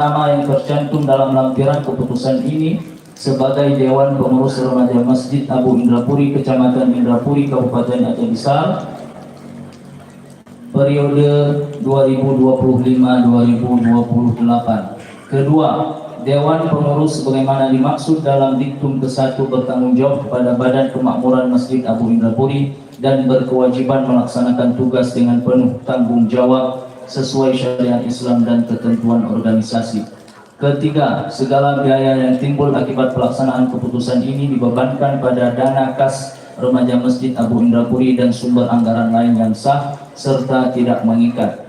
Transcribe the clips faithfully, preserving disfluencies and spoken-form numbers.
nama yang tercantum dalam lampiran keputusan ini sebagai Dewan Pengurus Remaja Masjid Abu Indrapuri, Kecamatan Indrapuri, Kabupaten Aceh Besar, periode dua ribu dua puluh lima dua ribu dua puluh delapan. Kedua, Dewan Pengurus sebagaimana dimaksud dalam diktum kesatu bertanggung jawab kepada Badan Kemakmuran Masjid Abu Indrapuri dan berkewajiban melaksanakan tugas dengan penuh tanggung jawab sesuai syariat Islam dan ketentuan organisasi. Ketiga, segala biaya yang timbul akibat pelaksanaan keputusan ini dibebankan pada dana kas remaja Masjid Abu Indrapuri dan sumber anggaran lain yang sah serta tidak mengikat.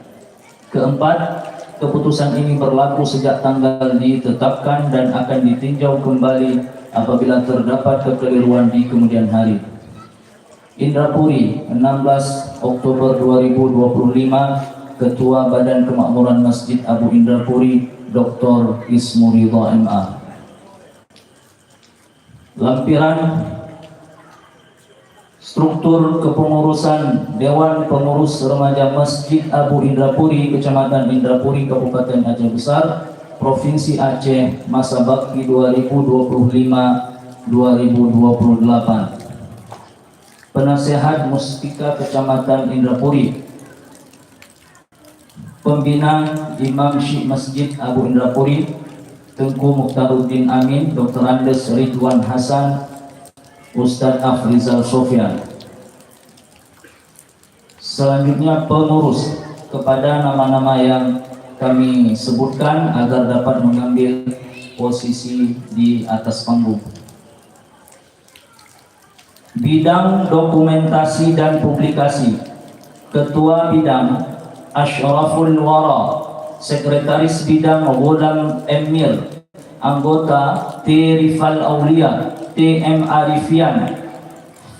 Keempat, keputusan ini berlaku sejak tanggal ditetapkan dan akan ditinjau kembali apabila terdapat kekeliruan di kemudian hari. Indrapuri, enam belas Oktober dua ribu dua puluh lima, Ketua Badan Kemakmuran Masjid Abu Indrapuri, Doktor Ismu Ridha M A. Lampiran struktur kepengurusan Dewan Pengurus Remaja Masjid Abu Indrapuri, Kecamatan Indrapuri, Kabupaten Aceh Besar, Provinsi Aceh, masa bakti dua ribu dua puluh lima dua ribu dua puluh delapan. Penasehat Muspika Kecamatan Indrapuri. Pembina Imam Syik Masjid Abu Indrapuri, Teungku Mukhtaruddin Amin, Doktor Andes Ridwan Hasan, Ustaz Afrizal Sofyan. Selanjutnya, pengurus, kepada nama-nama yang kami sebutkan agar dapat mengambil posisi di atas panggung. Bidang Dokumentasi dan Publikasi, Ketua Bidang Asyraful Wara, Sekretaris Bidang Ghulam Emir, anggota T Rifal Aulia, T M Arifian,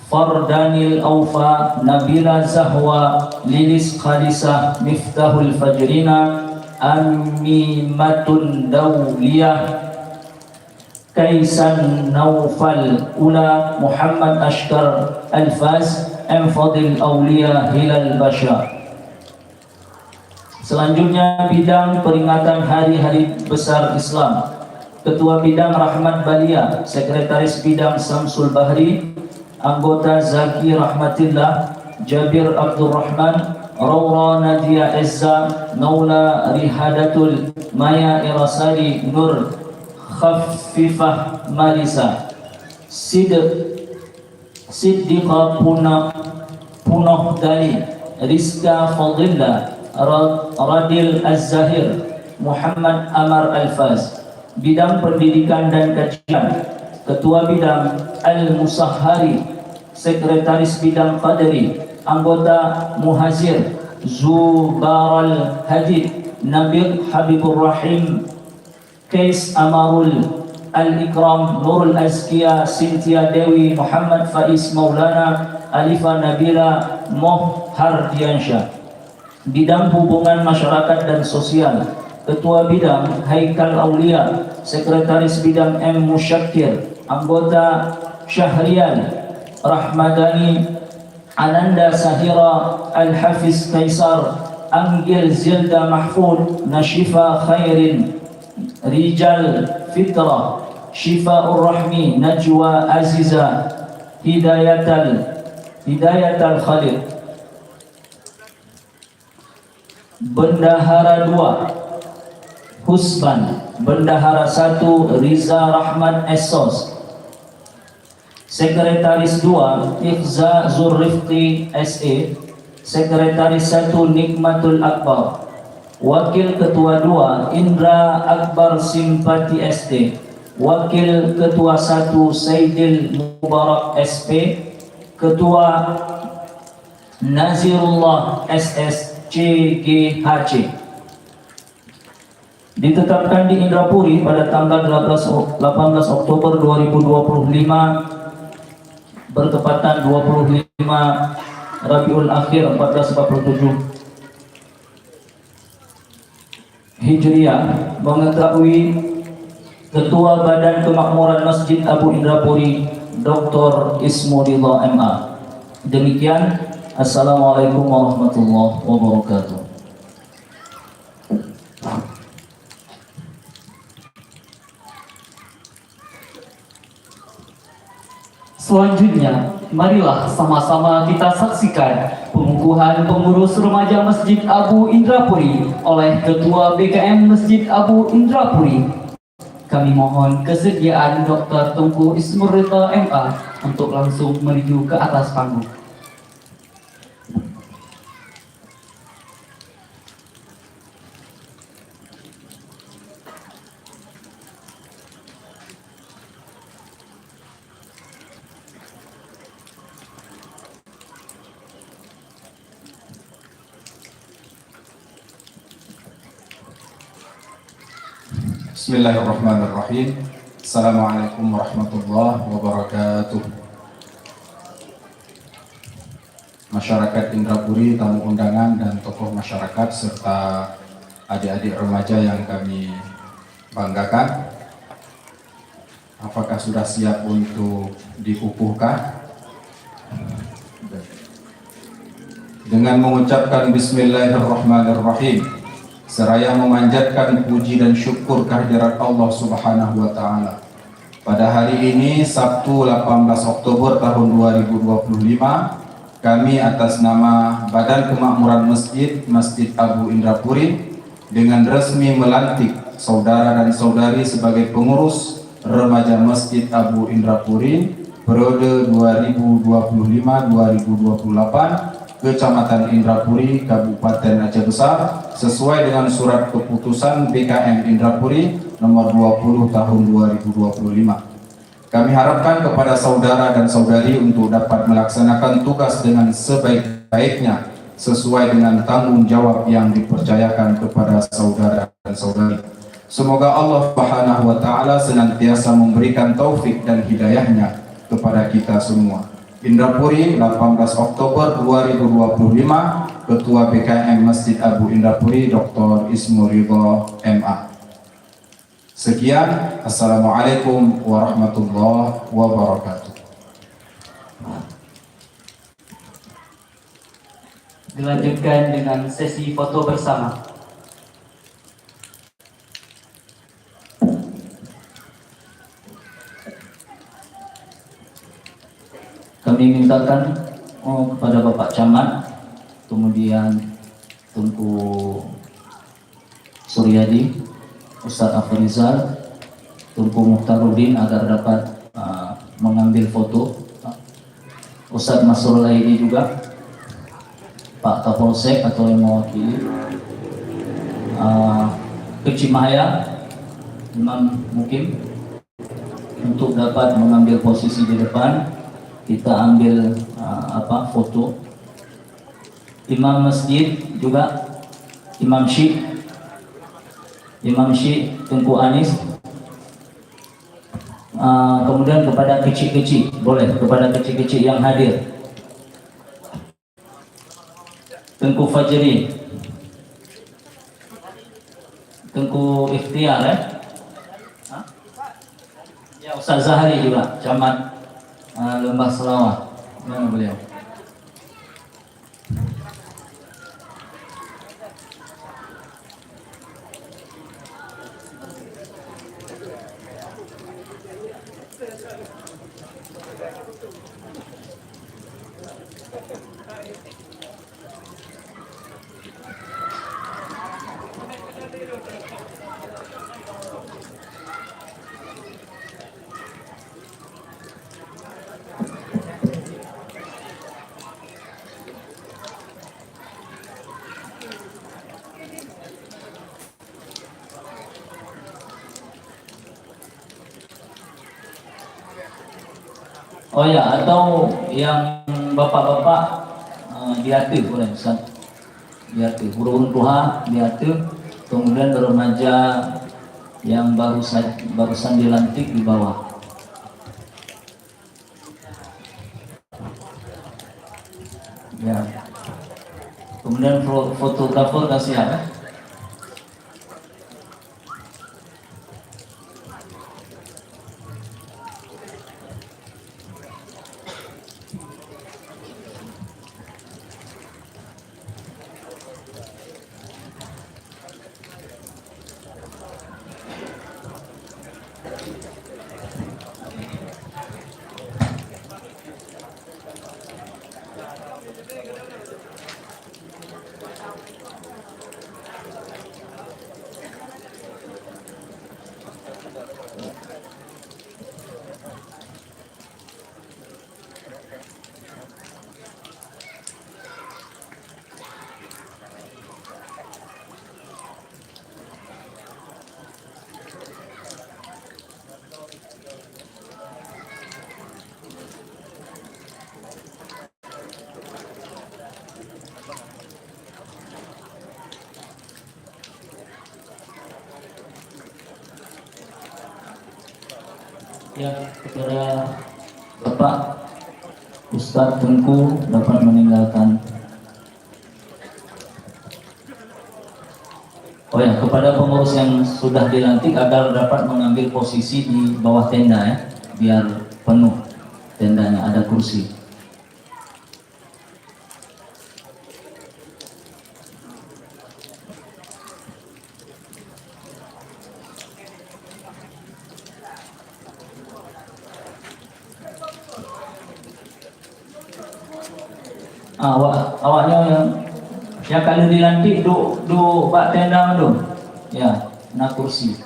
Fardanil Aufa, Nabila Zahwa, Lilis Khalisah, Miftahul Fajrina, Amimatun Dauliyah, Kaisan Naufal Ula, Muhammad Ashkar Alfaz, M Fadil Aulia Hilal Basha. Selanjutnya, bidang peringatan hari-hari besar Islam. Ketua Bidang Rahmat Balia, Sekretaris Bidang Samsul Bahri, anggota Zaki Rahmatillah, Jabir Abdurrahman, Raura Nadia Ezza, Naula Rihadatul, Maya Irasari Nur, Khafifah Marisa, Sid-, Siddiqa Puna-, Punoh Dali, Rizka Fadlillah, Ra-, Radil Az-Zahir, Muhammad Amar Alfaz. Bidang Pendidikan dan Kajian, Ketua Bidang Al-Musahhari, Sekretaris Bidang Qadri, anggota Muhazir, Zubaral Hajid, Nabil Habibur Rahim, Kais Amarul, Al-Ikram, Nurul Azkia, Sintia Dewi, Muhammad Faiz Maulana, Alifa Nabila, Moh Hardiansyah. Bidang Hubungan Masyarakat dan Sosial, Ketua Bidang Haikal Aulia, Sekretaris Bidang M Musyakir, anggota Syahrial Rahmadani, Ananda Sahira, Al-Hafiz Kaisar, Anggil Zilda Mahfud, Nashifa Khairin, Rijal Fitrah, Syifaur Rahmi, Najwa Aziza, Hidayatal, Hidayatal Khalid. Bendahara dua, Husban. Bendahara satu, Riza Rahmat S Sos. Sekretaris dua, Ikhza Zurrifqi S A. Sekretaris satu, Nikmatul Akbar. Wakil Ketua dua, Indra Akbar Simpati S T. Wakil Ketua satu, Saidil Mubarak S P. Ketua, Nazirullah S S C G H C. Ditetapkan di Indrapuri pada tanggal delapan belas, delapan belas Oktober dua ribu dua puluh lima, bertepatan dua puluh lima Rabiul Akhir empat belas empat puluh tujuh Hijriah, mengetahui Ketua Badan Kemakmuran Masjid Abu Indrapuri, Doktor Ismu Ridha M A. Demikian, Assalamualaikum warahmatullahi wabarakatuh. Selanjutnya, marilah sama-sama kita saksikan pengukuhan pengurus remaja Masjid Abu Indrapuri oleh Ketua B K M Masjid Abu Indrapuri. Kami mohon kesediaan Doktor Teungku Ismur Ridha M A untuk langsung menuju ke atas panggung. Bismillahirrahmanirrahim. Assalamualaikum warahmatullahi wabarakatuh. Masyarakat Indrapuri, tamu undangan dan tokoh masyarakat serta adik-adik remaja yang kami banggakan. Apakah sudah siap untuk dikukuhkan? Dengan mengucapkan bismillahirrahmanirrahim, seraya memanjatkan puji dan syukur kehadirat Allah Subhanahu wa Ta'ala. Pada hari ini, Sabtu, delapan belas Oktober tahun dua ribu dua puluh lima, kami atas nama Badan Kemakmuran Masjid, Masjid Abu Indrapuri, dengan resmi melantik saudara dan saudari sebagai pengurus remaja Masjid Abu Indrapuri periode dua ribu dua puluh lima dua ribu dua puluh delapan, Kecamatan Indrapuri, Kabupaten Aceh Besar, sesuai dengan surat keputusan B K M Indrapuri nomor dua puluh tahun dua ribu dua puluh lima. Kami harapkan kepada saudara dan saudari untuk dapat melaksanakan tugas dengan sebaik-baiknya, sesuai dengan tanggung jawab yang dipercayakan kepada saudara dan saudari. Semoga Allah Subhanahu wa Ta'ala senantiasa memberikan taufik dan hidayahnya kepada kita semua. Indrapuri, delapan belas Oktober dua ribu dua puluh lima, Ketua B K M Masjid Abu Indrapuri, Doktor Ismur Ridha, M A. Sekian, assalamualaikum warahmatullahi wabarakatuh. Dilanjutkan dengan sesi foto bersama. Kami mintakan, oh, kepada Bapak Camat, kemudian Teungku Suryadi, Ustaz Afrizal, Teungku Mukhtaruddin agar dapat, ah, mengambil foto. Ustaz Masrul Aidi juga, Pak Kapolsek atau yang mewakili, ah, Kecik Mahaya, Imam Mukim, untuk dapat mengambil posisi di depan. Kita ambil, ah, apa, foto. Imam masjid juga, Imam Syik, Imam Syik, Teungku Anis. Ah, kemudian kepada kecik-kecik, boleh kepada kecik-kecik yang hadir. Teungku Fajri, Teungku Ikhtiar, eh? Ha? Ya, Ustaz Zahari juga, Camat, ah, Lembah Selawa. Mana beliau? Oh ya, atau yang bapak-bapak, eh, di ateueh boleh, Ustaz. Di ateueh. Ureueng tuha di ateueh, kemudian remaja yang baru sa-, barusan dilantik di bawah. Ya. Kemudian fo-, fotografer dah siap, eh? Ya, kepada Bapak Ustadz Tengku dapat meninggalkan. Oh ya, kepada pengurus yang sudah dilantik agar dapat mengambil posisi di bawah tenda ya, biar penuh tendanya, ada kursi. Ah, awak, awak nyoe nyang, nyang ka lheueh dilantik duek, duek bak tenda mandum. Ya, na kursi.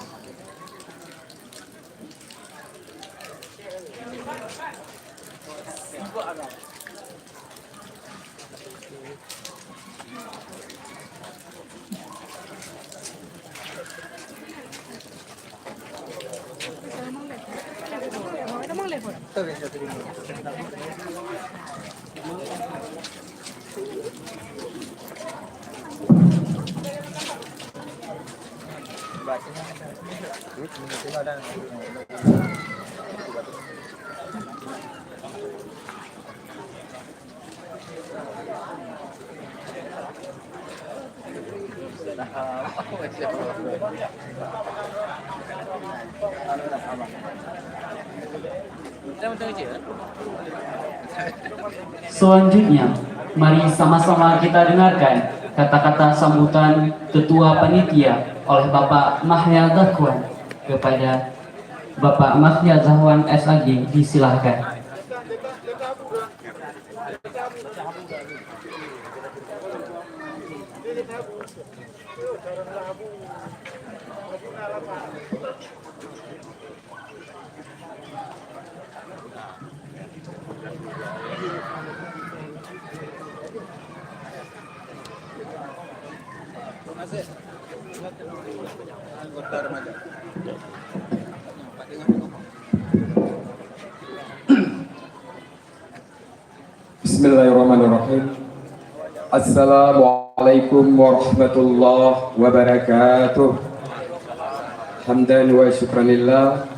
Selanjutnya, mari sama-sama kita dengarkan kata-kata sambutan Ketua Panitia oleh Bapak Mahya Zahwan kepada Bapak Mahya Zahwan S A G, disilahkan. Bismillahirrahmanirrahim. Assalamualaikum warahmatullahi wabarakatuh. Hamdan wa syukranillah.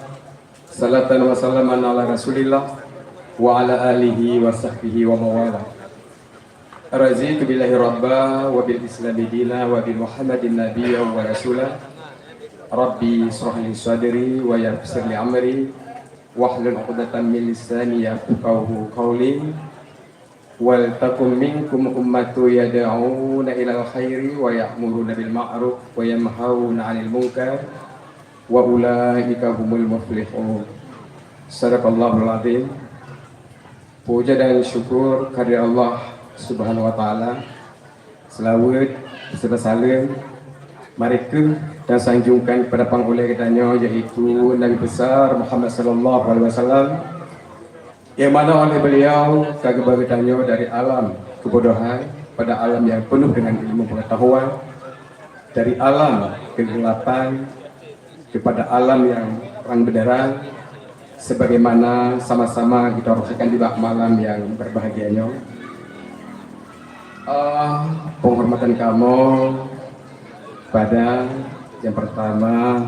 Salatan wa salaman ala Rasulillah wa ala alihi wa sahbihi wa mawala. Razitu billahi rabba wa bil islami dina wa bi Muhammadin nabiyya wa rasula. Rabbi israh li sadri wa yassir li amri wahlul 'uqdatam min lisani yafqahu qawli. Wal takum minkum ummatu yad'una ilal khairi wa ya'muruna bil ma'ruf wa yanhauna 'anil munkar wa ulaika humul muflihun. Sadaqallahul azim. Puja dan syukur kehadirat Allah Subhanahu wa Taala. Selawat serta salam mari kheueh tasanjongkan kepada panghulèe geutanyoe, yaitu Nabi Besar Muhammad sallallahu alaihi wasallam, nyang mana oleh beliau ka geuba geutanyoe dari alam kebodohan pada alam yang penuh dengan ilmu pengetahuan, dari alam kegelapan kepada alam yang terang benderang, sebagaimana sama-sama kita rasakan di bak malam yang berbahagia nyoe. Ah, penghormatan kamoe pada yang pertama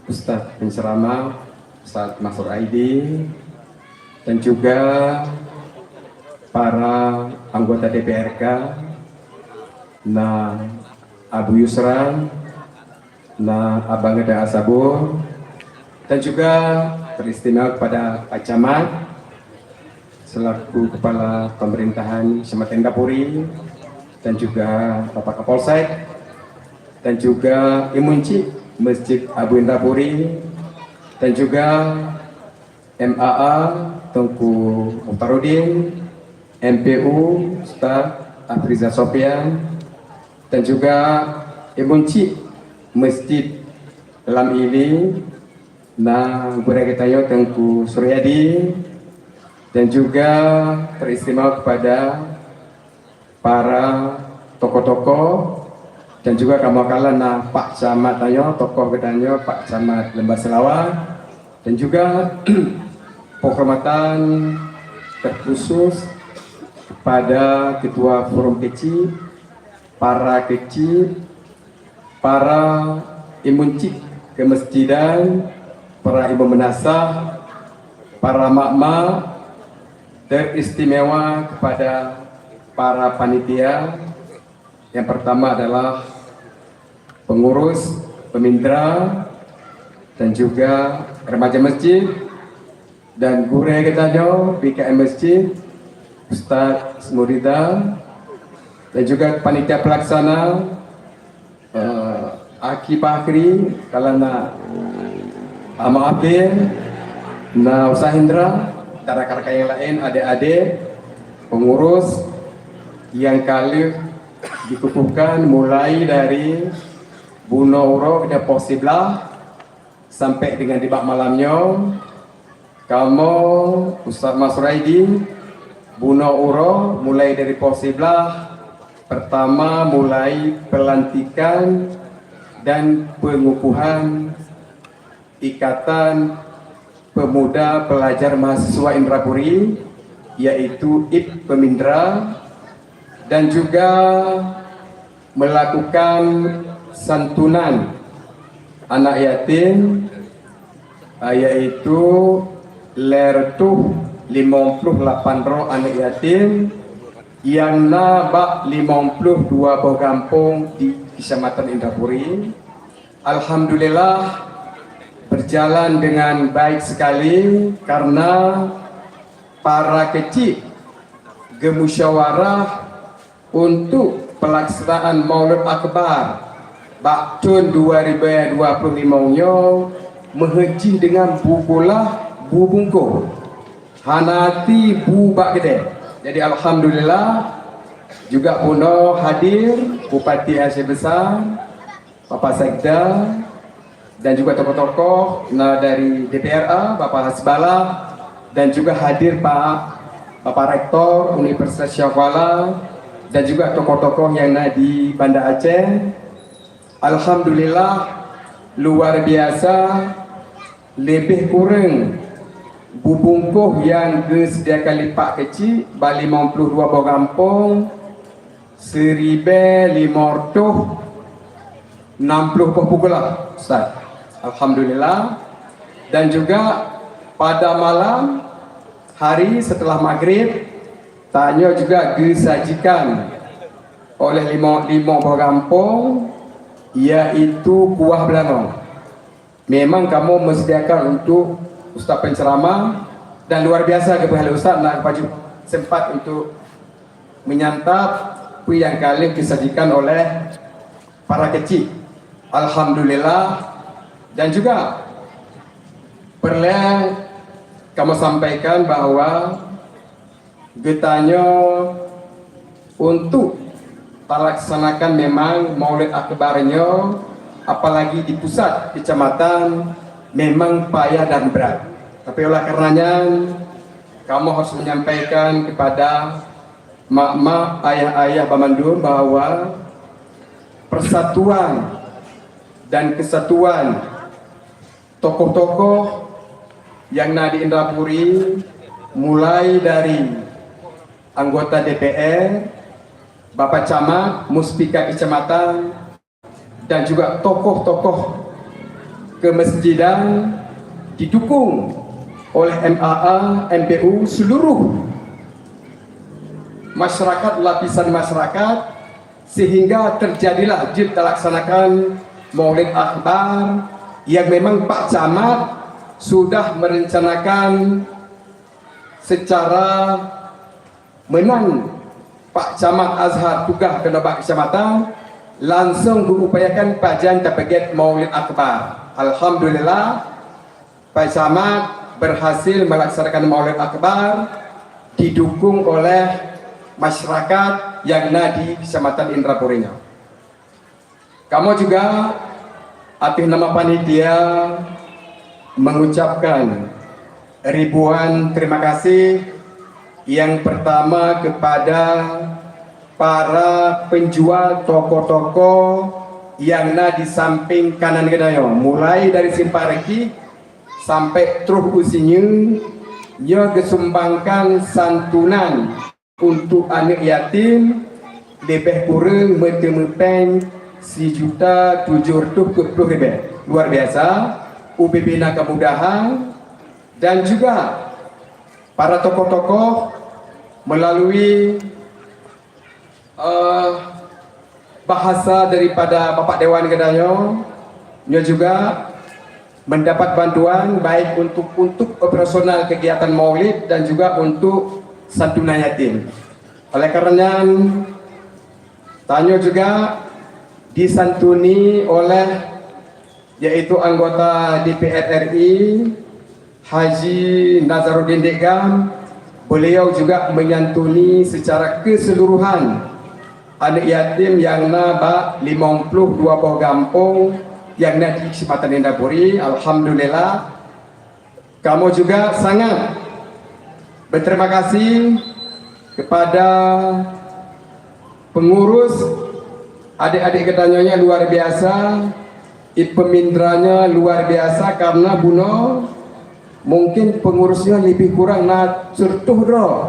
Ustaz penceramah, Ustaz Mansur Aidi, dan juga para anggota D P R K, na Abu Yusran, na Abang Gada Asabur, dan juga teristimewa kepada Pak Camat selaku Kepala Pemerintahan Kecamatan Indapuri, dan juga Bapak Kapolsek, dan juga Imum Cik Masjid Abu Indapuri, dan juga M A A Teungku Mukhtaruddin, M P U Ustaz Afriza Sofian, dan juga Imum Cik Masjid Lam Ili, na gurèe geutanyoe Teungku Suryadi, dan juga teristimewa kepada para tokoh-tokoh, dan juga kamoe kalon na Pak Camat tanyoe, tokoh geutanyoe Pak Camat Lembah Selawa, dan juga penghormatan terkhusus kepada Ketua Forum Kecil, para kecil, para imum cik kemasjidan, para imum meunasah, para mak-mak, teristimewa kepada para panitia. Yang pertama adalah pengurus, pemintra, dan juga remaja masjid, dan gurée geutanyoe B K M Masjid, Ustaz Smurida, dan juga panitia pelaksana, eh, Aki Bakri, kalau na, ah, maaf, na Ustaz Hendra, dan rakan-rakan yang lain, adik-adik, pengurus yang ka lheueh dikukuhkan mulai dari bunoe uroe dan poh siblaih sampai dengan di bak malam nyoe. Kamoe, Ustaz Masraidi, bunoe uroe mulai dari poh siblaih, pertama mulai pelantikan dan pengukuhan Ikatan Pemuda Pelajar Mahasiswa Indrapuri, yaitu I P Pemindra, dan juga melakukan santunan anak yatim, ah, yaitu lhèe reutôh limong ploh lapan droe aneuk yatim nyang na bak limong ploh dua boh gampông di Kecamatan Indrapuri. Alhamdulillah, berjalan dengan baik sekali karena para keuchik geumusyawarah untuk pelaksanaan Maulud Akbar bak thôn dua ribu dua puluh lima nyoe meuheuet jih deungon bu kulah, bu bungkôh, hana ti bu bak keudè. Jadi, alhamdulillah, juga bunoe hadir Bupati Aceh Besar, Bapak Sekda, dan juga tokoh-tokoh na dari D P R A, Bapak Hasballah, dan juga hadir Pak, Bapak Rektor Universitas Syiah Kuala, dan juga tokoh-tokoh yang na di Banda Aceh. Alhamdulillah, luar biasa, lebih kurang bu bungkôh yang geusediakan lé Pak Keuchik bak limong ploh dua boh gampông, siribèe limong reutôh nam ploh boh bu kulah, Ustaz. Alhamdulillah. Dan juga pada malam hari setelah maghrib, tanyoe juga geusajikan oleh lima, lima boh gampông, yaitu kuah beulangong. Memang kamoe meusediakan untuk ustaz penceramah, dan luar biasa geupeugah lé ustaz na paju sempat untuk menyantap peue nyang ka lheueh disajikan oleh para keuchik. Alhamdulillah. Dan juga peureulèe kamoe sampaikan bahwa geutanyoe untuk talaksanakan memang Maulid Akbar nyoe, apalagi di pusat kecamatan, memang payah dan berat. Tapi oleh karena nyan, kamoe harus menyampaikan kepada mak-mak, ayah-ayah banmandum bahwa persatuan dan kesatuan tokoh-tokoh yang na di Indrapuri, mulai dari anggota D P R, Bapak Camat, Muspika Kecamatan, dan juga tokoh-tokoh kemasjidan, didukung oleh M A A, M P U, seluruh masyarakat, lapisan masyarakat, sehingga terjadilah jeuet talaksanakan Maulid Akbar yang memang Pak Camat sudah merencanakan secara meunan Pak Camat Azhar tugaih keunoe bak kecamatan, langsung geuupayakan pajan tapeugét Maulid Akbar. Alhamdulillah, Pak Camat berhasil melaksanakan Maulid Akbar didukung oleh masyarakat yang na di Kecamatan Indrapuri nyoe. Kamoe juga ateueh nama panitia mengucapkan ribuan terima kasih yang pertama kepada para penjual toko-toko yang na di samping kanan geutanyoe, mulai dari Simpang Reki sampai troh u sinyeue, nyoe geusumbangkan santunan untuk aneuk yatim leubeh kureueng meuteumeupéng sijuta tujoh reutôh peuet ploh ribèe. Luar biasa, ubé-bé na kemudahan dan juga Para tokoh-tokoh melalui, eh, bahasa daripada Bapak Dewan geutanyoe, nyoe juga mendapat bantuan baik untuk, untuk operasional kegiatan Maulid dan juga untuk santunan yatim. Oleh karena nyan, tanyoe juga disantuni oleh, yaitu anggota D P R R I, Haji Nazaruddin Degam. Beliau juga menyantuni secara keseluruhan aneuk yatim nyang na bak limong ploh dua boh gampông nyang na di Kecamatan Indrapuri. Alhamdulillah, kamoe juga sangat berterima kasih kepada pengurus, adik-adik geutanyoe nyang luar biasa, i peumindranya luar biasa karena bunoe mungkin pengurusnya lebih kurang na sireutoh droe.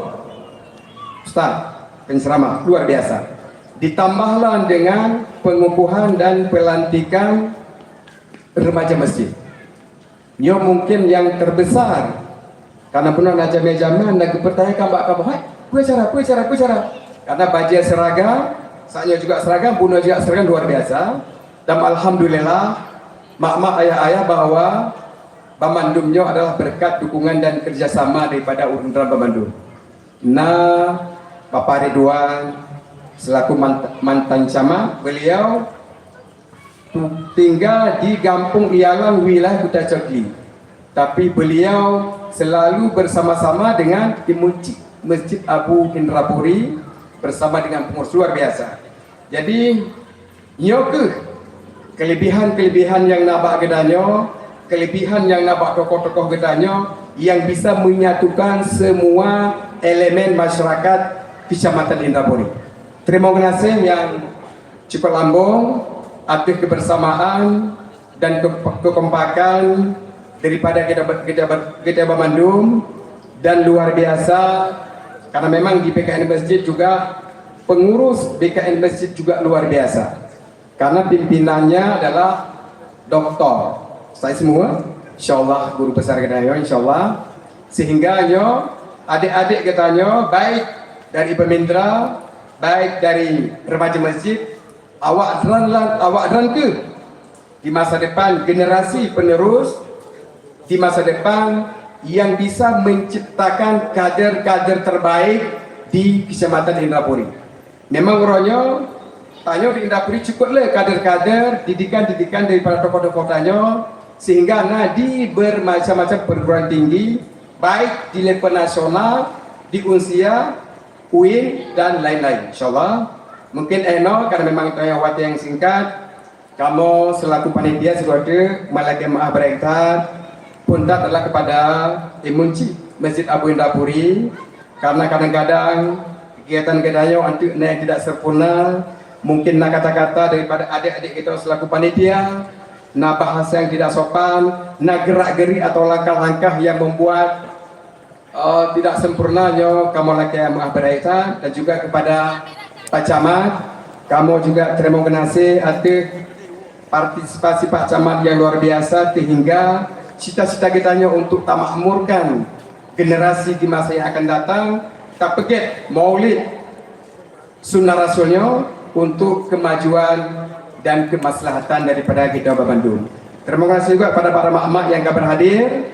Ustaz, penceramah luar biasa. Ditambahlah dengan pengukuhan dan pelantikan remaja masjid. Nyoe mungkin nyang terbesar. Karena bunoe na jamé-jamé na geupeurtanyakan bak kamoe, "Hai, peue cara, peue cara, peue cara?" Karena bajée seragam, saat nyoe juga seragam, bunoe juga seragam luar biasa. Dan alhamdulillah, mak-mak, ayah-ayah, bahwa banmandum nyoe adalah berkat dukungan dan kerjasama daripada ureuëng droe banmandum. Na Bapak Ridwan selaku mant-, mantan camat, beliau tu-, tinggal di Gampong Ialang, wilayah Kuta Chokri. Tapi beliau selalu bersama-sama dengan imum cik Masjid Abu Indrapuri bersama dengan pengurus, luar biasa. Jadi, nyoe kheueh kelebihan-kelebihan nyang na bak geutanyoe, kelebihan nyang na bak tokoh-tokoh geutanyoe yang bisa menyatukan semua elemen masyarakat Kecamatan Indrapuri. Terima kasih yang cukup lambong ateueh kebersamaan dan ke-, kekompakan daripada kita, kita, kita banmandum, dan luar biasa karena memang di B K N Masjid juga, pengurus B K N Masjid juga luar biasa karena pimpinannya adalah Doktor. Saya semua, insyaallah guru besar geutanyoe, insyaallah, sehingga nyoe adik-adik geutanyoe baik dari pemindra, baik dari remaja masjid, awak dran lan, awak dran kheueh di masa depan, generasi penerus di masa depan yang bisa menciptakan kader-kader terbaik di Kecamatan Indrapuri. Memang uroe nyoe, tanyoe di Indrapuri cukup le kader-kader, didikan-didikan daripada tokoh-tokoh tanyoe, sehingga na di bermacam-macam perguruan tinggi, baik di level nasional, di Unsia, uin, dan lain-lain. Insyaallah, mungkin eh noe karena memang tanyoe watée nyang singkat, kamoe selaku panitia sigoe teuk meulakée meu'ah beureuthat, phôn that adalah kepada imum cik Masjid Abu Indrapuri, karena kadang-kadang kegiatan geutanyoe anteuk na nyang tidak sempurna, mungkin na kata-kata daripada adik-adik geutanyoe selaku panitia, na bahasa yang tidak sopan, na gerak-gerik atau langkah-langkah yang membuat eh, tidak sempurna nyoe kamoe lakée meu'ah beureuthat, dan juga kepada Pak Camat, kamoe juga terima kasih ateueh partisipasi Pak Camat yang luar biasa, sehingga cita-cita geutanyoe untuk tamakmurkan generasi di masa yang akan datang, tapeugét Maulid Sunnah Rasul nyoe untuk kemajuan dan kemaslahatan daripada kita bandum. Terima kasih juga kepada para mak-mak yang ka berhadir.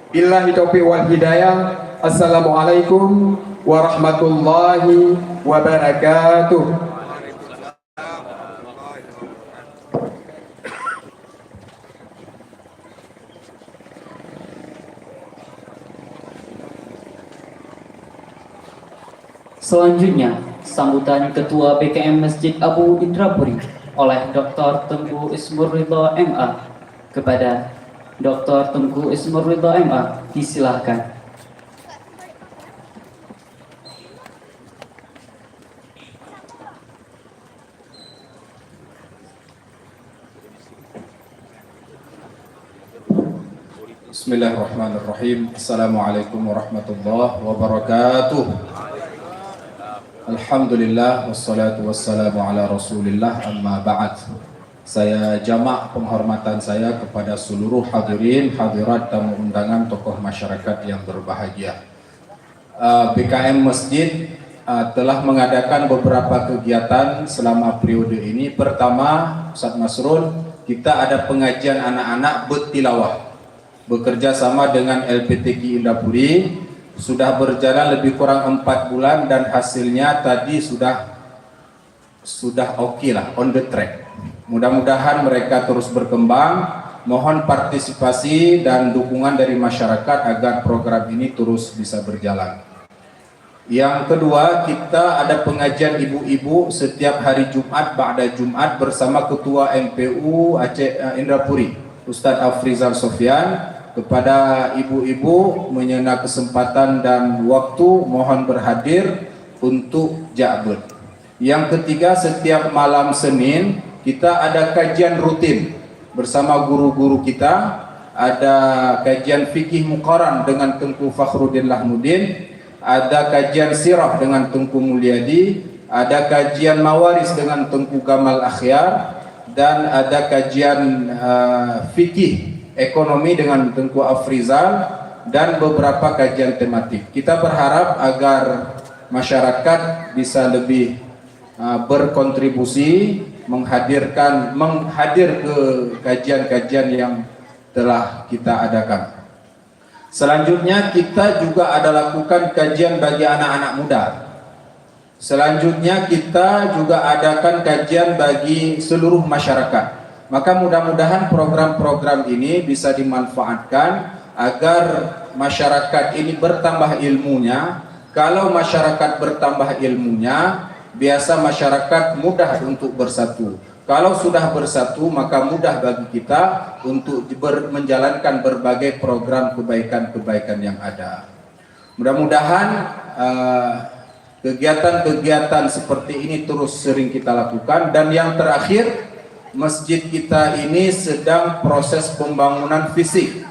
Billahi taufiq wal hidayah. Assalamualaikum warahmatullahi wabarakatuh. Selanjutnya, sambutan Ketua B K M Masjid Abu Indrapuri oleh Doktor Teungku Ismur Ridho M A. Kepada Doktor Teungku Ismur Ridho M A, disilahkan. Bismillahirrahmanirrahim. Assalamualaikum warahmatullahi wabarakatuh. Alhamdulillah, wassalatu wassalamu ala Rasulillah, amma ba'd. Saya jamak penghormatan saya kepada seluruh hadirin hadirat tamu undangan tokoh masyarakat yang berbahagia. Eh, P K M Masjid, eh, telah mengadakan beberapa kegiatan selama periode ini. Pertama, Ustaz Masrul, kita ada pengajian anak-anak bertilawah bekerja sama dengan L P T Q Indrapuri. Sudah berjalan lebih kurang empat bulan dan hasilnya tadi sudah sudah oke lah, on the track. Mudah-mudahan mereka terus berkembang. Mohon partisipasi dan dukungan dari masyarakat agar program ini terus bisa berjalan. Yang kedua, kita ada pengajian ibu-ibu setiap hari Jumat ba'da Jumat bersama Ketua M P U Aceh, eh, Indrapuri, Ustaz Afrizal Sofyan. Kepada ibu-ibu, menyena kesempatan dan waktu, mohon berhadir untuk jak beuet. Yang ketiga, setiap malam Senin kita ada kajian rutin bersama guru-guru kita. Ada kajian fikih Muqaran dengan Tengku Fakhruddin Lahmudin, ada kajian sirah dengan Tengku Mulyadi, ada kajian mawaris dengan Tengku Gamal Akhyar, dan ada kajian, eh, fikih ekonomi dengan Tengku Afrizal, dan beberapa kajian tematik. Kita berharap agar masyarakat bisa lebih, uh, berkontribusi menghadirkan, menghadir ke kajian-kajian yang telah kita adakan. Selanjutnya, kita juga ada lakukan kajian bagi anak-anak muda. Selanjutnya, kita juga adakan kajian bagi seluruh masyarakat. Maka, mudah-mudahan program-program ini bisa dimanfaatkan agar masyarakat ini bertambah ilmunya. Kalau masyarakat bertambah ilmunya, biasa masyarakat mudah untuk bersatu. Kalau sudah bersatu, maka mudah bagi kita untuk ber-, menjalankan berbagai program kebaikan-kebaikan yang ada. Mudah-mudahan, eh, kegiatan-kegiatan seperti ini terus sering kita lakukan. Dan yang terakhir, masjid kita ini sedang proses pembangunan fisik.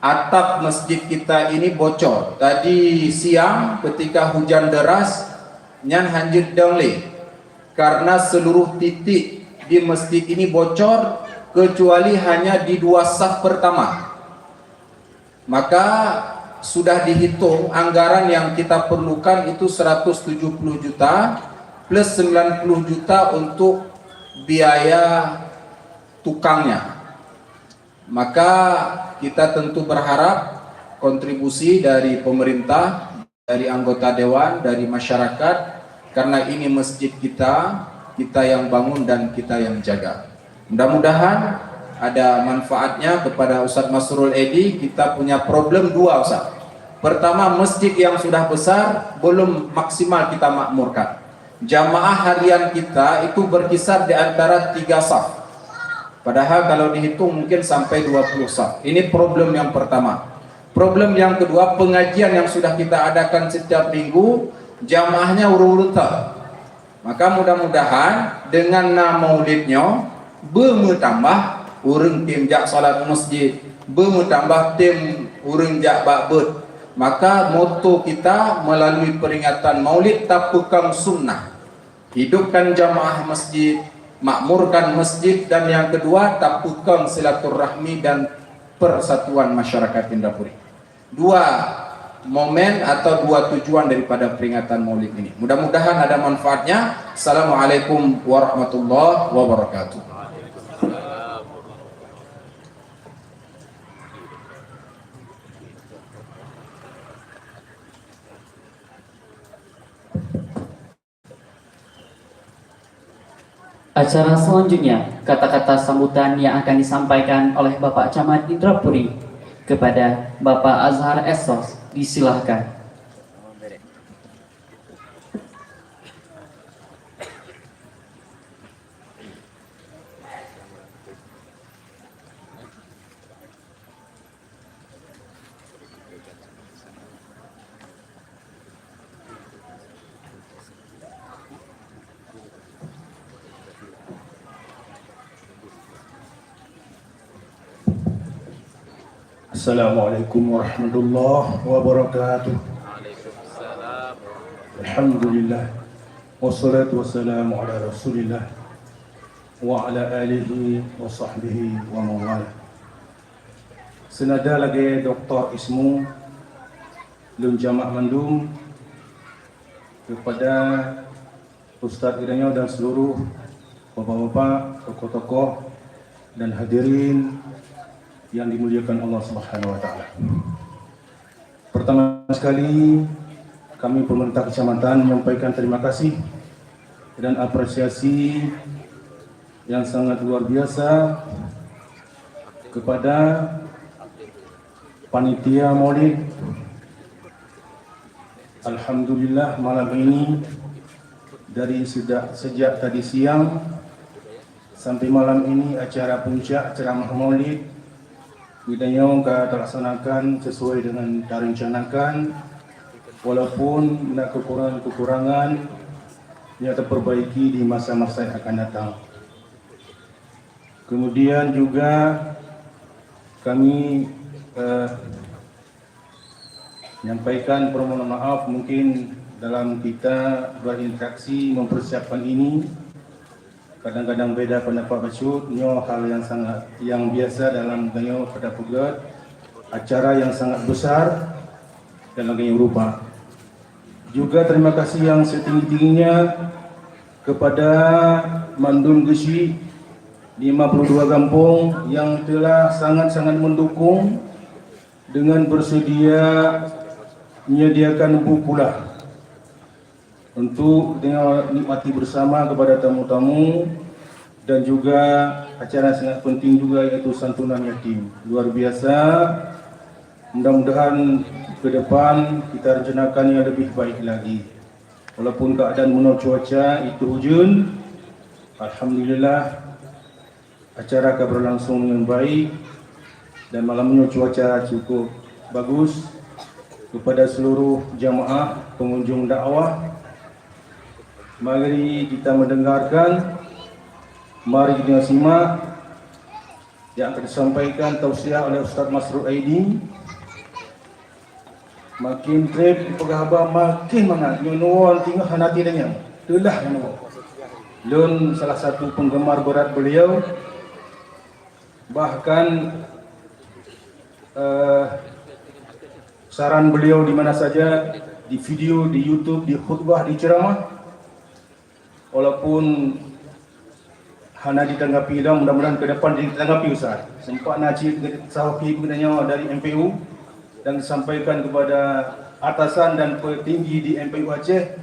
Atap masjid kita ini bocor. Tadi siang ketika hujan deras, nyan hanjeuet dong lé. Karena seluruh titik di masjid ini bocor, kecuali hanya di dua saf pertama. Maka sudah dihitung anggaran yang kita perlukan itu seratus tujuh puluh juta plus sembilan puluh juta untuk biaya tukangnya. Maka kita tentu berharap kontribusi dari pemerintah, dari anggota dewan, dari masyarakat, karena ini masjid kita, kita yang bangun dan kita yang jaga. Mudah-mudahan ada manfaatnya kepada Ustaz Masrul Edi. Kita punya problem dua, Ustaz. Pertama, masjid yang sudah besar belum maksimal kita makmurkan. Jamaah harian kita itu berkisar di antara tiga saf. Padahal kalau dihitung mungkin sampai dua puluh saf. Ini problem yang pertama. Problem yang kedua, pengajian yang sudah kita adakan setiap minggu, jamaahnya ureueng-ureueng teuh. Maka mudah-mudahan dengan na maulid nyoe, beumeutambah ureueng tem jak salat u masjid, beumeutambah tem ureueng jak bak beuet. Maka moto kita melalui peringatan maulid tapeukong sunnah. Hidupkan jamaah masjid, makmurkan masjid, dan yang kedua, tapeukong silaturahmi dan persatuan masyarakat Indrapuri. Dua momen atau dua tujuan daripada peringatan Maulid ini. Mudah-mudahan ada manfaatnya. Assalamualaikum warahmatullahi wabarakatuh. Acara selanjutnya, kata-kata sambutan yang akan disampaikan oleh Bapak Camat Indrapuri kepada Bapak Azhar Esos, disilahkan. Assalamualaikum warahmatullahi wabarakatuh. Alhamdulillah. Wassalatu wassalamu ala Rasulillah wa ala alihi wa sahbihi wa mawala. Senada lagée Doktor Ismu, Lôn jamak mandum, kepada Ustaz geutanyoe dan seluruh bapak-bapak, tokoh-tokoh, dan hadirin yang dimuliakan Allah Subhanahu wa Taala. Pertama sekali, kami pemerintah kecamatan menyampaikan terima kasih dan apresiasi yang sangat luar biasa kepada panitia Maulid. Alhamdulillah, malam ini dari sejak, sejak tadi siang sampai malam ini acara puncak ceramah Maulid geutanyoe ka talaksanakan sesuai dengan tarencanakan, walaupun na kekurangan-kekurangan yang terperbaiki di masa-masa yang akan datang. Kemudian juga kami, eh, nyampaikan permohonan maaf, mungkin dalam kita berinteraksi mempersiapkan ini, kadang-kadang beda pendapat bacut, nyoe hal yang sangat, yang biasa dalam geutanyoe pada peugét acara yang sangat besar dalam geutanyoe rupa. Juga terima kasih yang setinggi-tingginya kepada mandum geuchik lima puluh dua gampông yang telah sangat-sangat mendukung dengan bersedia menyediakan bu pulah untuk nikmati bersama kepada tamu-tamu, dan juga acara sangat penting juga, yaitu santunan yatim. Luar biasa. Mudah-mudahan ke depan kita rencanakan yang lebih baik lagi. Walaupun keadaan meunoe cuaca itu hujan, alhamdulillah, acara ka berlangsung dengan baik dan malam nyoe cuaca cukup bagus. Kepada seluruh jamaah pengunjung dakwah, mari kita mendengarkan, mari kita simak yang akan disampaikan tausiah oleh Ustaz Masrur Aidi. Makin trép peugah haba makin mangat. Nyoe nuwoe teungoh hana tinggai, teulah nyoe. Lôn salah satu penggemar berat beliau. Bahkan, eh, saran beliau di mana saja, di video, di YouTube, di khutbah, di ceramah, walaupun hana ditanggapi lom, mudah-mudahan ke depan ditanggapi, Ustaz. Sempat na cit sahoki geutanyoe dari M P U dan disampaikan kepada atasan dan petinggi di M P U Aceh,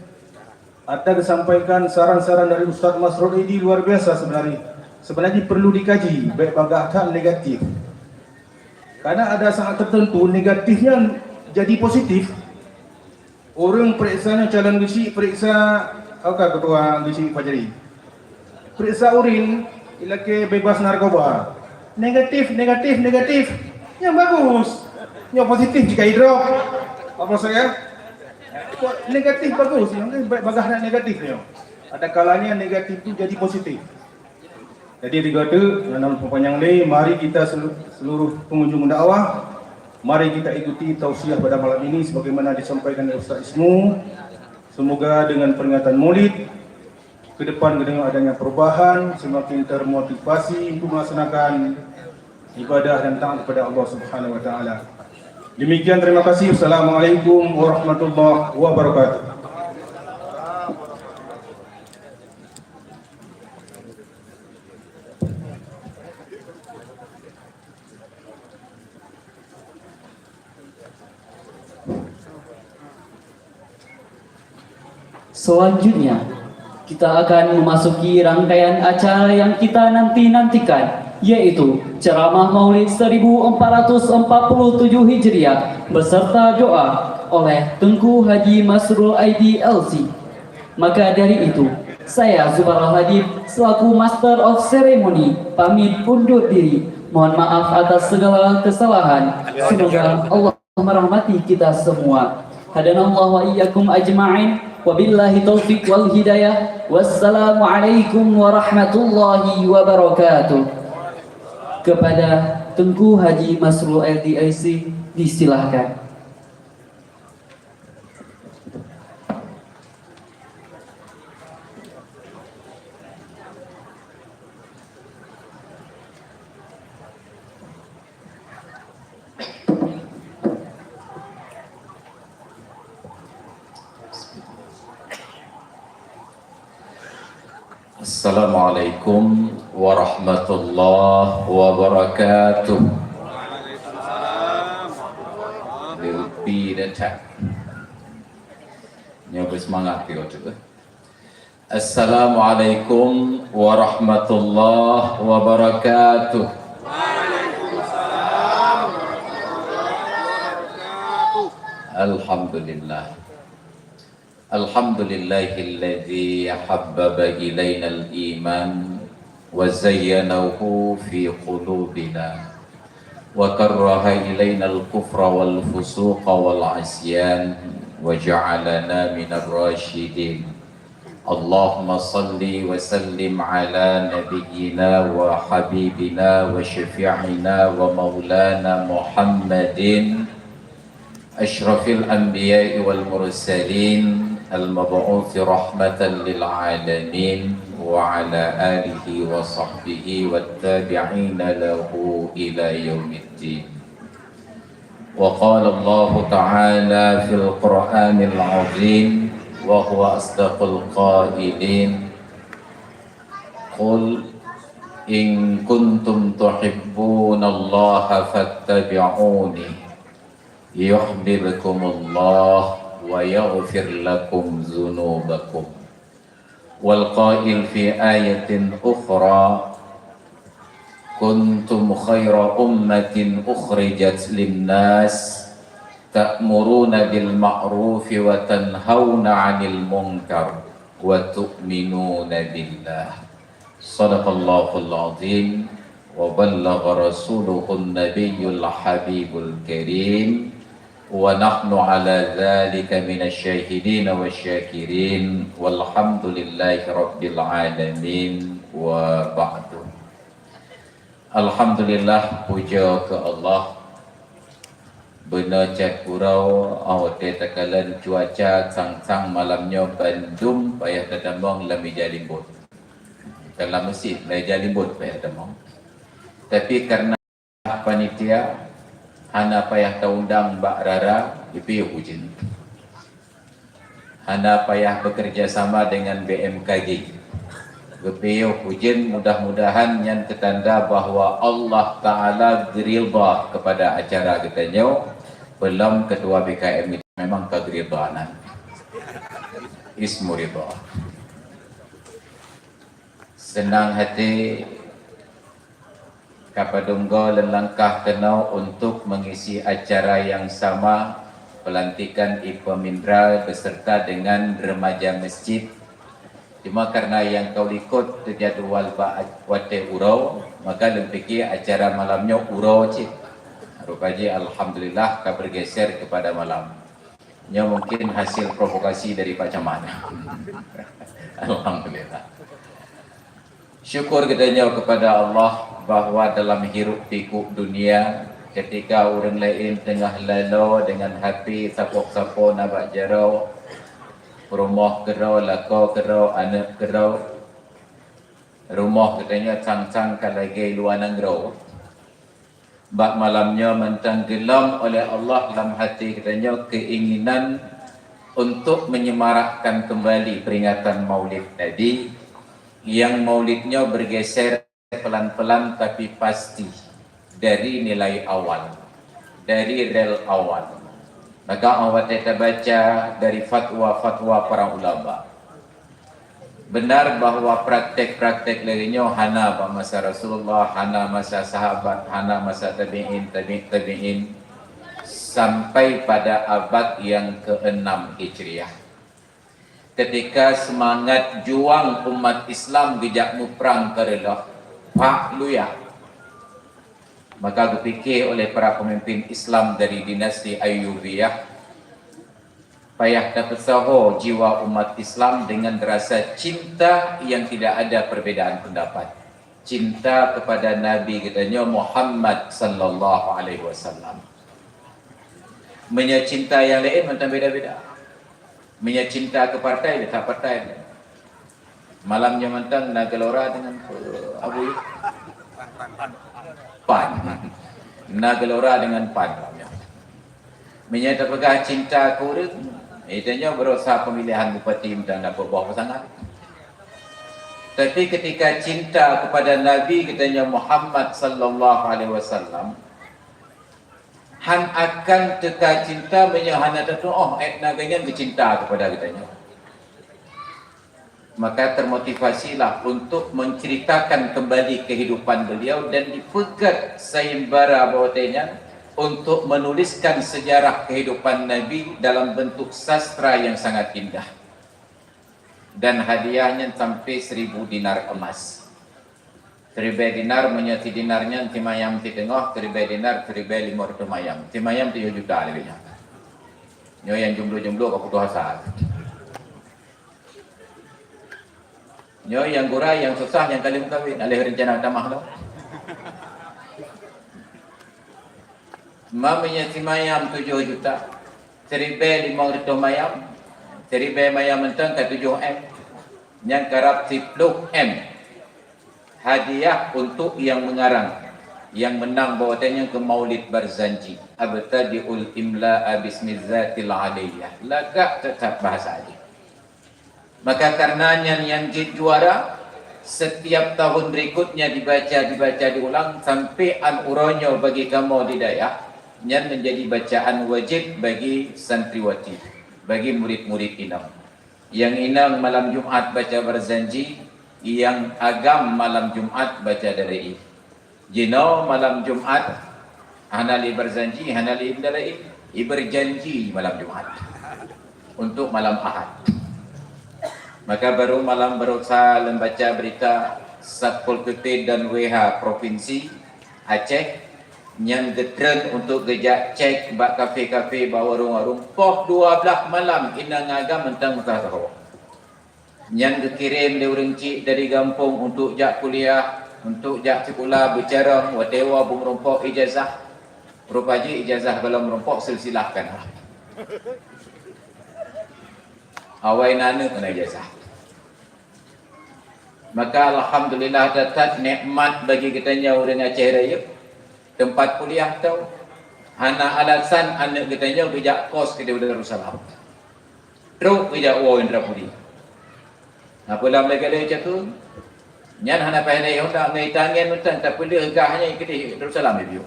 ata disampaikan saran-saran dari Ustaz Masrur ini luar biasa sebenarnya. Sebenarnya perlu dikaji, baik bagaih that negatif. Karena ada saat tertentu negatifnya jadi positif. Ureuëng peuriksa nyoe calon geuchik, peuriksa, oka ketua geuchik Fajri. Peuriksa urin, ilakée bebas narkoba. Negatif, negatif, negatif. Yang bagus. Yang positif jika idrop. Apa saya? Kok negatif bagus, yang kan ba-, bagaih that negatif nyoe. Ada kalanya negatif tu jadi positif. Jadi, di gata, ngon hana peupanyang lé, mari kita selu-, seluruh pengunjung dakwah, mari kita ikuti tausiah pada malam ini sebagaimana disampaikan oleh Ustaz Ismu. Semoga dengan peringatan Maulid, ke depan dengan adanya perubahan, semakin termotivasi untuk melaksanakan ibadah dan taat kepada Allah Subhanahu wa Taala. Demikian, terima kasih. Assalamualaikum warahmatullahi wabarakatuh. Selanjutnya, kita akan memasuki rangkaian acara yang kita nanti-nantikan, yaitu ceramah Maulid seribu empat ratus empat puluh tujuh Hijriah beserta doa oleh Teungku Haji Masrur Aidi L C. Maka dari itu, saya Zubair Al-Habib selaku Master of Ceremony pamit undur diri. Mohon maaf atas segala kesalahan. Semoga Allah merahmati kita semua. Hadanallahu wa iyyakum ajma'in. Wabillahi taufiq wal hidayah. Wassalamualaikum warahmatullahi wabarakatuh. Kepada Teungku Haji Masrur L D I C, disilahkan. Assalamualaikum warahmatullahi wabarakatuh. Lebih dekat. Nyoe beusemangat tiga tu. Assalamualaikum warahmatullahi wabarakatuh. Alhamdulillah. Alhamdulillahilladzi habbaba ilainal iman wa zayyanahu fi qulubina wa karraha ilainal kufra wal fusuqa wal isyan wa ja'alana minar rasyidin. Allahumma salli wa sallim ala nabiyyina wa habibina wa syafi'ina wa maulana Muhammadin asyrafil anbiya'i wal mursalin, al-mab'uthi rahmatan lil alamin, wa ala alihi wa sahbihi wat tabi'ina lahu ila yaumiddin. Wa qala Allahu ta'ala fil Qur'anil azim, wa huwa asdaqul qailin, qul in kuntum tuhibbunallaha fattabi'uni yuhibbukumullah wa yaghfir lakum dzunubakum. Wal qail fi ayatin ukhra, kuntum khaira ummatin ukhrijat linnas ta'muruna bil ma'rufi wa tanhauna 'anil munkar wa tu'minuna billah. Shadaqallahul azim wa ballagha rasuluhun nabiyyul habibul karim wa nahnu ala dzalika minasy syahidin wasy syakirin walhamdulillahi rabbil alamin wa ba'du. Alhamdulillah, puja keu Allah. Beuna cot uroe, 'oh watèe takalon cuaca sang-sang malam nyoe bandum payah tatamong lam ija limbot. Dalam meuseujid, lam ija limbot payah tatamong. Tapi kareuna panitia hana payah taundang bak rara, geupiyôh ujeuen. Hana payah bekerja sama dengan B M K G. Geupiyôh ujeuen, mudah-mudahan nyan teutanda bahwa Allah Ta'ala geuridha kepada acara geutanyoe, peulom ketua B K M memang ka geuridha nan. Ismu ridha. Seunang haté ka padum goe lôn langkah keunoe untuk mengisi acara nyang sama, pelantikan Ipe Mindra beserta dengan remaja masjid. Cuma kareuna nyang ka likot teujadwal bak watèe uroe, maka lôn piké acara malam nyoe uroe cit. Rupa jih alhamdulillah ka bergeser kepada malam. Nyoe mungkin hasil provokasi dari Pak Camat. Alhamdulillah. Syukur geutanyoe kepada Allah bahwa dalam hiruk pikuk dunia, ketika ureuëng laén teungoh lalo dengan H P, sapoh-sapoh na bak jaroe, rumoh keudroe, lakoe keudroe, aneuëk keudroe, rumoh geutanyoe sang-sang ka lagèe luwa nanggroe. Bak malam nyoe mantong geulom oleh Allah lam hati geutanyoe keinginan untuk menyemarakkan kembali peringatan Maulid Nabi, yang Maulid nyoe bergeser pelan-pelan tapi pasti dari nilai awal, dari rel awal. Maka awak tabaca dari fatwa-fatwa para ulama. Benar bahwa praktek-praktek lagèe nyoe hana bak masa Rasulullah, hana masa sahabat, hana masa tabi'in, tabi' tabi'in, sampai pada abad yang keenam Hijriah. Ketika semangat juang umat Islam geujak muprang keureuloh, pak luya. Maka geupike oleh para pemimpin Islam dari dinasti Ayyubiyah, payah tapeusaho jiwa umat Islam dengan rasa cinta yang tidak ada perbedaan pendapat. Cinta kepada Nabi geutanyoe Muhammad sallallahu alaihi wasallam. Meunyoe cinta nyang laén mantong beda-beda. Meunyoe cinta keu partai, letak partai. Malam nyoe mantong na Gelora dengan, eh, Abu Yus. Pan. Na Gelora dengan Pan malam nyoe. Meunyoe tapeugah cinta keu ureuëng, eh, tanyoe beurasa pemilihan bupati mantong na peuboh pasangan. Tapi ketika cinta kepada Nabi geutanyoe Muhammad sallallahu alaihi wasallam, han akan teuka cinta meunyoe hana tatu'oh, eh, na geuhnyan geucinta kepada geutanyoe. Maka termotivasilah untuk menceritakan kembali kehidupan beliau dan dipeugét sayembara bahwa nyan untuk menuliskan sejarah kehidupan Nabi dalam bentuk sastra yang sangat indah. Dan hadiah nyan sampai seribu dinar emas. Siribèe dinar, meunyoe sidinar nyan simayam siteungoh, siribèe dinar, siribèe limong reutôh mayam. Simayam tujoh juta leubeh nyan. Nyoe nyang jomblo-jomblo ka putus asa. Nyoe nyang gura, nyang susah, nyang ka lheueh meukawen, hana lheueh reuncana tamah lom. Ma meunyoe simayam tujoh juta, siribèe limong reutôh mayam, siribèe mayam mantong ka tujoh M, nyang karab siploh M. Hadiah untuk yang mengarang, yang menang bahwa nyan keu Maulid Barzanji. Abtadi'ul imla'a bismizatil aliyah. Lagak teutap bahasa jih. Maka karena nyan nyang jeuet juara, setiap tahun berikutnya dibaca, dibaca, diulang sampai an uroe nyoe bagi kamoe di dayah, nyan menjadi bacaan wajib bagi santriwati, bagi murid-murid inong. Nyang inong malam Jumat baca Barzanji, nyang agam malam Jumat baca Dalail. Jinoe malam Jumat hana lé Barzanji, hana lé Dalail, iberjanji malam Jumat untuk malam Ahad. Maka baru malam barosa lôn baca berita Satpol P P dan W H Provinsi Aceh nyan geutreun untuk geujak cek bak kafe-kafe, bak warong-warong. Poh dua blaih malam inong agam mantong meusaho. Nyan geukirém lé ureuëng chik dari gampông untuk jak kuliah, untuk jak sikula beucarông, watée woe beumeurumpok ijazah. Rupa jih ijazah gohlom meurumpok silsilah kan. Awai na aneuëk na ijazah. Maka alhamdulillah, that-that nikmat bagi geutanyoe ureuëng Aceh Rayeuk. Teumpat kuliah tau, hana alasan aneuëk geutanyoe geujak kos keudeh Darussalam. Trok geujak woe Indrapuri. Na peue lam lagée-lagée caku? Nyan hana payah naik honda, ngai tangen mantong tapeuleueh gah nyan keudeh Darussalam ipiôh.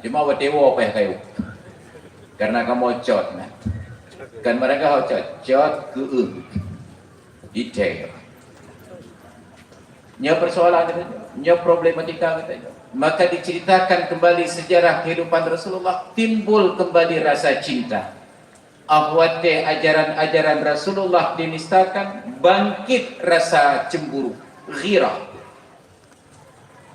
Cuma watée woe payah kayôh. Karena kamoe cot na. Kan mereka ho cot, cot keu Detail. Nyoe persoalan kita, nyoe problematika kita. Maka diceritakan kembali sejarah kehidupan Rasulullah, timbul kembali rasa cinta. Ah watée ajaran-ajaran Rasulullah dinistakan, bangkit rasa cemburu, ghirah.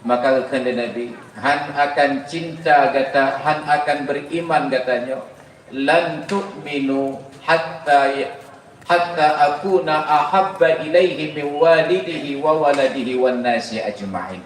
Maka geukheun lé Nabi, "Han akan cinta gata, han akan beriman gata nyoe, lan tu'minu hatta ya-, hatta akuna ahabba ilaihi min walidihi wa waladihi wan nasi ajma'in."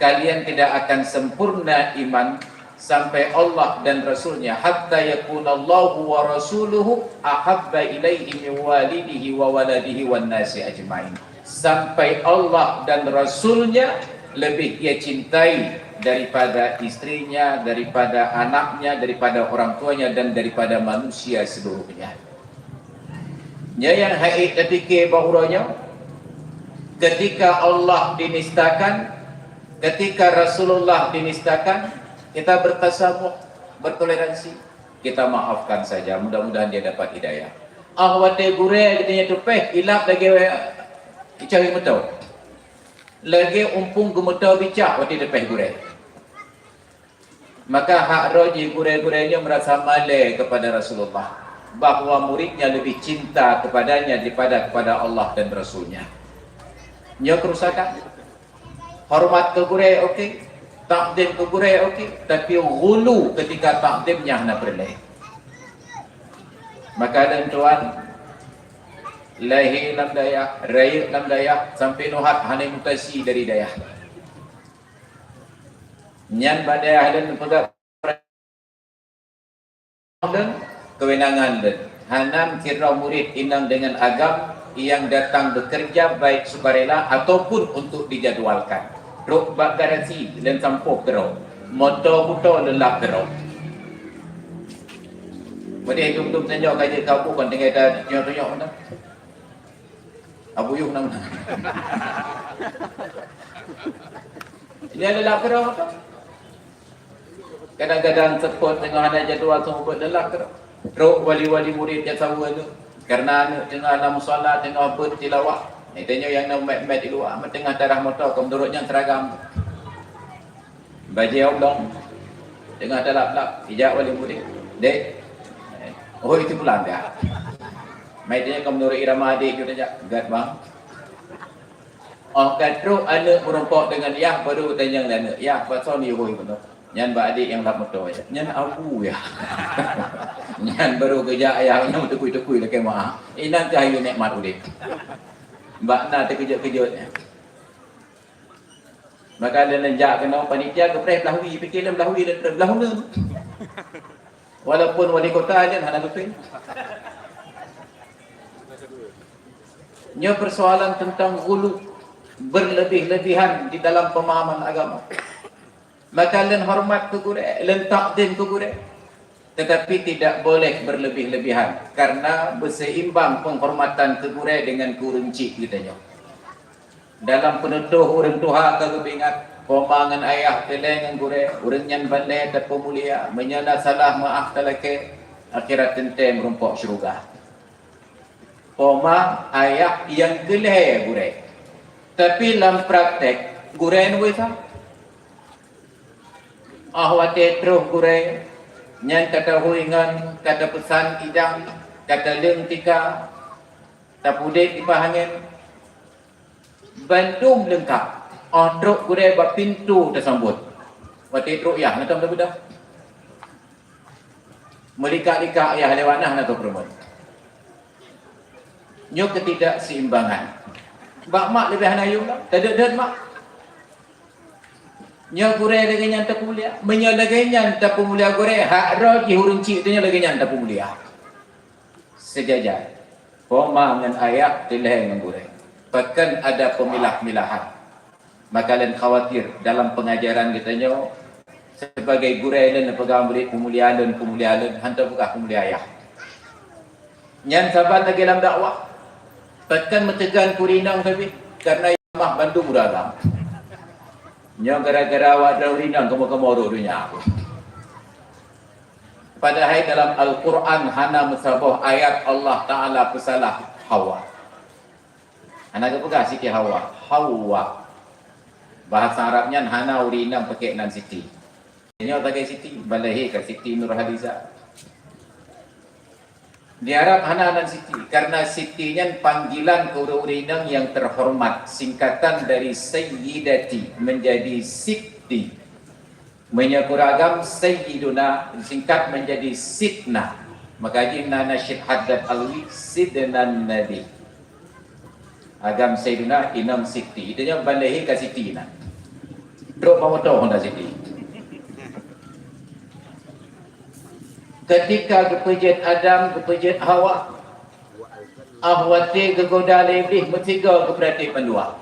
Kalian tidak akan sempurna iman sampai Allah dan Rasul-Nya, "Hatta yakunallahu wa rasuluhu ahabba ilaihi min walidihi wa waladihi wan nasi ajma'in." Sampai Allah dan Rasul-Nya lebih Ia cintai daripada istrinya, daripada anaknya, daripada orang tuanya, dan daripada manusia seluruhnya. Nyoe nyang haiek tapike bak uroe nyoe, ketika Allah dinistakan, ketika Rasulullah dinistakan, kita bertasamuh, bertoleransi, kita maafkan saja, mudah-mudahan dia dapat hidayah. Ah watée gurée geutanyoe teupeh, ilab lagée icawé meuto. Lagée umpung geumeuto bicah watée teupeh gurée. Maka hak droe jih gurée-gurée nyoe merasa malée kepada Rasulullah, bahwa muridnya lebih cinta kepadanya daripada kepada Allah dan Rasul-Nya. Nyoe kerusakan. Hormat keu gurée oke, takzim keu gurée oke, tapi ghulu ketika takzim nyan hana peureulée. Maka lôn tuan, lahé lam dayah, rayeuk lam dayah, sampai neuhat hana mutasi dari dayah. Nyan bak dayah lôn peugah lôn, kewenangan lôn. Hana sidroe murid inong deungon agam nyang datang bekerja baik sukarela ataupun untuk dijadwalkan. Trok bak garasi lôn sampôh keudroe. Moto kuto lôn lap keudroe. Meudeh dum-dum tanyoe ka jeuet ka buet kon tinggai tatunyok-tunyok mantong. Abu Yuh nama. Nyan lelak keudroe. Kadang-kadang seupôt teungoh hana jadwal seumeubeuet lelak keudroe. Trok wali-wali murit jak saweue aneuk. Kareuna aneuk teungoh lam musala, teungoh beuet tilawah. Nyan tanyoe nyang na mét-mét di luwa, meuteungoh tarah moto, keu meunurot nyan seuragam. Bajée oblong. Teungoh talap-lap, ijak wali murit. "Dek." "Oh, itu pulang dah." Meuteunyoe keu meunurot irama adek tu tajak. "Gat, bang." Oh ka trok aneuk meurumpok deungon yah, baru tanyong lé aneuk, "Yah, pasoe ni hôi bunoe?" "Nyan bak adek nyang lap moto, yah." "Nyan abu, yah." Nyan baru geujak ayah nyoe meuteukui-teukui lakée meu'ah. Inan keuh hayeue nikmat udeb. Bak na teukeujot-keujot nyan. Maka lôn jak keunoe panitia geupreh blah wie, pike lôn blah wie lôn treb blah uneun. Walaupun wali kota nyan hana beutôi. Nyoe persoalan tentang ghulu, berlebih-lebihan di dalam pemahaman agama. Maka lôn hormat keu gurée, lôn takzim keu gurée. Tetapi tidak boleh berlebih-lebihan, karena beuseimbang penghormatan keu gurée dengan keu ureuëng chik geutanyoe. Dalam peunutôh ureuëng tuha ka geupeuingat, poma ngon ayah teulée ngon gurée, ureuëng nyan bandée tapeumulia, meunyoe na salah meu'ah talakée, akhirat teuntée meurumpok syeuruga. Poma, ayah nyang keu lhée gurée. Tapi lam praktek, gurée nibak sa. Ah watée troh gurée, nyan ka tahôi ngon ka tapeusan idang, ka taleueng tika, tapudeb dipah angén. Bandum leungkap. Oh trok gurée bak pintoe tasambot. Watée trok yah, na tom tabeudah. Meulikak-likak yah lewat na, na tom peurumoh. Nyoe ketidakseimbangan. Bak mak leubeh hana yum lah. Tadeuet-deuet mak. Nyoe gurée lagée nyan tapeumulia. Meunyoe lagée nyan tapeumulia gurée, hak droe jih ureuëng chik tanyoe lagée nyan tapeumulia. Seujajar. Poma ngon ayah, teulhée ngon gurée. Bahkan ada pemilah-milahan. Maka lôn khawatir dalam pengajaran geutanyoe, sebagai gurée lôn peugah murit peumulia lôn, peumulia lôn, hantom peugah peumulia ayah. Nyan saban lagée lam dakwah. Bahkan meuteugan keu ureuëng inong sabe, karena nyang mat bandum ureuëng agam. Nyoe gara-gara awak droe ureuëng inong kamoe-kamoe rôh donya. Padahai dalam Al-Quran hana meusaboh ayat Allah Taala peusalah Hawa. Hana geupeugah Siti Hawa, Hawa. Bahasa Arab nyan hana ureuëng inong pakek nan Siti. Nyoe sagai Siti, balahé ka Siti Nurhaliza. Di Arab hana nan Siti, karena Siti nyan panggilan keu ureuëng inong nyang terhormat, singkatan dari Sayyidati menjadi Siti. Meunyoe keu ureuëng agam Sayyiduna disingkat menjadi Sidna, maka jih na Nasyid Haddad Alwi Sidna Nabi. Agam Sayyiduna inong Siti. Itu nyan balahé ka Siti na. Trok bak moto Honda Siti. Ketika geupeujeuet Adam, geupeujeuet Hawa, ah watée geugoda lé Iblih meusigoe geupeuratéb bandua.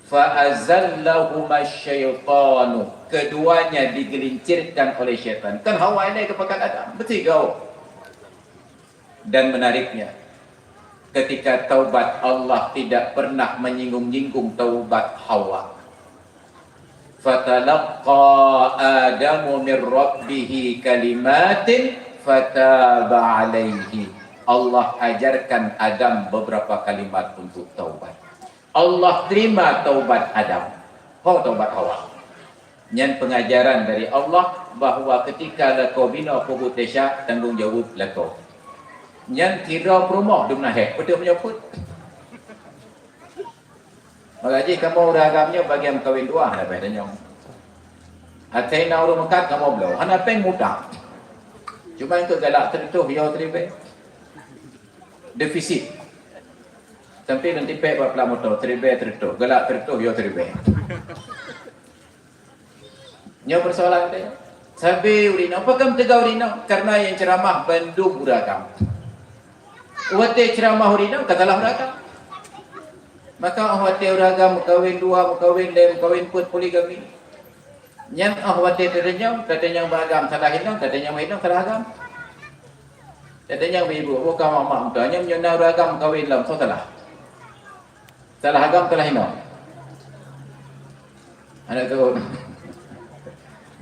Fa azallahuma syaitanu, keduanya digelincirkan oleh syaitan. Kan Hawa ilée geupakat Adam, meusigoe. Dan menariknya, ketika taubat, Allah tidak pernah menyinggung-nyinggung taubat Hawa. Fatalaqqa Adamu min rabbihi kalimatin fataba alaihi. Allah ajarkan Adam beberapa kalimat untuk taubat. Allah terima taubat Adam. Ho taubat Hawa. Nyan pengajaran dari Allah bahwa ketika lakoe binoe peubuet desya, tanggong jaweueb lakoe. Nyan sidroe peurumoh dum na hék, peue teuh meunyoe peuet. Maka jih kamoe ureuëng agam nyoe bagi meukawen dua hana beh tanyong. Asai na ureuëng meukat kamoe bloe, hana péng mutang. Cuma keu galak teureutôh yo teuribée. Defisit. Sampai lôn tipék bak plat moto, teuribée teureutôh, galak teureutôh yo teuribée. Nyoe persoalan teuh. Sabe ureuëng inong, pakon teuga ureuëng inong? Karena nyang ceramah bandum ureuëng agam. Watée ceramah ureuëng inong, ka salah ureuëng agam. Maka oh watée ureuëng agam meukawen dua, meukawen lhée, meukawen peuet, poligami. Nyan oh watée tatanyong, tatanyong bak agam salah inong, tatanyong bak inong salah agam. Tatanyong bak ibu, bukan mak-mak muda, nyan nyoe na ureuëng agam meukawen lom, soe salah? Salah agam, salah inong. Aneuk teuôt.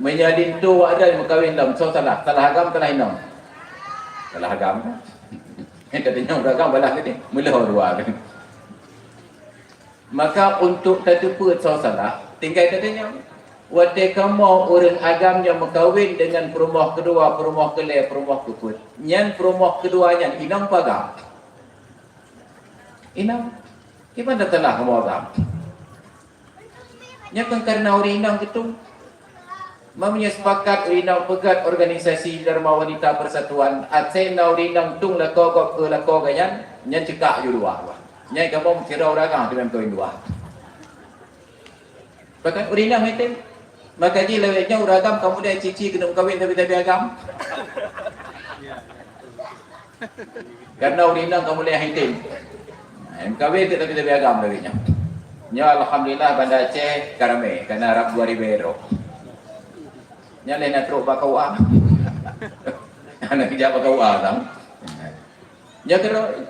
Meunyoe linto awak droe meukawen lom, soe salah? Salah agam, salah inong? Salah agam. Ka tanyong ureueng agam balah geude, meuleuho dua. Maka untuk tateupeue soe salah, tinggai tatanyong. Watée kamoe ureueng agam nyang meukawen deungon peurumoh keudua, peurumoh keulhèe, peurumoh keupeuet, nyan peurumoh keudua nyan inong peue agam? Inong. Kiban tasalah kamoe agam? Nyan kan kareuna ureueng inong geutung. Meunyoe sepakat ureueng inong peugét organisasi Dharma Wanita Persatuan, asai na ureueng inong tung lakoe gob keu lakoe gobnyan, nyan ceukak ju luwa. Nyan kamoe meusidroe ureueng agam teuma meukawen dua. Bahkan ureueng inong item. Maka jih lawét nyoe ureueng agam kamoe deh cici keuneuk meukawen sabe-sabe agam. Karena ureueng inong ka mulai hitem. Nah, meukawen teuk tapi-tapi agam lagèe nyan. Nyoe alhamdulillah Banda Aceh ka ramè, karena rab dua ribèe droe. Nyan lé na trok bak K U A. Hana geujak bak K U A tang. Nyoe keudroe.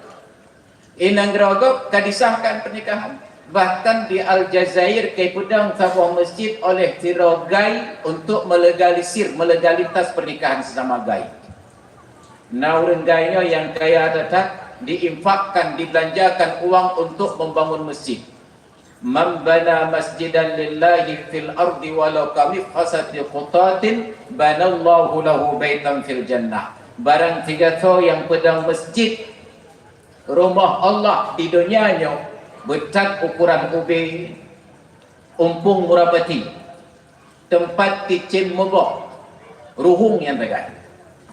Inong keudroe gob ka disahkan pernikahan. Bahkan di Aljazair ka ipeudong saboh masjid oleh sidroe gai untuk melegalisir, melegalitas pernikahan sesama gai. Na ureueng gai nyoe nyang kaya that-that, diinfakkan, dibelanjakan uang untuk membangun masjid. "Man bana masjidan lillahi fil ardi walau kamifhasati qutatin, banallahu lahu baitan fil jannah." Barang sigasoe nyang peudong masjid, rumoh Allah di donya nyoe, beuthat ukuran ubé, umpung murapati. Teumpat cicém muboh, ruhueng nyang teuga.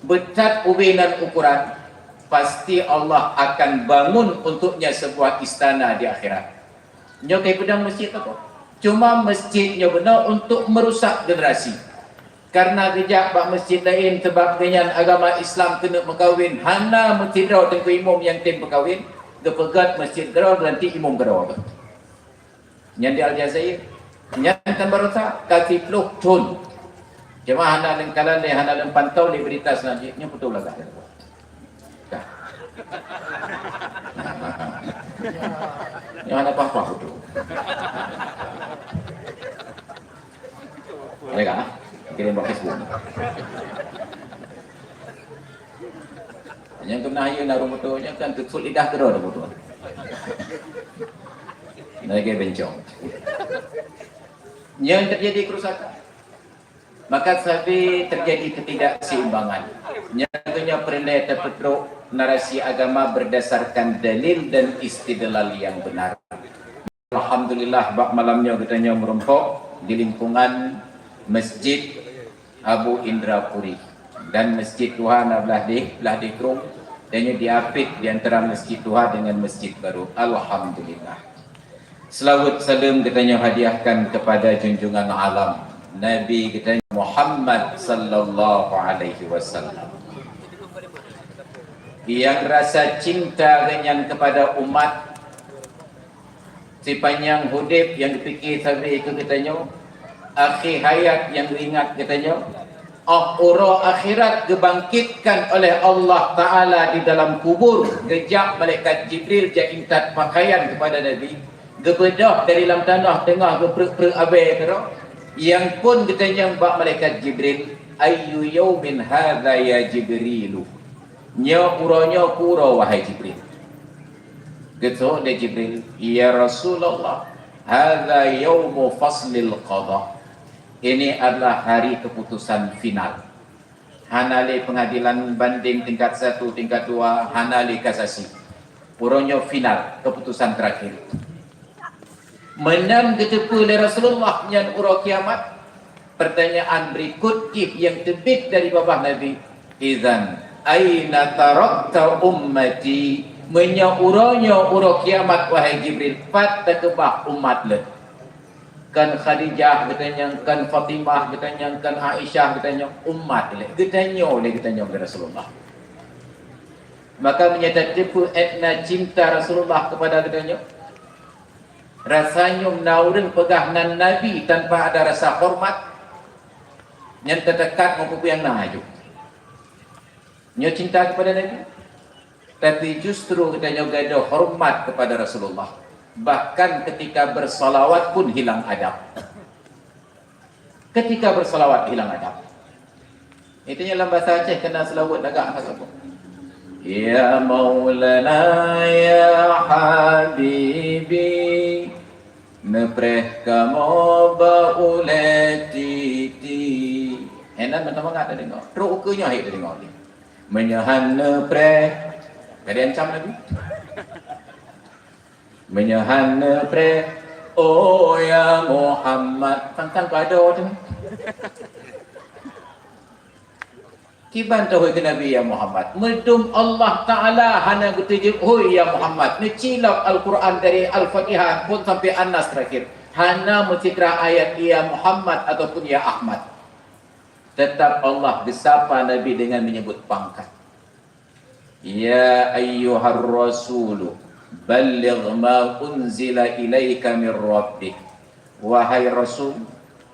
Beuthat ubé nan ukuran, pasti Allah akan bangun untuknya sebuah istana di akhirat. Nyoe ka ipeudong masjid apa? Cuma masjid nyoe bunoe untuk merusak generasi. Karena geujak bak masjid laén sabab gobnyan agama Islam keuneuk meukawen, hana meusidroe teungku imum nyang tem peukawen, geupeugét masjid keudroe geulantik imum keudroe. Nyan di Aljazair. Nyan kan baroesa ka siplôh thon. Cuma hana lôn kalon lé, hana lôn pantau lé berita selanjutnya, beutôi lah ka. Ka. Nyan hana paih-paih beutôi. Ada ka? Kirim bak Facebook. Nyang keunan hayeue na ureueng muto nyan kan teutut lidah keudroe ureueng muto. Lagèe bencong. Nyang terjadi kerusakan. Maka sabe terjadi ketidakseimbangan. Nyang geutanyoe peureulèe tapeutrok narasi agama berdasarkan dalil dan istidlal yang benar. Alhamdulillah, bak malam nyoe geutanyoe meurumpok di lingkungan Masjid Abu Indra Puri dan Masjid Tuha na blah deh, blah deh krong, dan nyoe diapit di antara Masjid Tuha dengan Masjid Baru. Alhamdulillah. Selawat saleuem geutanyoe hadiahkan kepada junjungan alam, Nabi geutanyoe Muhammad sallallahu alaihi wasallam. Nyang rasa cinta geuhnyan kepada umat, sipanjang udép nyang geupike sabe keu geutanyoe, akhé hayat nyang geuingat geutanyoe, 'oh uroe akhirat geubangkitkan oleh Allah Taala di dalam kubur, geujak malaikat Jibril jak intat pakaian kepada Nabi, geubeudôh dari lam tanoh teungoh geupreuek-preuek abèe keudroe, nyang phon geutanyong bak malaikat Jibril, "Ayyu yaumin hadza ya Jibrilu?" Nyoe uroe nyoe keu uroe, wahai Jibril. Geutanyong lé Jibril, "Ya Rasulullah, hadza yaumu faslil qada." Ini adalah hari keputusan final. Hana lé pengadilan banding tingkat satu, tingkat dua, hana lé kasasi. Uroe nyoe final, keputusan terakhir. Meunan geuteupeue lé Rasulullah nyan uroe kiamat, pertanyaan berikut jih nyang teubiet dari babah Nabi, "Idzan, aina tarakta ummati?" Meunyoe uroe nyoe uroe kiamat, wahai Jibril, pat takeubah umat lôn? Kan Khadijah geutanyong, kan Fatimah geutanyong, kan Aisyah geutanyong, umat lé, geutanyoe lé geutanyong lé Rasulullah. Maka meunyoe tateupeue ètna cinta Rasulullah kepada geutanyoe, rasa nyoe na ureueng peugah nan Nabi tanpa ada rasa hormat, nyan teudekat ngon peue nyang na aju. Nyoe cinta kepada Nabi, tapi justru geutanyoe gadôh hormat kepada Rasulullah. Bahkan ketika bersalawat pun hilang adab. Ketika bersalawat hilang adab. Itu nyan lam bahasa Aceh kena selawat lagak hana sopan. Ya Maulana ya Habibi, neupreh kamoe bak ulée titi. Hana mantong mangat teudeungoe. Trok ukeue nyoe hai teudeungoe. Meunyoe han neupreh, ka diancam Nabi. Meunyoe han neupreh, oh ya Muhammad, tantang kado tu. Kiban teuhôi keu Nabi ya Muhammad. Meudum Allah Ta'ala hana geuteujeuet hôi ya Muhammad. Neucilok Al-Quran dari Al-Fatihah pun sampai An-Nas terakhir. Hana meucitra ayat ya Muhammad ataupun ya Ahmad. Tetap Allah geusapa Nabi dengan menyebut pangkat. Ya ayyuhar rasulu, balligh ma unzila ilaika mir rabbik. Wahai Rasul,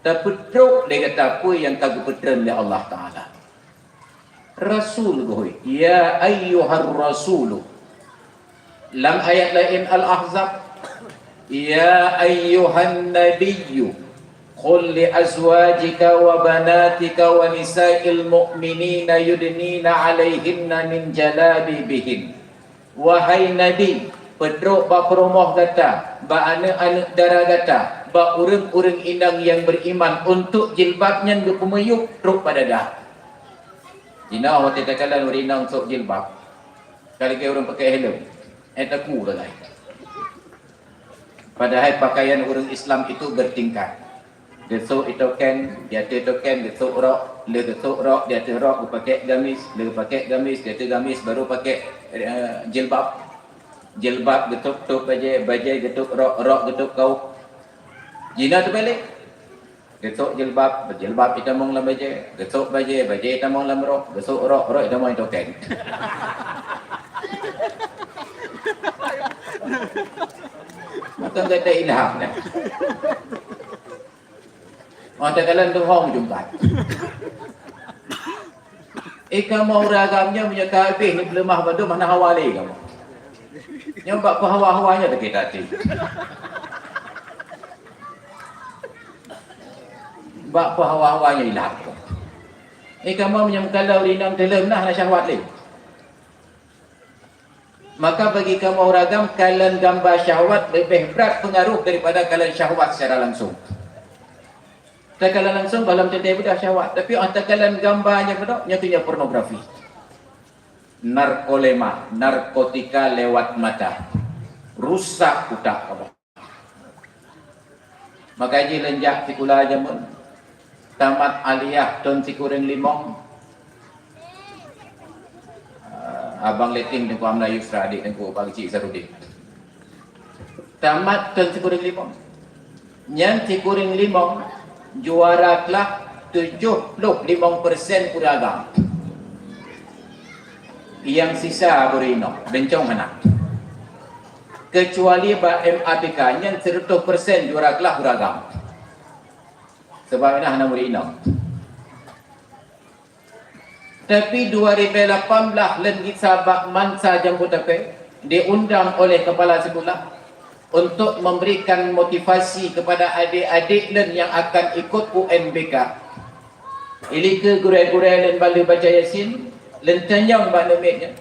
tapeutrok lé gata peue nyang ka geupeutreun lé Allah Ta'ala. Rasul geuhôi, ya ayyuhar rasulu. Lam ayat laén Al-Ahzab, ya ayyuhan nabiyyu, qul li azwajika wa banatika wa nisa'il mu'minina yudnina 'alaihinna min jalabibihin. Wahai Nabi, peutrok bak peurumoh gata, bak aneuëk-aneuëk dara gata, bak ureuëng-ureuëng inong nyang beriman untuk jilbab nyan geupeumiyueb trok bak dada. Jinoe watée takalon ureuëng inong sôk jilbab, ka lagée ureuëng pakai helm, eh, taku lagée. Padahai pakaian ureuëng Islam itu bertingkat. Geusôk itoken, di ateueh token geusôk rok, lheueh geusôk rok, di ateueh rok geupakék gamis, lheueh geupakék gamis, di ateueh gamis baru pakék, eh, jilbab. Jilbab geutôb-tôb bajée, bajée geutôb rok, rok geutôb kaub. Jinoe teubalék. Geusôk jilbab, jilbab itamong lam bajée, geusôk bajée, bajée itamong lam rok, geusôk rok, rok itamong itoken. Maka gata ilham dah. Orang takalon tu hong jumpat. Eh, kamoe ureuëng agam nyoe meunyoe ka habéh neupeuleumah bandum hana hawa lé kamoe. Nyoe bak peuhawa-hawa nyoe sakét até. Bak peuhawa-hawa nyoe ilat. Eh, kamoe meunyoe meukalon ureuëng inong teuh lheueh meunan hana syahwat lé. Maka bagi kamoe ureuëng agam, kalon gamba syahwat leubeh brat peungaroh daripada kalon syahwat secara langsung. Takalon langsung bah lom teuntée beudah syahwat, tapi óh takalon gamba nyang keudok, nyoe keuh nyoe pornografi. Narkolema, narkotika lewat mata. Rusak utak kamoe. Maka jih lôn jak sikula jameun, tamat aliyah thon sikureueng limong. Ah, abang Leting Teungku Amla Yusra, adik Teungku Bang Cik Sarudin. Tamat thon sikureueng limong. Nyan sikureueng limong juara kelas tujoh ploh limong persen ureuëng agam. Nyang sisa beurinong, beuncong hana. Keucuali bak M A T K, nyan sireutoh persen juara kelas ureuëng agam. Sabab na hana murit inong. Tapi dua ribu lapan belas lôn gisa bak Mansa Jambu Tapé, diundang oleh kepala sekolah untuk memberikan motivasi kepada adik-adik lôn yang akan ikut U N B K. Ilike gurée-gurée lôn baleue baca Yasin, lôn tanyong bak aneuk miet nyan,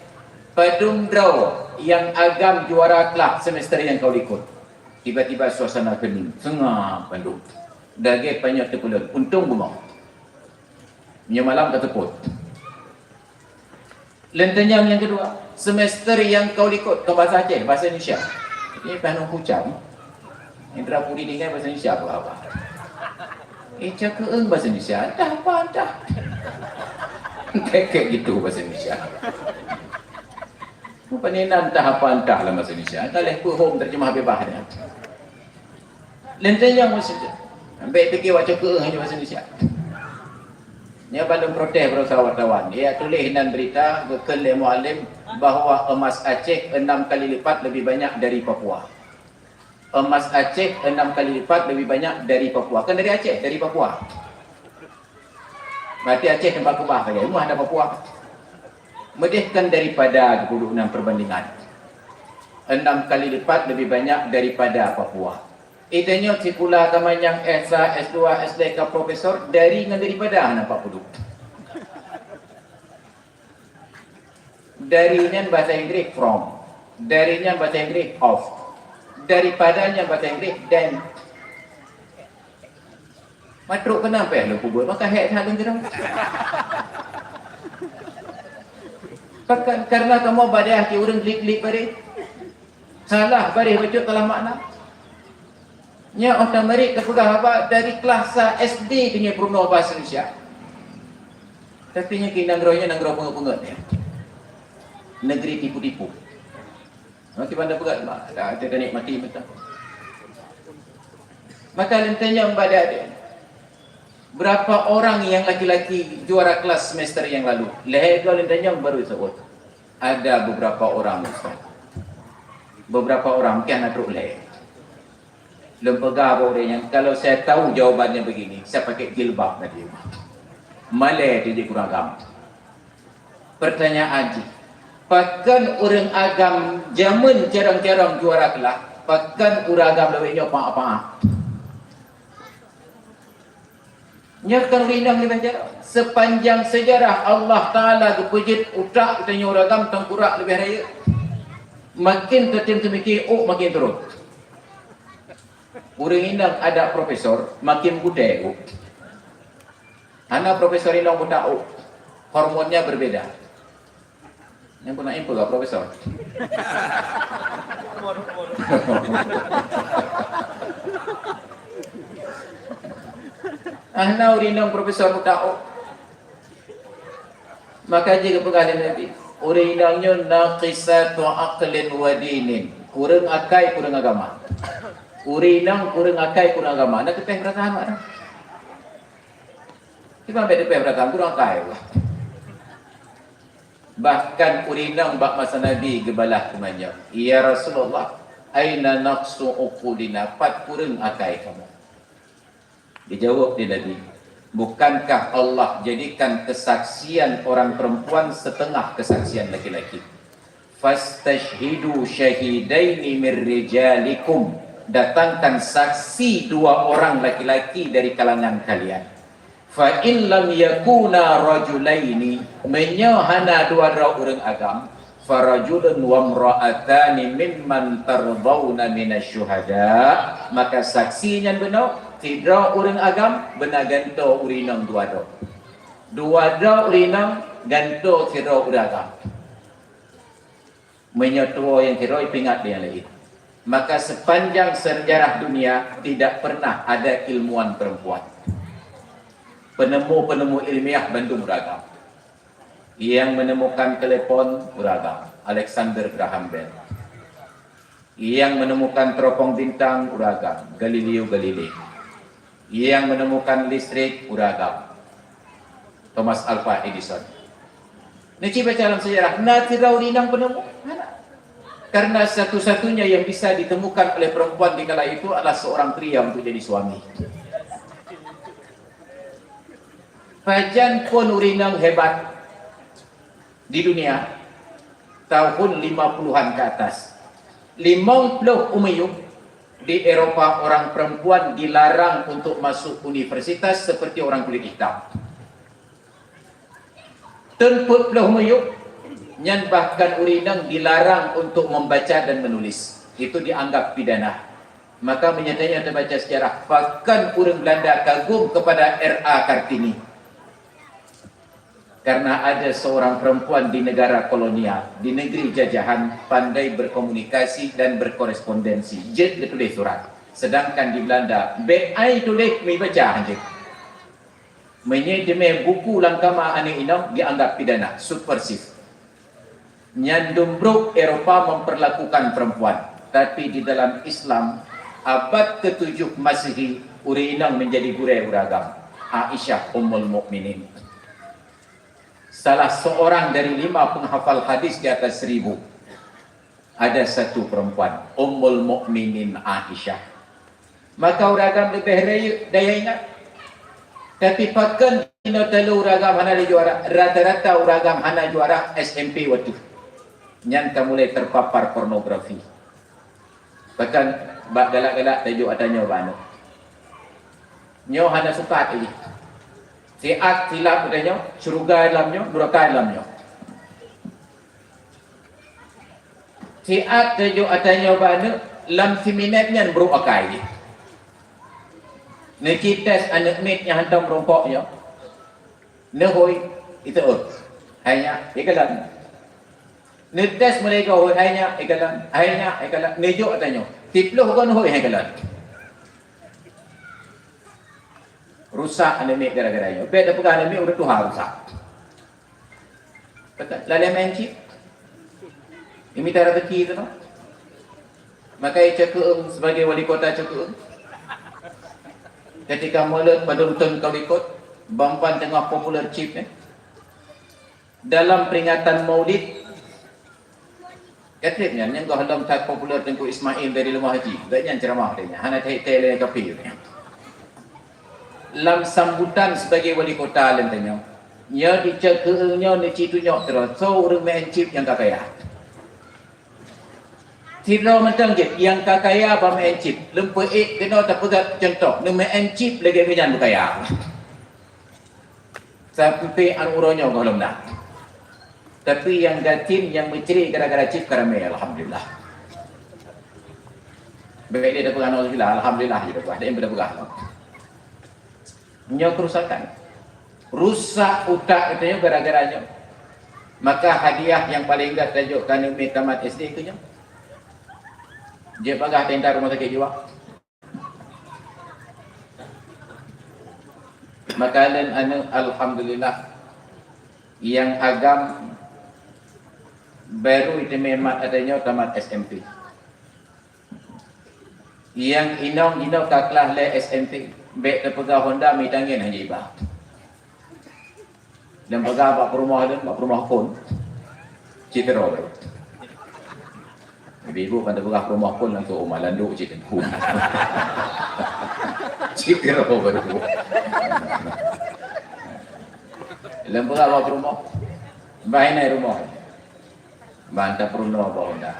"Padum droe nyang agam juara kelas semester nyang ka likot?" Tiba-tiba suasana hening, seungab bandum. Lagée panyöt teupeulon, untông beungoh. Nyoe malam ka seupôt. Lôn tanyong nyang keudua, semester nyang ka likot, kon bahasa Aceh, bahasa Indonesia. Ini pih nong kucam. Indra Puri tinggai bahasa Indonesia apa apa. Eh, cakeueng bahasa Indonesia, entah apa entah. Kayak gitu bahasa Indonesia. Bukan ini entah apa entah dalam bahasa Indonesia. Entah leh peuhom terjemah bebas dia. Lenteng nyang meuseujid. Ambek pike wak cokeuh hanya bahasa Indonesia. Nya bandum protes berusaha wartawan. Ia tulis nan berita geukheun lé Mualem bahwa emas Aceh enam kali lipat lebih banyak dari Papua. Emas Aceh enam kali lipat lebih banyak dari Papua. Kan dari Aceh, dari Papua. Berarti Aceh tempat kubah saja. Rumah ada Papua. Meudeh kan daripada dua puluh enam perbandingan. Enam kali lipat lebih banyak daripada Papua. Itanyoe sikula ka manyang S satu, S dua, S tiga ka profesor, dari ngon daripada hana pat peuduek. Dari nyan bahasa Inggris from. Dari nyan bahasa Inggris of. Daripada nyan bahasa Inggris than. Matrok keunan payah lôn peubuet, maka hék that lôn keudroe. Pakon, karena kamoe bak dayah cit ureueng klik-klik bareh. Salah bareh bacut salah makna. Nyoe óh tamarit tapeugah haba dari kelas sa S D teungoh peurunoe bahasa Indonesia. Tapi nyoe keunan nanggroe nyoe nanggroe peungeut-peungeut nyoe. Negeri tipu-tipu. Nanti pandai peugah, dah ada nikmati mata. Maka lintanyong pada dia. Berapa orang yang laki-laki juara kelas semester yang lalu? Lehai dua lintanyong baru sebut. Ada beberapa orang, Ustaz. Beberapa orang, mungkin anak truk lehai. Lôn peugah bak ureueng nyan, kalau saya tahu jawabannya begini, saya pakai jilbab tadi. Malèe tu di kurang agam. Pertanyaan jih, pakon ureueng agam jameun carông-carông juara kelas, pakon ureueng agam lawét nyoe paah-paah? Nyoe kan ureueng inong leubeh jaroe. Sepanjang sejarah Allah Taala geupeujeuet utak geutanyoe ureueng agam tangkurak leubeh rayeuk. Makin tatem teumiki ôk makin turot. Ureueng inong adak profesor makin gutèe ôk. Hana profesor inong buta ôk. Hormonnya berbeda. Nyang pernah info gak profesor? Ah, na ureueng inong profesor buta ôk. Maka jih geupeugah lé Nabi, ureueng inong nyoe naqisatu aqlin wa dinin. Kureueng akai, kureueng agama. Ureueng inong kureueng akai, kureueng agama. Na teupeh peurasaan awak nyan? Kiban bèk teupeh peurasaan, kureueng akai. Bahkan ureueng inong bak masa Nabi geubalah teumanyong, "Ya Rasulullah, aina naqsu uqulina?" Pat kureueng akai kamoe? Dijawab lé Nabi, "Bukankah Allah jadikan kesaksian orang perempuan setengah kesaksian laki-laki? Fastashhidu syahidaini min rijalikum." Datangkan saksi dua orang laki-laki dari kalangan kalian. "Fa in lam yakuna rajulaini," meunyoe hana dua droe ureueng agam, "farajulun wamra'atani mimman tardhauna minasy syuhada," maka saksi nyan bunoe, sidroe ureueng agam beuna gantoe ureueng inong dua droe. Dua droe ureueng inong gantoe sidroe ureueng agam. Meunyoe tuwoe nyang sidroe peuingat lé nyang laén. Maka sepanjang sejarah dunia tidak pernah ada ilmuwan perempuan. Penemu-penemu ilmiah bandum ureueng agam. Yang menemukan telepon, ureueng agam, Alexander Graham Bell. Yang menemukan teropong bintang, ureueng agam, Galileo Galilei. Yang menemukan listrik, ureueng agam, Thomas Alva Edison. Neuci baca dalam sejarah, na sidroe ureueng inong penemu? Hana. Karena satu-satunya yang bisa ditemukan oleh perempuan di kala itu adalah seorang pria untuk jadi suami. Pajan phôn ureueng inong hebat di dunia tahun lima puluhan ke atas. Limong ploh u miyueb di Eropa orang perempuan dilarang untuk masuk universitas seperti orang kulit hitam. Teun peuet ploh miyueb nyan bahkan ureueng inong dilarang untuk membaca dan menulis. Itu dianggap pidana. Maka meunyoe tanyoe tabaca sejarah, pakon ureueng Belanda kagum kepada R A Kartini. Karena ada seorang perempuan di negara kolonial, di negeri jajahan, pandai berkomunikasi dan berkorespondensi, jeuet geutuléh surat. Sedangkan di Belanda, bèk ai tuléh, meubaca hanjeuet. Meunyoe teumé buku lam kama aneuk inong, dianggap pidana, subversif. Nyan dum brôk Eropa memperlakukan perempuan, tapi di dalam Islam, abad ketujuh Masehi, ureueng inong menjadi gurèe ureueng agam, Aisyah Ummul Mukminin. Salah seorang dari lima penghafal hadis di atas seribu. Ada satu perempuan, Ummul Mukminin Aisyah. Maka ureueng agam leubeh rayeuk daya ingat. Tapi pakon inoe talu ureueng agam hana lé juara, rata-rata ureueng agam hana juara S M P watèe nyan ka mulai terpapar pornografi. Bahkan bak galak-galak tajok ata nyoe bak aneuk. Nyoe hana sukat lagi. Siat silap geutanyoe, syeuruga lam nyoe, nuraka lam nyoe. Siat tajok ata nyoe bak aneuk, lam siminét nyan brok akai jih. Neuci tes aneuk miet nyang hantom meurumpok nyoe. Neuhôi, iteuôt. Hai nyak, ikalon. Neutés mulai geuhôi, hai nyak, ikalon. Hai nyak, ikalon. Neujok ata nyoe. Siplôh goe neuhôi, hai kalon. Rusak aneuk miet gara-gara nyoe. Bèk tapeugah aneuk miet ureueng tuha rusak. Betul? Lalèe main chip. Imita rezeki tu noh. Maka Cakeueng sebagai wali kota Cakeueng, ketika mulod padum thôn ka likot, ban-ban teungoh populer chip, eh. Dalam peringatan Maulid, ka trép nyan, nyang gohlom that populer Teungku Ismail dari Leumah Haji. Gobnyan ceramah dia nyan, hana that-that lé kaphé nyan. Lam sambutan sebagai wali kota lôn tanyoe, nyoe di Cakeueng nyoe neuci tunyok sidroe, soe ureueng meu'en chip nyang ka kaya. Sidroe mantong jeuet nyang ka kaya bak meu'en chip, lôn peuék keunoe tapeugah cuntoh, neumeu'en chip lagèe gobnyan beukaya. Sampoe aneuk uroe nyoe gohlom na. Tapi nyang gasien nyang meucre gara-gara chip ka ramè, alhamdulillah. Bèk lé tapeugah nauzubillah, alhamdulillah jih tapeugah, deh beupeugah. Nyoe kerusakan. Rusak utak geutanyoe gara-gara nyoe. Maka hadiah nyang paleng gèt tajok keu aneuk miet tamat S D keu nyoe. Jeuet bagah tenda rumoh sakét jiwa. Maka lôn aneuk, alhamdulillah, nyang agam baru iteumé mat ata nyoe tamat S M P. Nyang inong jinoe ka klah lhèe S M P, bèk teupeugah Honda, mita angèn hana jiba. Lôn peugah bak peurumoh lôn, bak peurumoh phôn. Cit keudroe baru. Ibu-ibu kan teupeugah peurumoh phôn langsung, "Oh, malanduk cit phôn." Cit keudroe baru. Lôn peugah bak peurumoh. Bah inan rumoh. Ban tapeurunoe bak Honda.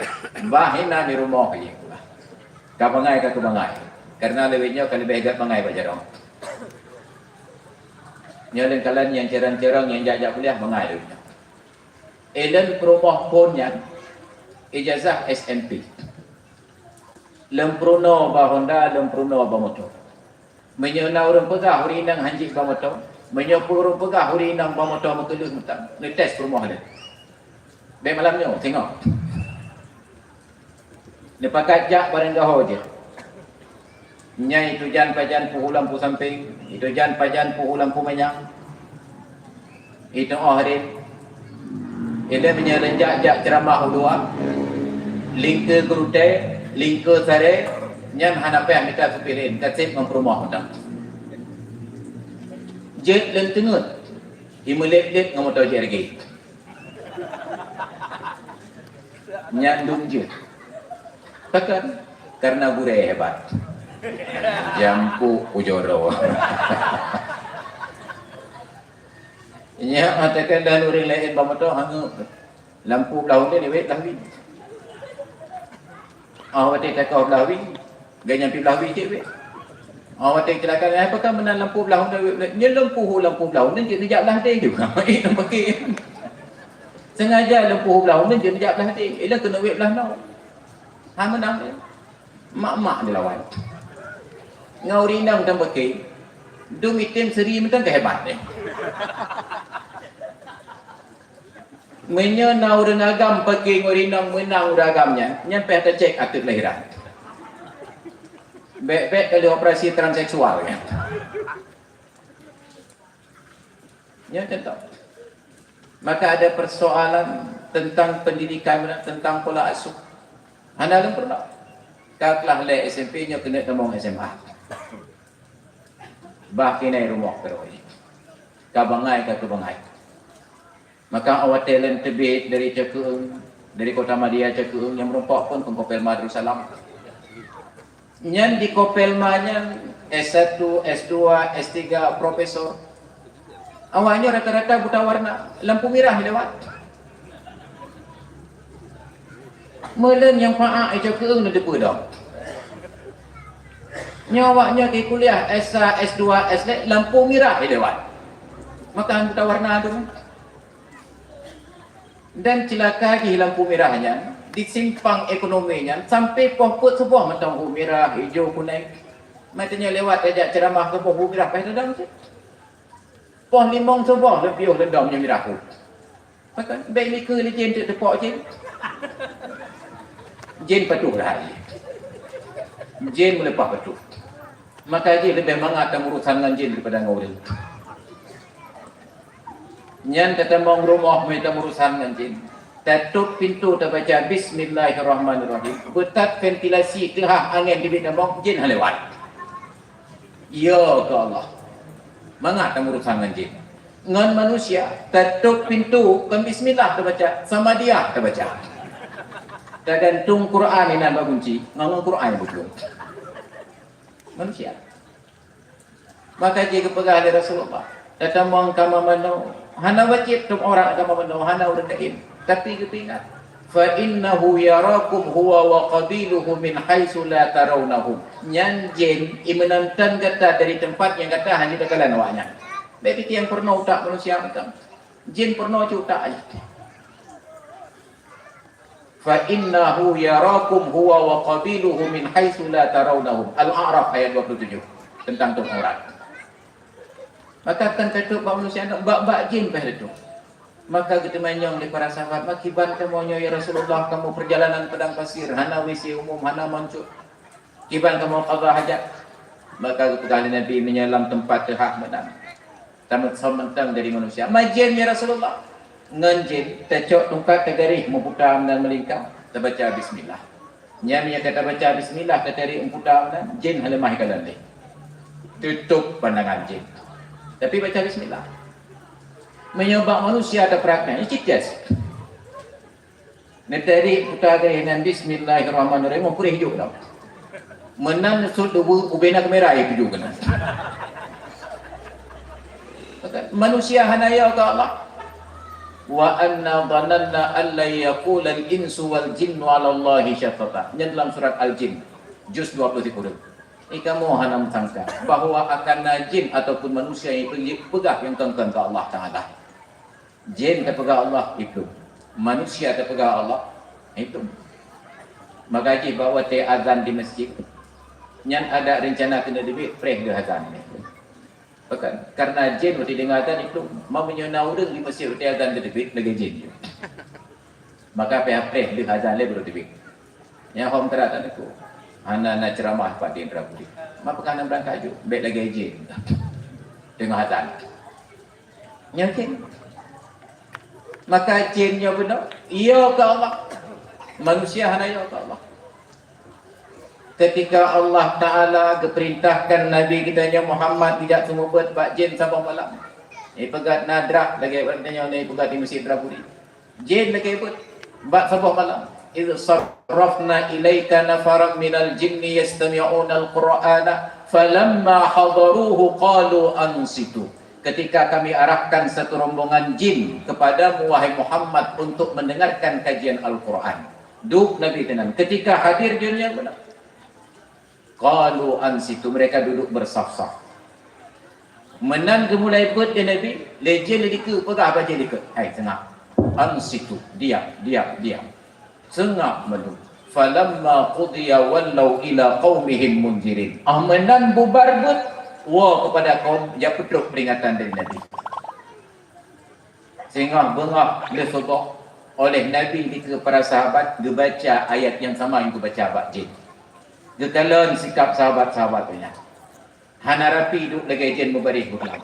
Bah inan di rumoh jih pula. Ka bangai ka keu bangai. Karena lewat nyoe ka leubeh gèt bangai bak jaroe. Nyoe lôn kalon nyang carông-carông nyang jak-jak kuliah bangai lewat nyoe. Eh, lôn peurumoh phôn nyan ijazah S M P. Lôn peurunoe bak Honda, lôn peurunoe bak moto. Meunyoe na ureueng peugah ureueng inong hanjeuet bak moto, meunyoe ureueng peugah ureueng inong bak moto meukeuleuh mantong, neutés peurumoh lé. Bèk malam nyoe, singoh. Neupakat jak bareng gaho jeuet. Nyan itujan pajan puhu lampu sampéng, itujan pajan puhu lampu manyang. Itu oh rin. Ilèe meunyoe lôn jak-jak ceuramah u luwa, lingkeu geurutèe, lingkeu saré, nyan hana payah mita supé laén, ka sép ngon peurumoh mantong. Jeuet lôn teungeut, imeulét-lét ngon moto J R G. Nyan dum jeuet. Pakon? Karena gurèe hebat. Jampuk ujoro. Nyak meutakheun dan ureueng laén bak moto hangeut. Lampu blah uneuen wét blah wie. Ah, watèe takoh blah wie, gobnyan pih blah wie cit wét. Ah, watèe ceulaka, eh, pakon meunan lampu blah uneuen wét blah, nyoe lampu, lampu blah uneuen jeuet neujak blah deh juga. Eh, lam paké. Sengaja lampu blah uneuen jeuet neujak blah deh. Ilèe keuneuk wét blah noe. Ha, meunan. Mak-mak dilawan. Ngon ureueng inong dan paké. Dum item seri mantong keu hebat deh. Meunyoe na ureueng agam paké ngon ureueng inong meunang ureueng agam nyan, nyan payah tacèk akte kelahiran. Bèk-bèk ka lheueh operasi transseksual nyan. Nyan contoh. Maka ada persoalan tentang pendidikan, tentang pola asuh. Hana lôn peurunoe. Ka klah lé S M P nyoe keuneuk tamong S M A. Bah keunoe rumoh keudroe. Ka bangai ka keu bangai. Maka watèe lôn teubiet dari Cakeueng, dari Kota Madya Cakeueng nyang meurumpok phôn keu Kopelma Darussalam. Nyan di Kopelma nyan S satu, S dua, S tiga, profesor. Awak nyoe rata-rata buta warna, lampu mirah lewat. Meulôn nyang paak i Cakeueng neuteupeue dong. Nyoe awak nyoe di kuliah S sa, S dua, S lhèe, lampu mirah lewat. Maka anggota warna tu. Dan cilaka jih lampu mirah nyan, di simpang ekonomi nyan, sampai poh peuet suboh mantong, hu mirah, ijo, kunèng. Mata nyoe lewat tajak ceuramah keu poh hu mirah, paih tadong cit. Poh limong suboh leupiôh leudom nyoe mirah hu. Maka bèk likeu lé jén teuk teupok jén. Jén patuh dah hari. Jén meuleupah patuh. Maka jih leubeh mangat tameurusan ngon jén daripada ngon ureueng. Nyan tatamong rumoh meu tameurusan ngon jén. Tatôp pintoe tabaca bismillahirrahmanirrahim. Beutat ventilasi teuhah angén teubiet tamong, jén han lewat. Ya keu Allah. Mangat tameurusan ngon jén. Ngon manusia, tatôp pintoe kon bismillah tabaca, samadiah tabaca. Tagantung Quran inan bak gunci, ngon Quran bujur. Manusia. Maka jih geupeugah lé Rasulullah, "Tatamong kama manoe, hana wajéb tom orang kama manoe, hana ureueng laén. Tapi geupeuingat, fa innahu yarakum huwa wa qabiluhu min haitsu la tarawnahum." Nyan jén i meunonton gata dari teumpat nyang gata hana takalon awaknyan. Bèk pike nyang peurunoe utak manusia mantong. Jén peurunoe cit utak jih. "Fa innahu yarakum huwa wa qabiluhu min haitsu la tarawnahum." Al-A'raf ayat dua puluh tujuh, tentang tom aurat. Maka kan tatôp bak manusia, bak, bak jén paih tatôp. Maka geuteumanyong lé para sahabat, "Ma kiban kamoe nyoe, ya Rasulullah, kamoe peurjalanan padang pasir, hana W C umum, hana mancok. Kiban kamoe qadha hajat?" Maka geupeugah lé Nabi, "Meunyoe lam teumpat teuhah meunan, tameusom mantong dari manusia." "Ma jén, ya Rasulullah?" "Ngon jén, tacok tungkat tagaréh meuputa meunan meulingka, tabaca bismillah. Nyan meunyoe ka tabaca bismillah, tatarék meuputa meunan, jén hana lé meukalon lé. Tutôp pandangan jén. Tapi baca bismillah." Meunyoe bak manusia tapraktek, nyan cit tes. Neutari puta garéh nyan, "Bismillahirrahmanirrahim," oh, kureh jok dah. Meunan neusut dubu, ubena kamera, eh, tuju keunan. Manusia hana yo keu Allah. "Wa anna dhananna an lan yaqulal insu wal jinnu 'alallahi syatata." Nyan dalam surat Al-Jin, juz dua puluh sikureueng. Eh, kamoe hana meusangka bahwa akan na jin ataupun manusia nyang peugah nyang kon-kon keu Allah Taala. Jén tapeugah Allah, iplôh. Manusia tapeugah Allah, iplôh. Maka jih bak watèe azan di masjid, nyan ada rencana keuneuk teubiet preh lheueh azan. Bahkan, karena jén watèe deungo azan iplôh, ma meunyoe na ureueng di masjid watèe azan geuteubiet, lagèe jén. Maka payah preh lheueh azan lé baru teubiet. Nyang hom teurat, Teungku. Hana na ceuramah pat di Indrapuri. Ma peue ka na beurangkat ju, bèk lagèe jén. Teungoh azan. Nyan jén. Maka jén nyoe bunoe, yo keu Allah. Manusia hana yo keu Allah. Ketika Allah Taala geupeurintahkan Nabi geutanyoe Muhammad geujak seumeubeuet bak jén saboh malam. Ipeugöt na drah lagèe geutanyoe na ipeugöt di Mesjid Indrapuri. Jén lagèe beuet bak saboh malam. "Idz sarrafna ilaika nafaran minal jinni yastami'unal Qur'ana, falamma hadaruhu qalu ansitu." Ketika Kami arahkan satu rombongan jin kepadamu, wahai Muhammad, untuk mendengarkan kajian Al-Quran. Duek Nabi teunan. Ketika hadir jin nyan, qalu ansitu, mereka duduk bersaf-saf. Meunan geumulai beuet lé Nabi, lé jén lé dikeue peugah bak jén dikeue, "Hai, seungab. Ansitu, diam, diam, diam. Seungab mandum." "Falamma qudiya wallau ila qaumihim munzirin." Ah, meunan bubar beuet, woe keupada kaum, jak peutrok peuringatan dari Nabi. Singoh beungoh lheueh suboh, oleh Nabi dikeue para sahabat geubaca ayat nyang sama nyang geubaca bak jén. Geukalon sikap sahabat-sahabat nyan. Hana rapi duek lagèe jén meubaréh beuklam.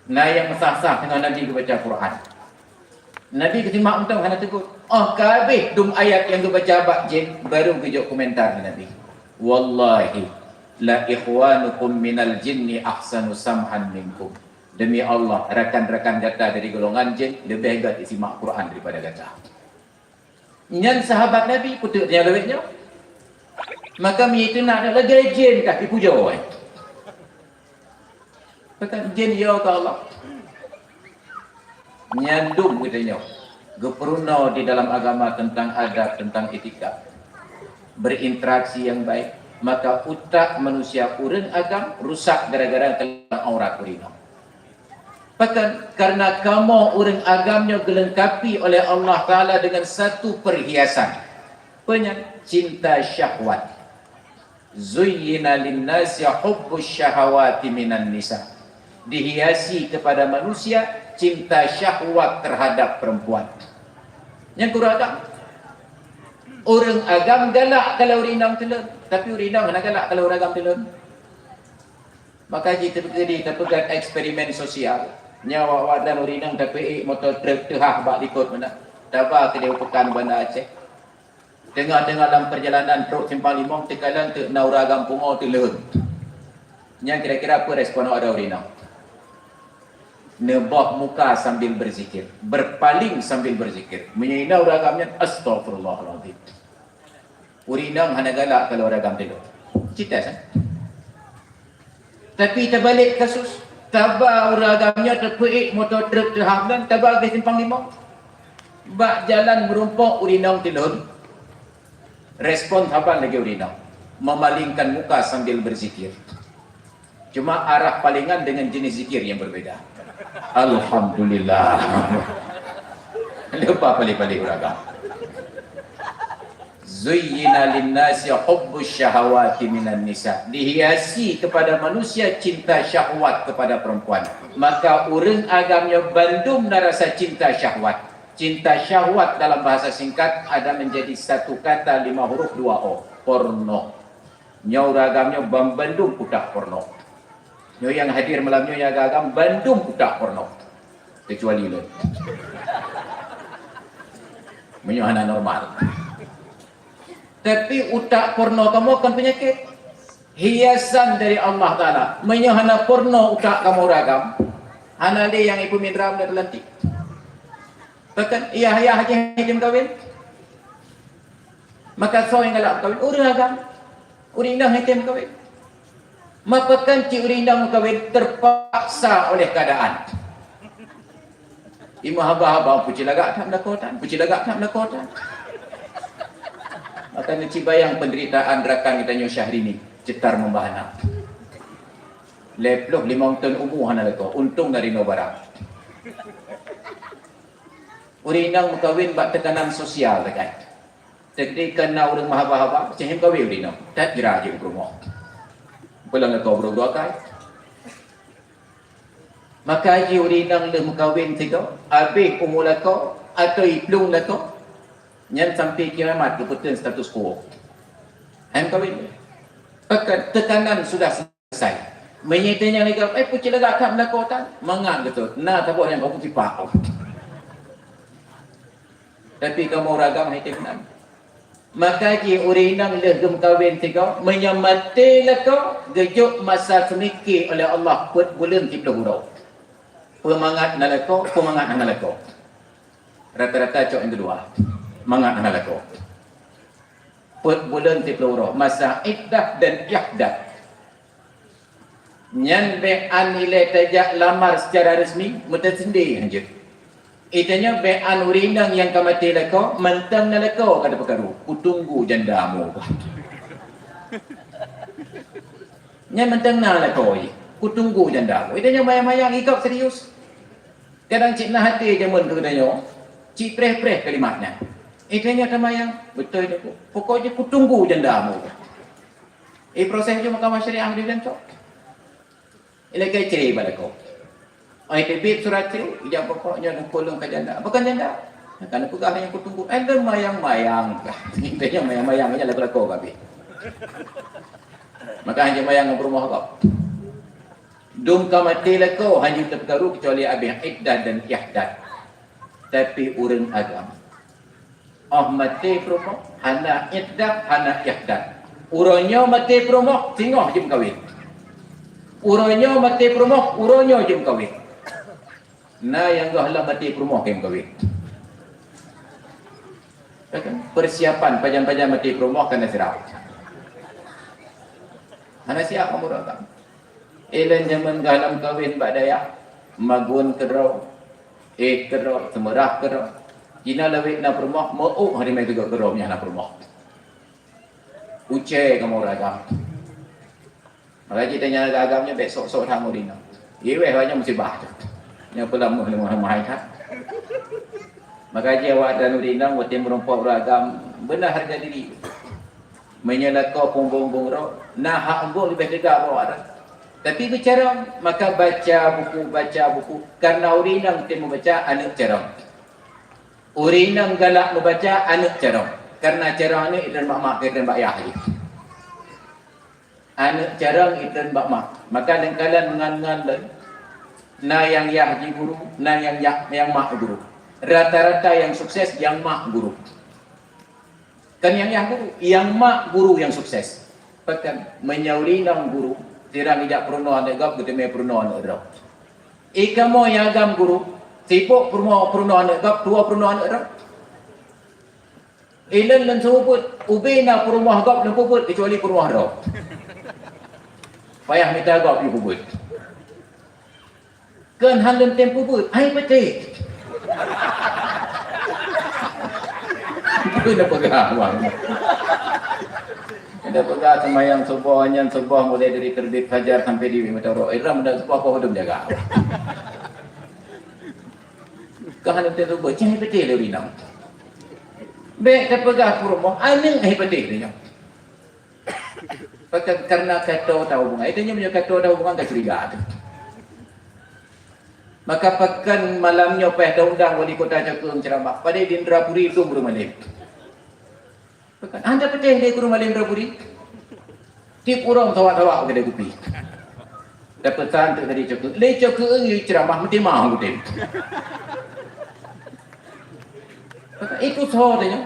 Na nyang meusah-sah teungoh Nabi geubaca Quran. Nabi geusimak mantong hana teugot. Óh ka habéh dum ayat nyang geubaca bak jén, baru geujok komentar lé Nabi. "Wallahi, la ikhwanukum minal jinni ahsanu sam'an minkum." Demi Allah, rakan-rakan gata dari golongan jén leubeh gét jisimak Quran daripada gata. Nyan sahabat Nabi, peue teuk nyang lawét nyoe? Maka meunyoe teunak lagèe jén kah jipujoe. Peue jén yo keu Allah. Nyan dum geutanyoe geupeurunoe di dalam agama teuntang adab, teuntang etika. Berinteraksi nyang baik, Maka utak manusia ureuëng agam rusak gara-gara kalon aurat ureuëng inong. Bahkan karena kamoe ureuëng agam nyoe geulengkapi oleh Allah Taala dengan satu perhiasan. Peue nyan? Cinta syahwat. Zuyyina linnasi hubbus syahawati minan nisa. Dihiasi kepada manusia cinta syahwat terhadap perempuan. Nyang kurang agam, ureuëng agam galak kalau ureuëng inong teulon, tapi ureuëng inong hana galak kalau ureuëng agam teulon. Maka jih teupeugah di teupeugah eksperimen sosial. Nyoe awak-awak dan ureuëng inong tapeuék moto truk teuhah bak likot meunan. Taba keudéh u peukan Banda Aceh. Teungoh-teungoh lam perjalanan trok simpang limong teukalon teuk na ureuëng agam pungo teulon. Nyang kira-kira peue respon awak droe ureuëng inong? Neuboh muka sambil berzikir, berpaling sambil berzikir. Meunyoe na ureuëng agam nyan, "Astagfirullahalazim." Ureuëng inong hana galak kalau ureuëng agam teulon. Cita san. Tapi terbalik kasus, taba ureuëng agam nyoe teupeuék moto truk teuhah meunan, taba geubri simpang limong. Bak jalan meurumpok ureuëng inong teulon, respon saban lagée ureuëng inong, memalingkan muka sambil berzikir. Cuma arah palingan dengan jenis zikir yang berbeda. Alhamdulillah. Lupa paling-paling ureuëng agam. Zuyyina linnasi hubbus syahawati minan nisa. Dihiasi kepada manusia cinta syahwat kepada perempuan. Maka ureuëng agam nyoe bandum na rasa cinta syahwat. Cinta syahwat dalam bahasa singkat ada menjadi satu kata lima huruf dua o. Porno. Nyoe ureuëng agam nyoe bandum utak porno. Nyoe nyang hadir malam nyoe nyang agam bandum utak porno. Kecuali lôn. Meunyoe hana normal. Tapi utak porno kamoe kon peunyakét. Hiasan dari Allah Taala. Meunyoe hana porno utak kamoe ureuëng agam, hana lé nyang ipeumindram dan lantik. Bahkan yah-yah jih hana meukawen. Maka soe nyang galak meukawen? Ureuëng agam. Ureuëng inong hana meukawen. Maka kan cit ureuëng inong meukawen terpaksa oleh keadaan. Imeuhaba-haba, "Pucilagak that meulakoe tan, pucilagak that meulakoe tan." Maka neuci bayang penderitaan rakan geutanyoe Syahrini, Cetar Membahana. Lhée ploh limong thon umu hana lakoe, untông na rinô barang. Ureuëng inong meukawen bak tekanan sosial sagai. Teukeudi ka na ureuëng meuhaba-haba, cit hana meukawen ureuëng inong, that jra jeuet u peurumoh. Peuleueng lakoe brok-brok akai. Maka jih ureuëng inong lheueh meukawen sigoe, abéh umu lakoe, atau iplueng lakoe, nyan sampai kiamat geupeuteun status quo. Hana meukawen. Bahkan tekanan sudah selesai. Meunyoe tanyong lagée, "Eh, pucilagak that meulakoe tan?" Mangat beutôi. Na saboh nyang ka pucipak. Tapi kamoe ureuëng agam hana meunan. Maka jih ureuëng inong lheueh geumeukawen sigoe, meunyoe maté lakoe, geujok masa seumike oleh Allah peuet buleuen siplôh uroe. Peumangat na lakoe, peumangat hana lakoe. Rata-rata cok nyang keudua. Mangat hana lakoe. Peuet buleuen siplôh uroe, masa iddah dan ihdath. Nyan bék an ilée tajak lamar secara resmi, meuteuseundi hanjeuet. Itanyoe bék an ureuëng inong nyang ka maté lakoe, mantong na lakoe ka teupeukaru, kutunggu janda mu. Nyan mantong na lakoe, kutunggu janda mu. Itanyoe mayang-mayang, ikab serius. Kadang cit na até jameun keu geutanyoe, cit preh-preh kalimat nyan. Itanyoe tamayang, beutôi tu. Pokok jih kutunggu janda mu. Eh, proses jih mahkamah syariah di Blantok. Ilakée cre bak lakoe. Ai teubiet surat cre, ijak pokok nyoe lakoe lôn ka janda. Bukan janda. Kan peugah nyang kutunggu. Eh, lôn mayang-mayang. Intanyoe mayang-mayang, nyan lakoe-lakoe ka habéh. Maka hanjeuet mayang ngon peurumoh kau. Dum ka maté lakoe hanjeuet teupeukaru keucuali abéh iddah dan ihdath. Tapi ureuëng agam, oh maté peurumoh, hana iddah, hana ihdath. Uroe nyoe maté peurumoh, singoh jeuet meukawen. Uroe nyoe maté peurumoh, uroe nyoe jeuet meukawen. Na nyang goh lom maté peurumoh ka meukawen. Persiapan pajan-pajan maté peurumoh ka na siap. Hana siap umur agam. Ilée jameun goh lom kawen bak dayah, magun keudroe, éh keudroe, seumeurah keudroe. Jinoe lawét na peurumoh, meu-ôk hari mai teugok keudroe meunyo hana peurumoh. Ucée kamoe ureueng agam. Maka jitanya agam-agam nyoe bék sok-sok that ngon ureueng inong. Iweh awak nyoe musibah tu. Nyoe peulamah lemah-lemah hai that. Maka jih awak dan ureueng inong watée meurumpok ureueng agam beuna hareuga diri. Meunyoe lakoe peumbong-bong droe, na hak embong leubeh teuga bak awak droe. Tapi beucarông, maka baca buku, baca buku. Karena ureueng inong teumeung baca, aneuk carông. Ureueng inong galak meubaca, aneuk carông. Karena carông aneuk, itreun bak mak, itreun bak yah jih. Aneuk carông itreun bak mak. Maka lengkalan ngan-ngan lé. Na nyang yah jiguru, na nyang yah, nyang mak guru. Rata-rata nyang sukses nyang mak guru. Kan nyang yah guru, nyang mak guru nyang sukses. Pakon meunyoe ureueng inong guru, sira geujak peurunoe aneuk gob, geuteumé peurunoe aneuk droe. I kamoe nyang agam guru, sibok peurunoe, peurunoe aneuk gob, tuwoe peurunoe aneuk droe. Ilôn lôn seumeubeuet, ubé na peurumoh gob lôn peubeuet keucuali peurumoh droe. Payah mita gob lôn peubeuet. Kön han lôn tem peubeuet, ai peutéh. Peue na peugah, Bang? Na peugah seumayang suboh nyan suboh mulai dari terbit fajar sampai di mata uroe. Irah muda suboh apa hudum jaga. Kön han lôn tem peubeuet, cai peutéh lé ureueng inong. Bék tapeugah peurumoh, aneuk hai peutéh lé nyoe. Pakon, karena ka toe that hubungan. Itu nyoe meunyoe ka toe that hubungan ka curiga tu. Maka pakon malam nyoe payah taundang wali kota Cakeueng ceuramah. Padahai di Indrapuri dum ureueng malém. Pakon, han tapeutéh lé keu ureueng malém Indrapuri. Tiep uroe meusawa-sawa keudè kupi. Tapeusan teuk dari Cakeueng. Lé Cakeueng yue ceuramah meutimah udeb. Itu soe teuh nyoe.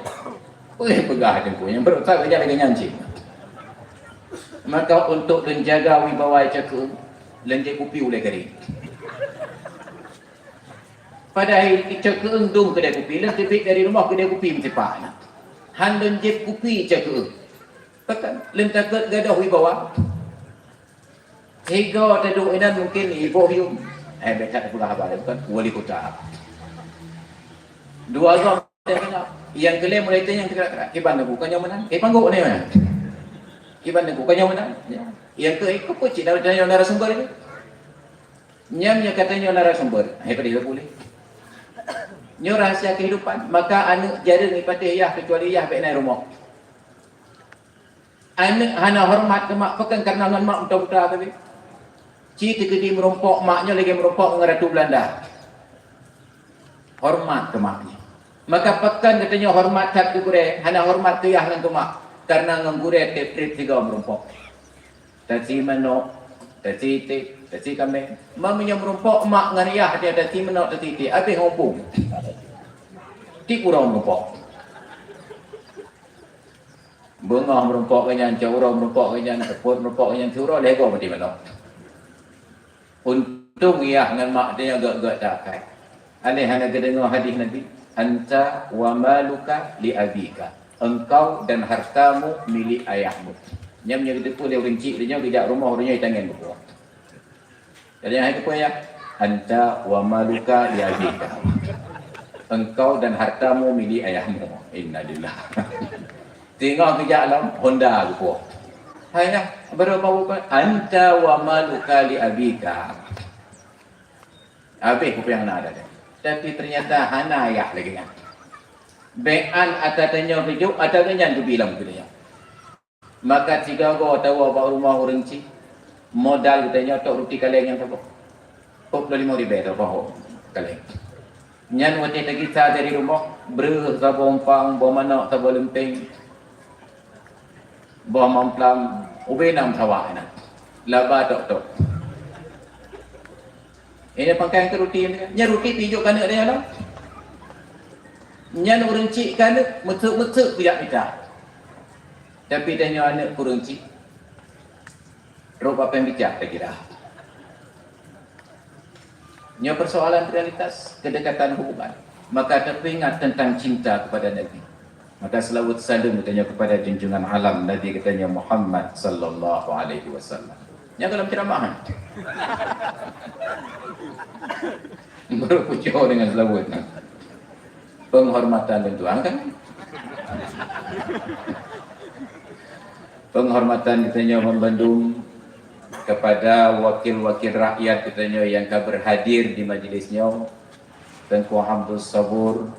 Peue peugah teungku nyang beureukat lagèe nyan cit. Maka untuk lôn jaga wibawa Cakeueng, lôn jép kupi ulèe kari. Padahai Cakeueng dum keudè kupi, lôn teubiet dari rumoh keudè kupi meusipak na. Han lôn jép kupi Cakeueng. Pakon, lôn takot gadôh wibawa. Sigoe taduek inan mungken iboh yum. Eh, bèk that peugah haba, bukan wali kota. Dua goe nyang keu lhèe mulai tanyong teukerak-kerak, "Kiban Teungku, ka nyoe meunan?" "Eh, panggok ni meunan." "Kiban Teungku, ka nyoe meunan?" Ya. Nyang keu, "Eh, keupeue cit na, na, narasumber ni?" Nyan nyang ka tanyoe narasumber. Eh, padahai ka boleh. Nyoe rahsia kehidupan. Maka aneuk jareueng ipatéh yah, kecuali yah bèk na i rumoh. Aneuk hana horeumat keu mak, pakon kareuna ngon mak meuta-meuta teubiet. Ci teukeudi meurumpok mak nyoe lagèe meurumpok ngon ratu Beulanda. Horeumat keu mak nyoe. Maka pakon geutanyoe horeumat that keu gurèe, hana horeumat keu yah ngon keu mak, kareuna ngon gurèe trép-trép sigoe meurumpok. Tasi manok, tasi iték, tasi kaméng. Ma meunyoe meurumpok mak ngon yah, dia tasi manok, tasi iték, habéh ngon bông. Tiep uroe meurumpok. Beungoh meurumpok keu nyan, cot uroe meurumpok keu nyan, seupôt meurumpok keu nyan, siuroe lhèe goe meuti manok. Untông yah ngon mak tanyoe gèt-gèt takai. Aneuk hana geudeungoe hadih Nabi, "Anta wa maluka li abika." Engkau dan hartamu milik ayahmu. Nyan meunyoe geuteupeue lé ureueng chik tanyoe geujak rumoh ureueng nyoe itangen buku. Jadi, hai keupeue ya? "Anta wa maluka li abika." Engkau dan hartamu milik ayahmu. Innalillah. Teungoh geujak lom, Honda geupoh. Hai ya, baru mau apa? "Anta wa maluka li abika." Habéh kupiah na ada. Tapi ternyata hana ayah lagèe nyan. Bèk an ata tanyoe geujok, ata geuh nyan geubi lam keu tanyoe. Maka sigoe-goe tawoe bak rumoh ureueng chik, modal geutanyoe tok ruti kaleng nyang saboh. Peuet ploh limong ribèe taboh kaleng. Nyan watèe tagisa dari rumoh, breuh saboh umpang, boh manok saboh leumpeng, boh mamplam, ubé nam sawa inan. Laba tok-tok. Ini pangkai keu ruti nyan. Nyan ruti pih jok keu aneuk dia lah. Nyan ureueng chik keu aneuk, meuteuk-meuteuk kujak mita. Tapi tanyoe aneuk ureueng chik, rot bak péng bijak takira. Nyoe persoalan realitas kedekatan hubungan. Maka tapeuingat tentang cinta kepada Nabi. Maka selawat saleuem geutanyoe kepada junjungan alam Nabi geutanyoe Muhammad sallallahu alaihi wasallam. Nyang dalam ceramah. Baru pucuk dengan selawat. Penghormatan dan tuan kan? Penghormatan geutanyoe bandum kepada wakil-wakil rakyat geutanyoe nyang ka berhadir di majlis nyoe, Teungku Abdul Sabur,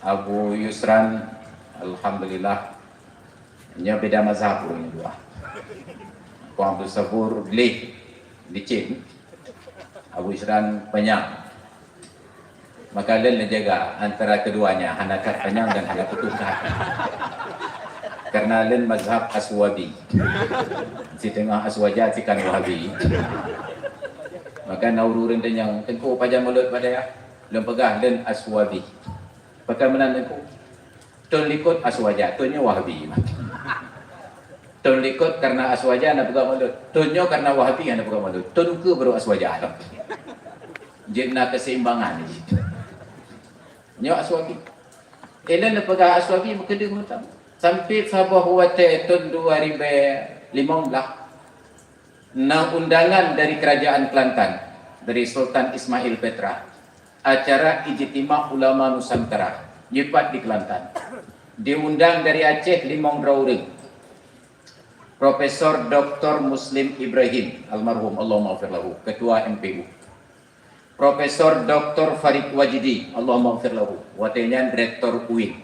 Abu Yusran, alhamdulillah. Nyoe beda mazhab ureueng dua. Teungku Abdul Sabur gleh, licin. Abu Yusran panyang. Maka lôn neujaga antara keduanya, hana that panyang dan hana putôh that. Karena lôn mazhab Aswabi. Siteungoh Aswaja, sikan Wahabi. Maka na ureueng tanyong, "Teungku, pajan mulod padahai?" Lôn peugah, "Lôn Aswabi." "Pakon meunan, Teungku?" "Thon likot Aswaja, thon nyoe Wahabi." "Thon likot karena Aswaja hana peugah mulod. Thon nyoe karena Wahabi hana peugah mulod. Thon ukeue baru Aswaja." Jeuet na keseimbangan jih. Nyoe Aswabi. Ilôn neupeugah Aswabi meukeudeuh mantong. Sampai saboh watèe thon dua ribèe limong blah, na undangan dari Kerajaan Kelantan, dari Sultan Ismail Petra, acara Ijtima Ulama Nusantara, jipat di Kelantan. Diundang dari Aceh limong droe ureueng. Profesor Doktor Muslim Ibrahim, almarhum, Allahumma ghfir lahu, Ketua M P U. Profesor Doktor Farid Wajidi, Allahumma ghfir lahu, watèe nyan Rektor UIN.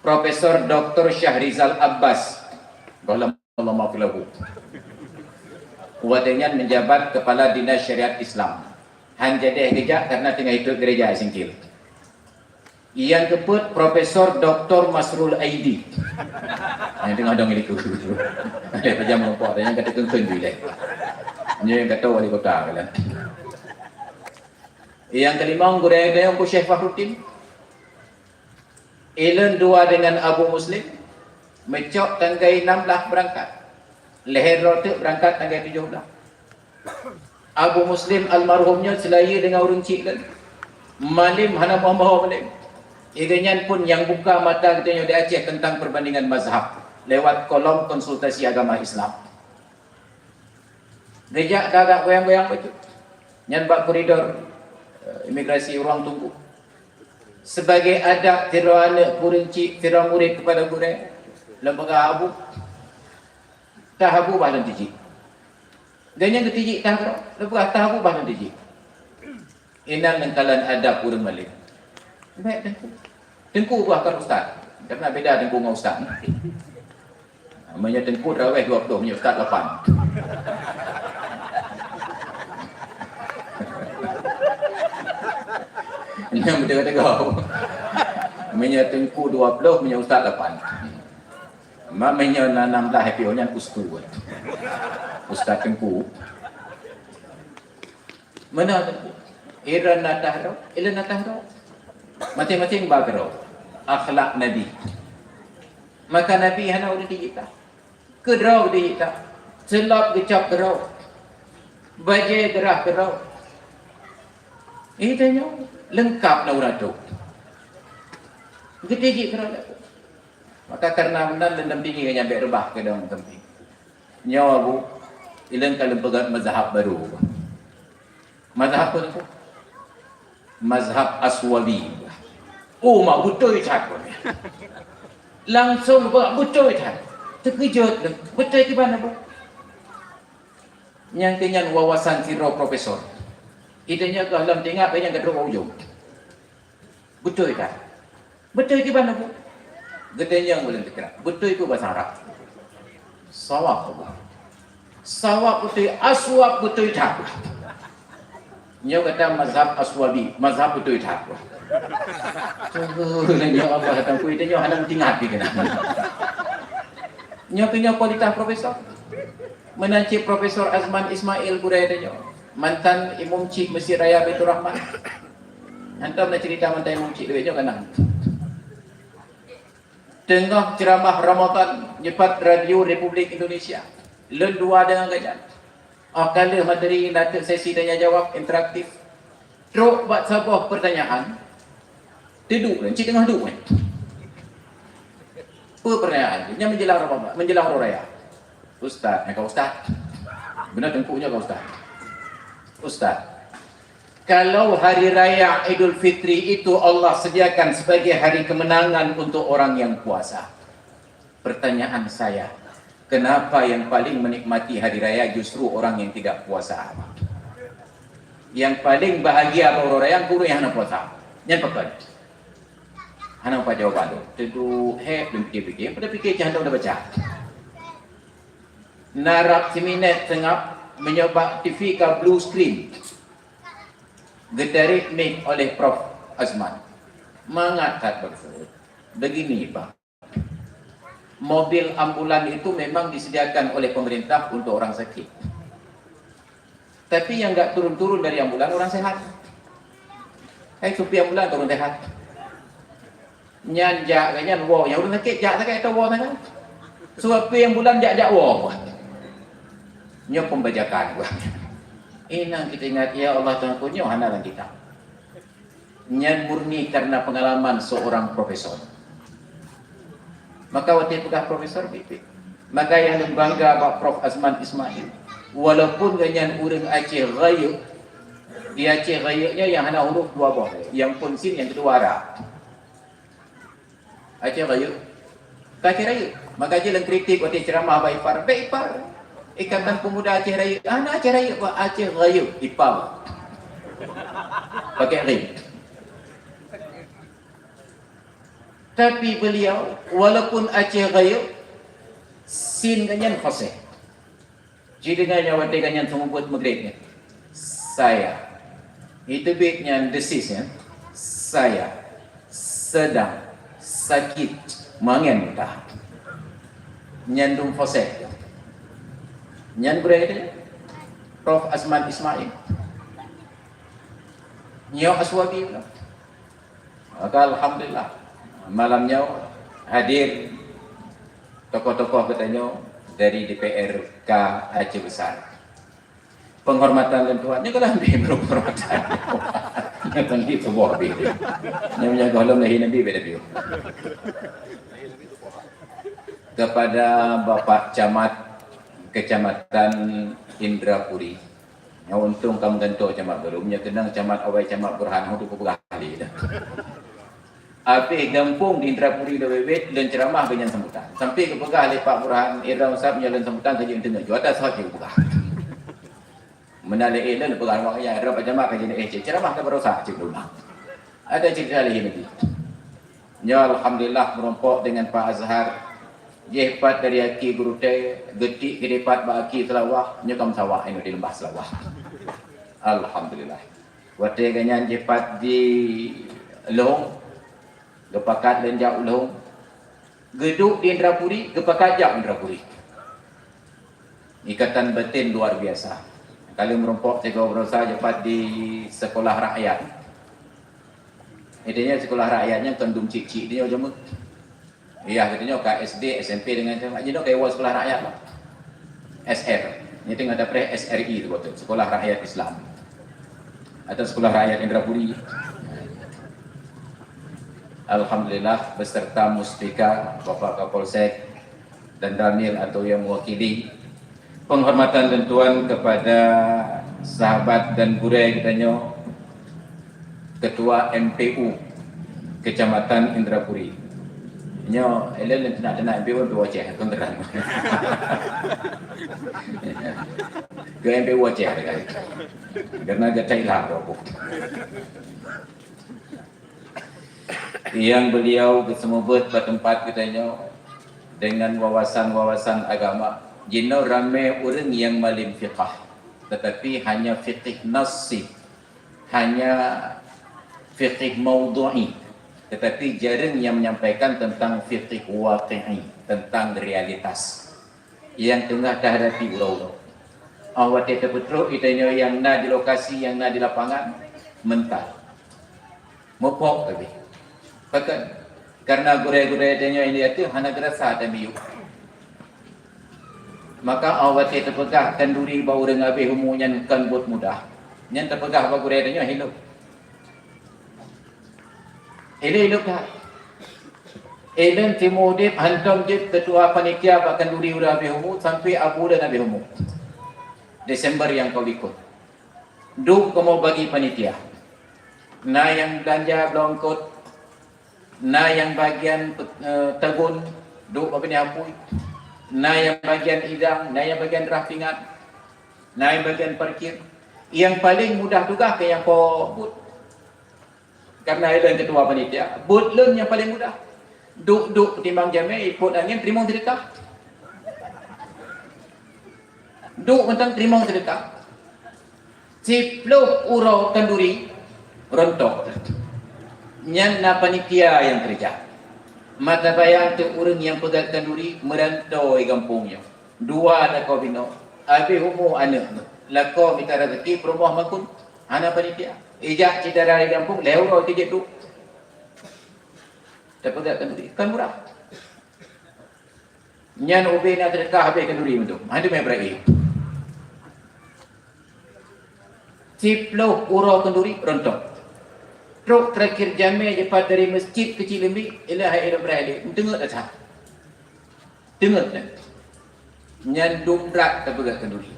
Profesor Doktor Syahrizal Abbas, Allahumma ghfir lahu, watèe nyan menjabat Kepala Dinas Syariat Islam. Han jadeh geujak karena teungoh itôt gereja singkil. Nyang keupeuet, Profesor Doktor Masrul Aidi. Nyang teungoh dong di likot. Ada pajam meureumpok, nyang kata keungkeun ju ilèe. Nyoe nyang kata wali kota kan. Nyang kelima, gurèe Teungku Syekh Fakhruddin. Ilôn dua dengan Abu Muslim, meucok tanggai nam blah beurangkat. Lhèe droe teuk beurangkat tanggai tujoh blah. Abu Muslim almarhum nyoe seulayeue deungon ureueng chik lôn. Malem hana meuho-meuho malem. Lagèe nyan pun nyang buka mata geutanyoe di Aceh teuntang perbandingan mazhab lewat kolom konsultasi agama Islam. Geujak ka agak goyang-goyang bacut. Nyan bak koridor, eh, imigrasi ruang tunggu. Sebagai adab sidroe aneuk ureueng chik, sidroe murit kepada gurèe, lôn peugah, "Abu, tah Abu bah lôn tijik." Gobnyan geutijik tah keudroe, lôn peugah, "Tah Abu bah lôn tijik." Inan neukalon adab ureueng malem. Bèk teungku. Teungku bah kon ustaz. Karena beda teungku ngon ustaz. Meunyoe teungku traweh dua ploh, meunyoe ustaz lapan. Nyan beutôi-beutôi. Meunyoe teungku dua ploh, meunyoe ustaz lapan. Ma meunyoe na nam blah, nyan ustaz. Ustaz teungku. Meunan, ilôn na tah droe, ilôn na tah droe. Maséng-maséng ba keudroe. Akhlak Nabi. Maka Nabi hana ureueng tijik tah. Keudroe geutijik tah. Seulab geucab keudroe. Bajèe geurah keudroe. Eh, tanyoe leungkap na ureueng tôh. Geutijik keudroe. Maka karena meunan lôn dampingi nyan bèk reubah keudong dampingi. Nyoe Abu, ilôn ka lôn peugah mazhab baru. Mazhab peue tu? Mazhab Aswabi. Oh, mak beutôi that. Langsung bak beutôi that. Teukeujot lôn. Beutôi kiban Abu? Nyang keu nyan wawasan sidroe profesor. Idéh nyoe goh lom teuingat, nyang keudroe ujong. Beutôi that. Beutôi kiban Abu? Geutanyong ulôn teuka. Beutôi peue basa Arab? Sawab Abu. Sawab beutôi, aswab beutôi that. Nyoe gata mazhab Aswabi, mazhab beutôi that. Tuh, nyoe Allah datang kui, nyoe hana meutingat di keunan. Nyoe keu nyoe kualitas profesor. Meunan cit Profesor Azman Ismail gurèe tanyoe, mantan Imum Chik Masjid Raya Baiturrahman. Hantom na cerita mantan Imum Chik duek nyoe kana. Teungoh ceramah Ramadan, nyepat Radio Republik Indonesia. Lôn dua deungon gobnyan. Óh ka lheueh materi na teuk sesi tanya jawab interaktif. Trok bak saboh pertanyaan, teuduek lé, cit teungoh duek lé. Peue pertanyaan? Nyan menjelang Ramadan, menjelang Hari Raya. Ustaz, nyan ka ustaz. Beuna teungku nyoe ka ustaz. Ustaz, kalau hari raya Idul Fitri itu Allah sediakan sebagai hari kemenangan untuk orang yang puasa. Pertanyaan saya, Kenapa yang paling menikmati hari raya justru orang yang tidak puasa? Yang paling bahagia bak uroe raya ureuëng nyang hana puasa. Nyan pakon? Hana pat jawaban tu. Teuntu hek lôn pikir-pikir, pada pikir cah hana baca. Narap siminet seungab meunyoe bak T V ka blue screen. Geutarék mic oleh Prof Azman. Mangat that bagus. Begini, Pak. Mobil ambulan itu memang disediakan oleh pemerintah untuk orang sakit. Tapi yang enggak turun-turun dari ambulan orang sehat. Hai, supir ambulan turun sehat. Nyan jak, nyan woe, nyang ureuëng sakét jak sagai atau woe sagai. Supir ambulan jak-jak woe. Nyoe pembajakan. Inong kita ingat, ya Allah Tuhanku, nyoe hana lam kitab. Nyan murni karena pengalaman seorang profesor. Maka watée peugah profesor, biet-biet. Maka nyang lôn bangga bak Prof Azman Ismail, walaupun gobnyan ureuëng Aceh Rayeuk, di Aceh Rayeuk nyan nyang hana huruf dua boh, nyang phon sin nyang keudua ra. Aceh Rayeuk. Ka Aceh Rayeuk. Maka jih lam kritik watée ceramah bak ipar, bèk ipar. Ikatan Pemuda Aceh Rayeuk. Hana Aceh Rayeuk, bak Aceh Rayeuk, ipar. Pakai rim. Tapi beliau, walaupun Aceh Rayeuk, sin gobnyan fasih. Jideungoe nyan watée gobnyan seumeubeuet Maghrib nyan. Saya. Itu bit nyan desis nyan. Saya sedang sakit mangen tah. Nyan dum fasih. Nyan gurée teuh, Prof Azman Ismail. Nyoe Aswabi pula. Maka alhamdulillah, malam nyoe hadir tokoh-tokoh geutanyoe dari D P R K Aceh Besar. Penghormatan lôn tuan, nyoe ka lheueh habéh baru penghormatan. Nyoe teuh lheueh suboh habéh. Nyoe meunyoe gohlom lahé Nabi beda piôh. Kepada Bapak Camat Kecamatan Indrapuri, nyoe untông ka meugantoe camat baru, meunyoe keunong camat awai Camat Burhan, hana teupeugah lé dah. Habéh gampông di Indrapuri Lobebet lôn ceuramah gobnyan sambutan. Sampai geupeugah lé Pak Burhan, "Indra Ustaz, meunyoe lôn sambutan ka jeuet teungoh, ju ata sot jeuet geupeugah." Meunan lé eh lôn peugah awak nyan, "Indra Pak Camat ka jeuet eh, cit ceuramah ka barosa cit lôn." Ada cerita lé lagi. Nyoe alhamdulillah meurumpok dengan Pak Azhar. Jih pat dari aki Gurutée, geutik keudeh pat bak aki Seulawah, nyoe ka meusawa inoe di Leumbah Seulawah. Alhamdulillah. Watée gobnyan jipat di Lhong, geupakat lôn jak u Lhong. Geuduek di Indrapuri, geupakat jak u Indrapuri. Ikatan batin luar biasa. Ka lheueh meurumpok sigoe barosa jipat di sekolah rakyat. Intinya sekolah rakyat nyan kon dum cik-cik, dia nyoe jameun. Yah, geutanyoe ka S D, S M P dengan macam jinoe ka iwoe sekolah rakyat lah. S R. Nyoe teungoh tapreh S R I tu beutôi, Sekolah Rakyat Islam. Atau Sekolah Rakyat Indrapuri. Alhamdulillah, beserta Muspika, Bapak Kapolsek, dan Danil atau yang mewakili. Penghormatan lôn tuan kepada sahabat dan gurée geutanyoe, Ketua M P U Kecamatan Indrapuri. Nyoe, ilée lôn teunak-teunak M P U, M P U Aceh, kon keurang. Ke M P U Aceh, kan? Karena gata ilah, Bapak. Yang beliau geuseumeubeuet bak teumpat geutanyoe dengan wawasan-wawasan agama. Jinoe ramé ureuëng nyang malém fiqah, tetapi hanya fiqih nassi, hanya fiqih maudhu'i, tetapi jareueng nyang menyampaikan tentang fiqih waqi'i, tentang realitas nyang teungoh tahadapi uroe-uroe. Óh watée tapeutrok geutanyoe nyang na di lokasi, nyang na di lapangan, meuntah. Mupok teuh. Pakon? Karena gurée-gurée tanyoe nyang di ateueh hana geurasa tamiyueb. Maka óh watée teupeugah khanduri bak ureuëng habéh umu nyan kon buet mudah. Nyan teupeugah bak gurée tanyoe hileuk. Hileuk-hileuk that. Ilôn timu udeb hantom jeuet keutua panitia bak khanduri ureuëng habéh umu sampai abu lôn habéh umu. Desember nyang ka likot. Duek kamoe bagi panitia. Na nyang beulanja bloe eungkôt, na nyang bagian pe-, eh, tagun, duek bak binéh apui. Na nyang bagian idang, na nyang bagian rah pingat, na nyang bagian parkir. Nyang paleng mudah tugaih keu nyang po buet. Karena ilôn ketua panitia, buet lôn nyang paleng mudah. Duek-duek timbang jamé, ipot angén, teurimong seudeukah. Duek mantong teurimong seudeukah. Siploh uroe khanduri rontok. Nyan na panitia nyang keureuja. Mata bayang teuh ureuëng nyang peugöt khanduri meuranto di gampông nyoe. Dua lakoe binoe, abéh umu aneuëk, lakoe mita raseuki peurumoh makun, hana panitia. Ijak syedara di gampông, lhée uroe jeuet duek. Tapeugöt khanduri, kan murah. Nyan ubé na seudeukah habéh khanduri mantong. Hana teumé beurai. Siploh uroe khanduri rontok. Trok terakhir jamé jipat dari masjid keuchik leumbik, ilahai ilôn beurai lé. Teungeut that. Teungeut that. Nyan dum brat tapeugöt khanduri.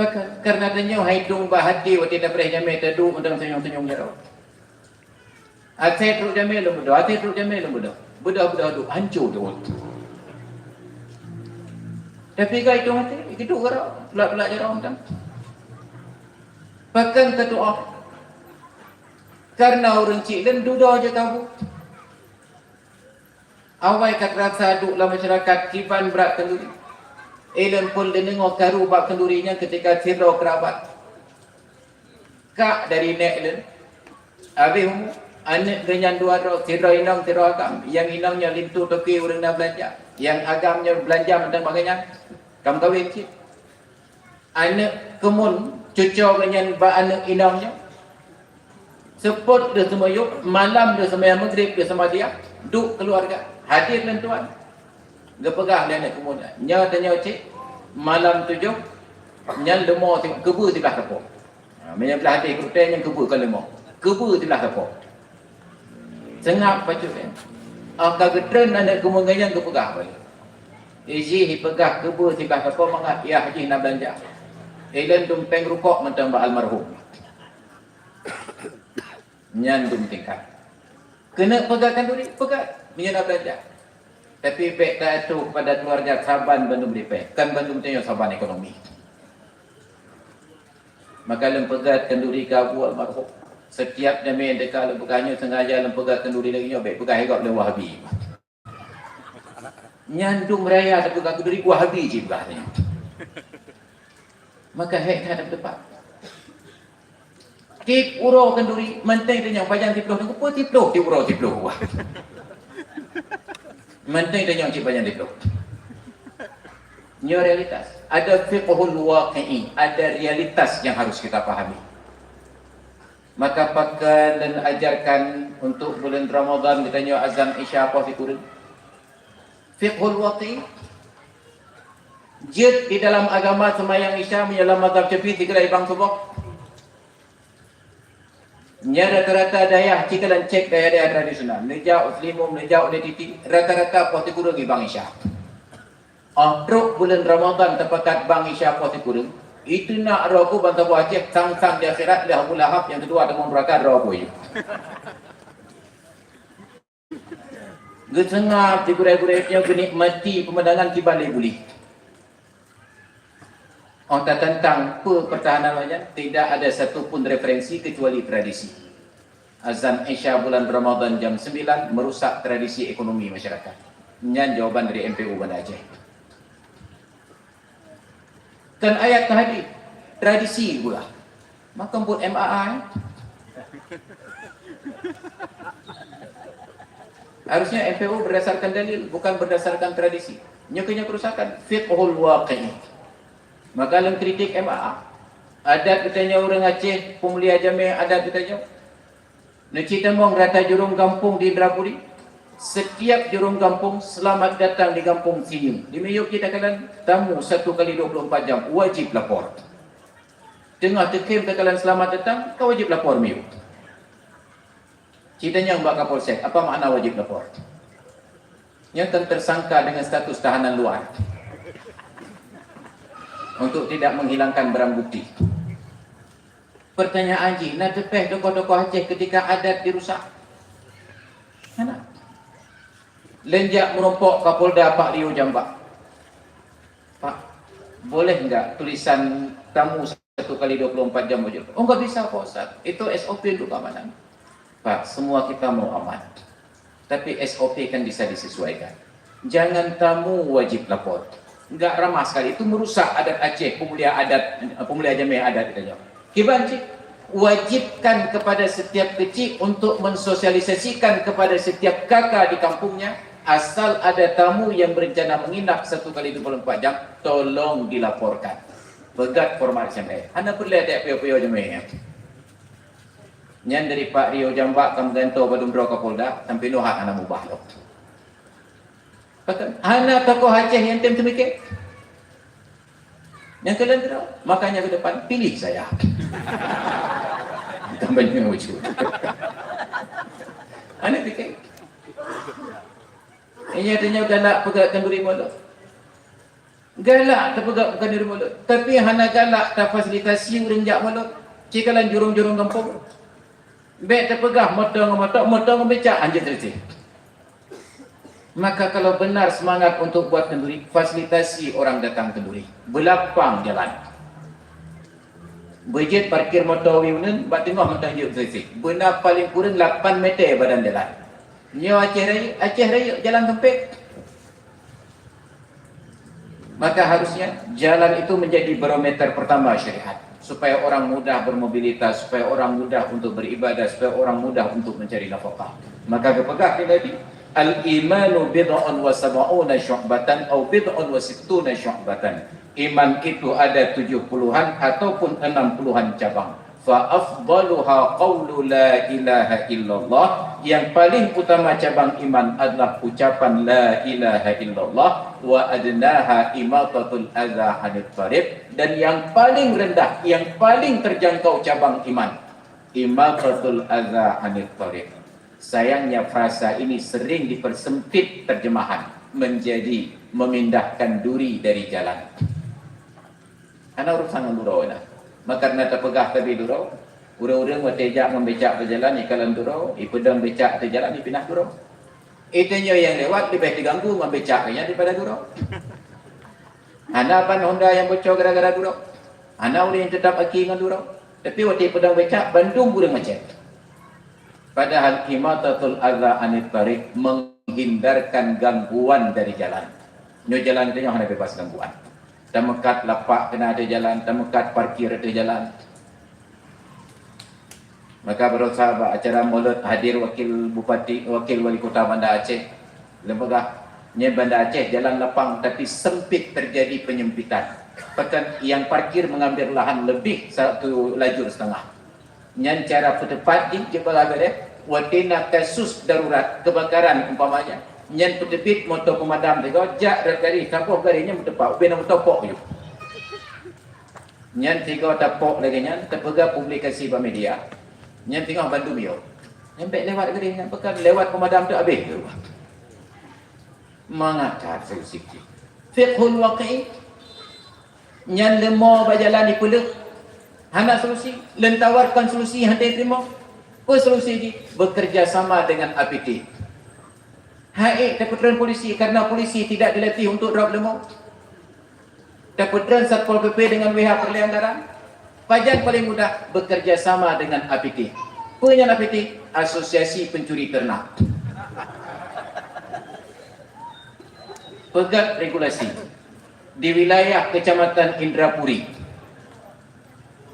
Pakon, karena tanyoe hai dum bah até watée tapreh jamé taduek mantong senyum-senyum jaroe. Asée trok jamé lôn beudôh, asée trok jamé lôn beudôh. Beudôh-beudôh duek, hanco duek. Tapi geuh itong até, geuduek jaroe, tulak-tulak jaroe mantong. Pakon tatuoh? Karena ureuëng chik lôn dudoe jeuet kabu. Awai ka teurasa duek lam masyarakat kiban brat khanduri. Ilôn phon lôn deungoe karu bak khanduri nyan keutika sidroe keurabat. Kak dari nèk lôn. Abéh umu, aneuëk geuh nyan dua droe, sidroe inong, sidroe agam. Nyang inong nyoe linto toke ureuëng na beulanja. Nyang agam nyoe beulanja mantong bak geuh nyan. Ka meukawen cit. Aneuëk keumuen cucoe geuh nyan bak aneuëk inong nyoe. Seupôt lheueh seumeuyueb, malam lheueh seumayang Maghrib lheueh seumayang, duek keuluwarga, hadir lôn tuan. Geupeugah lé aneuëk keumuen, "Nyoe tanyoe cit, malam tujoh, nyan leumo si-, keubeue siblah sapo." Ha, meunyoe blah até krutée nyan keubeue kon leumo. Keubeue siblah sapo. Seungab bacut nyan. Óh ka geutreun aneuëk keumuen geuh nyan geupeugah bacut. Ijih ipeugah keubeue siblah sapo mangat yah jih na beulanja. Ilôn dum péng rukok mantong bak almarhum. Nyan dum tingkat. Keuneuk peugöt khanduri, peugöt. Meunyoe na beulanja. Tapi bék taatoe kepada keuluwarga saban bandum lipéh. Kan bandum tanyoe saban ekonomi. Maka lôn peugöt khanduri keu Abu almarhum. Setiap jamé nyang teuka lôn peugah nyoe sengaja lôn peugöt khanduri lagée nyoe, bék peugah lé gob lé Wahabi. Nyan dum raya tapeugah khanduri Wahabi cit peugah nyan. Maka hék that teumpat. Tiep uroe khanduri, mantong tanyong pajan siploh teungku, peue siploh tiep uroe siploh buah. Mantong tanyong cit pajan siploh. Nyoe realitas. Ada fiqhul waqi'i, ada realitas yang harus kita pahami. Maka pakon lôn ajarkan untuk bulan Ramadan geutanyoe azan Isya poh sikureueng. Fiqhul waqi'i. Jeuet di dalam agama seumayang Isya meunyoe lam mazhab Syafi'i sigohlom ibang suboh. Nyan rata-rata dayah, cit kalon cek dayah-dayah tradisional. Neujak u Seulimum, neujak u Titi, rata-rata poh sikureueng ibang Isya. Óh trok buleuen Ramadhan teupakat bang Isya poh sikureueng, itu na droe ku bansa boh Aceh sang-sang di akhirat lheueh Abu Lahab nyang keudua tamong neuraka droe ku. Geuseungab di gurée-gurée nyoe geunikmati peumandangan kiban lé buleuen. Óh tatantang peue pertahanan awaknyan, tidak ada satu pun referensi kecuali tradisi. Azan Isya bulan Ramadhan jam sembilan merusak tradisi ekonomi masyarakat. Nyan jawaban dari M P U Banda Aceh. Kan ayat ka hadis, tradisi pula. Maka buet M A A, eh? Harusnya M P U berdasarkan dalil, bukan berdasarkan tradisi. Nyoe keuh nyoe kerusakan, fiqhul waqi'i. Maka lôn kritik M A A. Adat geutanyoe ureuëng Aceh, peumulia jamé adat geutanyoe. Neuci tamong rata jurong gampông di Indrapuri. Setiap jurong gampông, selamat datang di gampông Sinyum. Di miyueb jih takalon tamu satu kali dua puluh empat jam, wajib lapor. Teungoh teukhém takalon selamat datang, ka wajib lapor miyueb. Ci tanyong bak Kapolsek, apa makna wajib lapor? Nyoe kan tersangka dengan status tahanan luar untuk tidak menghilangkan barang bukti. Pertanyaan jih, na teupéh tokoh-tokoh Aceh ketika adat dirusak? Hana. Lôn jak meurumpok Kapolda Pak Rio Jambak. "Pak, boleh enggak tulisan tamu satu kali dua puluh empat jam wajib?" "Oh, enggak bisa, Pak Ustaz. Itu S O P untuk keamanan." "Pak, semua kita mau aman. Tapi S O P kan bisa disesuaikan. Jangan tamu wajib lapor. Enggak ramah sekali. Itu merusak adat Aceh, pemulia adat, pemulia jamaah adat kita nyoe." Kiban cit, wajibkan kepada setiap kecil untuk mensosialisasikan kepada setiap kakak di kampungnya, asal ada tamu yang berencana menginap satu kali dua puluh empat jam, tolong dilaporkan. Peugah format S M S. Hana peureulée adak puyoe-puyoe jamaah. Nyan dari Pak Rio Jambak ka meugantoe bak dumdroe Kapolda, sampai nyoe hana mubah lom. Hana tokoh Aceh nyang tem teumike. Nyang keu lôn keudroe, makanya ke depan pilih saya. Bukan banyak wujud. Aneuk pike. Ingat tanya galak peugah kanduri mulut. Galak tapeugah kanduri mulut. Tapi hana galak tafasilitasi ureuëng jak mulut. Cikalan jurong-jurong gampông. Bék tapeugah moto ngon moto, moto ngon becak hanjeuet selisih. Maka kalau benar semangat untuk buat kenduri, fasilitasi orang datang kenduri. Beulapang jalan. Beujeuet parkir moto wiuneun bak teungoh mantong jeuet selisih. Beuna paling kureueng lapan meter badan jalan. Nyoe Aceh Rayeuk, Aceh Rayeuk jalan sempit. Maka harusnya jalan itu menjadi barometer pertama syariat, supaya orang mudah bermobilitas, supaya orang mudah untuk beribadah, supaya orang mudah untuk mencari nafkah. Maka geupeugah lé Nabi, "Al-imanu bid'un wa sab'una syu'batan au bid'un wa sittuna syu'batan." Iman itu ada tujuh puluhan ataupun enam puluhan cabang. "Fa afdaluha qaulu la ilaha illallah," yang paling utama cabang iman adalah ucapan la ilaha illallah, "wa adnaha imatatul adza anit tariq," dan yang paling rendah, yang paling terjangkau cabang iman, "imatatul adza anit tariq." Sayangnya frasa ini sering dipersempit terjemahan menjadi memindahkan duri dari jalan. Hana urusan ngon duroe na. Maka na tapeugah tabi duroe, ureuëng-ureuëng watée jak ngon becak teujalan ikalon duroe, ipeudong becak teujalan ipinah duroe. Itanyoe nyang lewat leubeh teuganggu ngon becak nyan daripada duroe. Hana ban honda nyang bocor gara-gara duroe. Hana ureuëng nyang teutap aki ngon duroe. Tapi watée ipeudong becak bandum ureuëng macet. Padahal imatatul adza anit tariq, menghindarkan gangguan dari jalan. Nyoe jalan geutanyoe hana bebas gangguan. Tameukat lapak keunan ateueh jalan, tameukat parkir ateueh jalan. Maka barosa bak acara Maulud hadir wakil bupati, wakil wali kota Banda Aceh. Lôn peugah, nyan Banda Aceh jalan lapang tapi sempit, terjadi penyempitan. Bahkan yang parkir mengambil lahan lebih satu lajur setengah. Nyan cara peuteupat jih, jeuet bak garéh, watée na kasus darurat kebakaran umpamanya, nyan peuteubiet moto peumadam sigoe jak rot garéh, saboh garéh nyan meuteupat, ubé na meutopok ju. Nyan sigoe tapok lagée nyan, tapeugah publikasi bak media. Nyan teungoh bandum yo. Nyan bék lewat garéh nyan, bahkan lewat peumadam tu habéh. Mangat that solusi jih. Fiqhul waqi'i. Nyan leumo bak jalan ipeuleueh. Hana solusi. Lôn tawarkan solusi hana teurimong. Peue solusi jih? Bekerja sama dengan A P T. Hai, tapeutreun polisi karena polisi tidak dilatih untuk drop leumo. Tapeutreun Satpol P P dengan W H perliang darat. Pajan paling mudah, bekerja sama dengan A P T. Peue nyan A P T? Asosiasi Pencuri Ternak. Peugét regulasi di wilayah Kecamatan Indrapuri.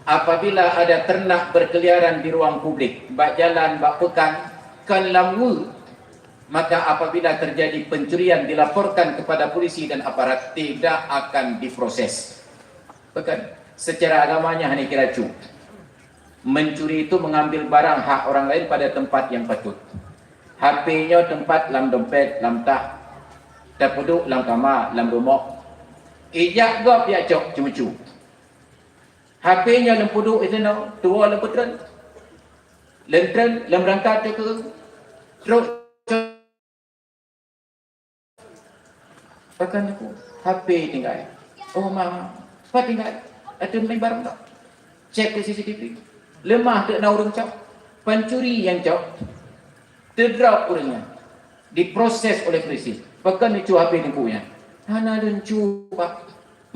Apabila ada ternak berkeliaran di ruang publik, bak jalan, bak peukan, kon lam weue, maka apabila terjadi pencurian dilaporkan kepada polisi dan aparat, tidak akan diproses. Bukan, secara agamanya hana kira cu. Mencuri itu mengambil barang hak orang lain pada tempat yang patut. H P nyoe teumpat lam dompet, lam tah, tapeuduek lam kama, lam rumoh. Ijak gob jak cok ceumeucue. H P nyoe lôn peuduek inoe, tuwoe lôn peutreun. Lôn treun, lôn beurangkat keu, trok, pakon aku, H P tinggai. Oh, ma, pat tinggai? Ateueh mimbar dak? Cek keu C C T V. Leumah teuk na ureuëng cok. Pancuri nyang cok. Teudrop ureuëng nyan. Diproses oleh polisi. Pakon neucue H P teungku nyan? Hana lôn cue, Pak.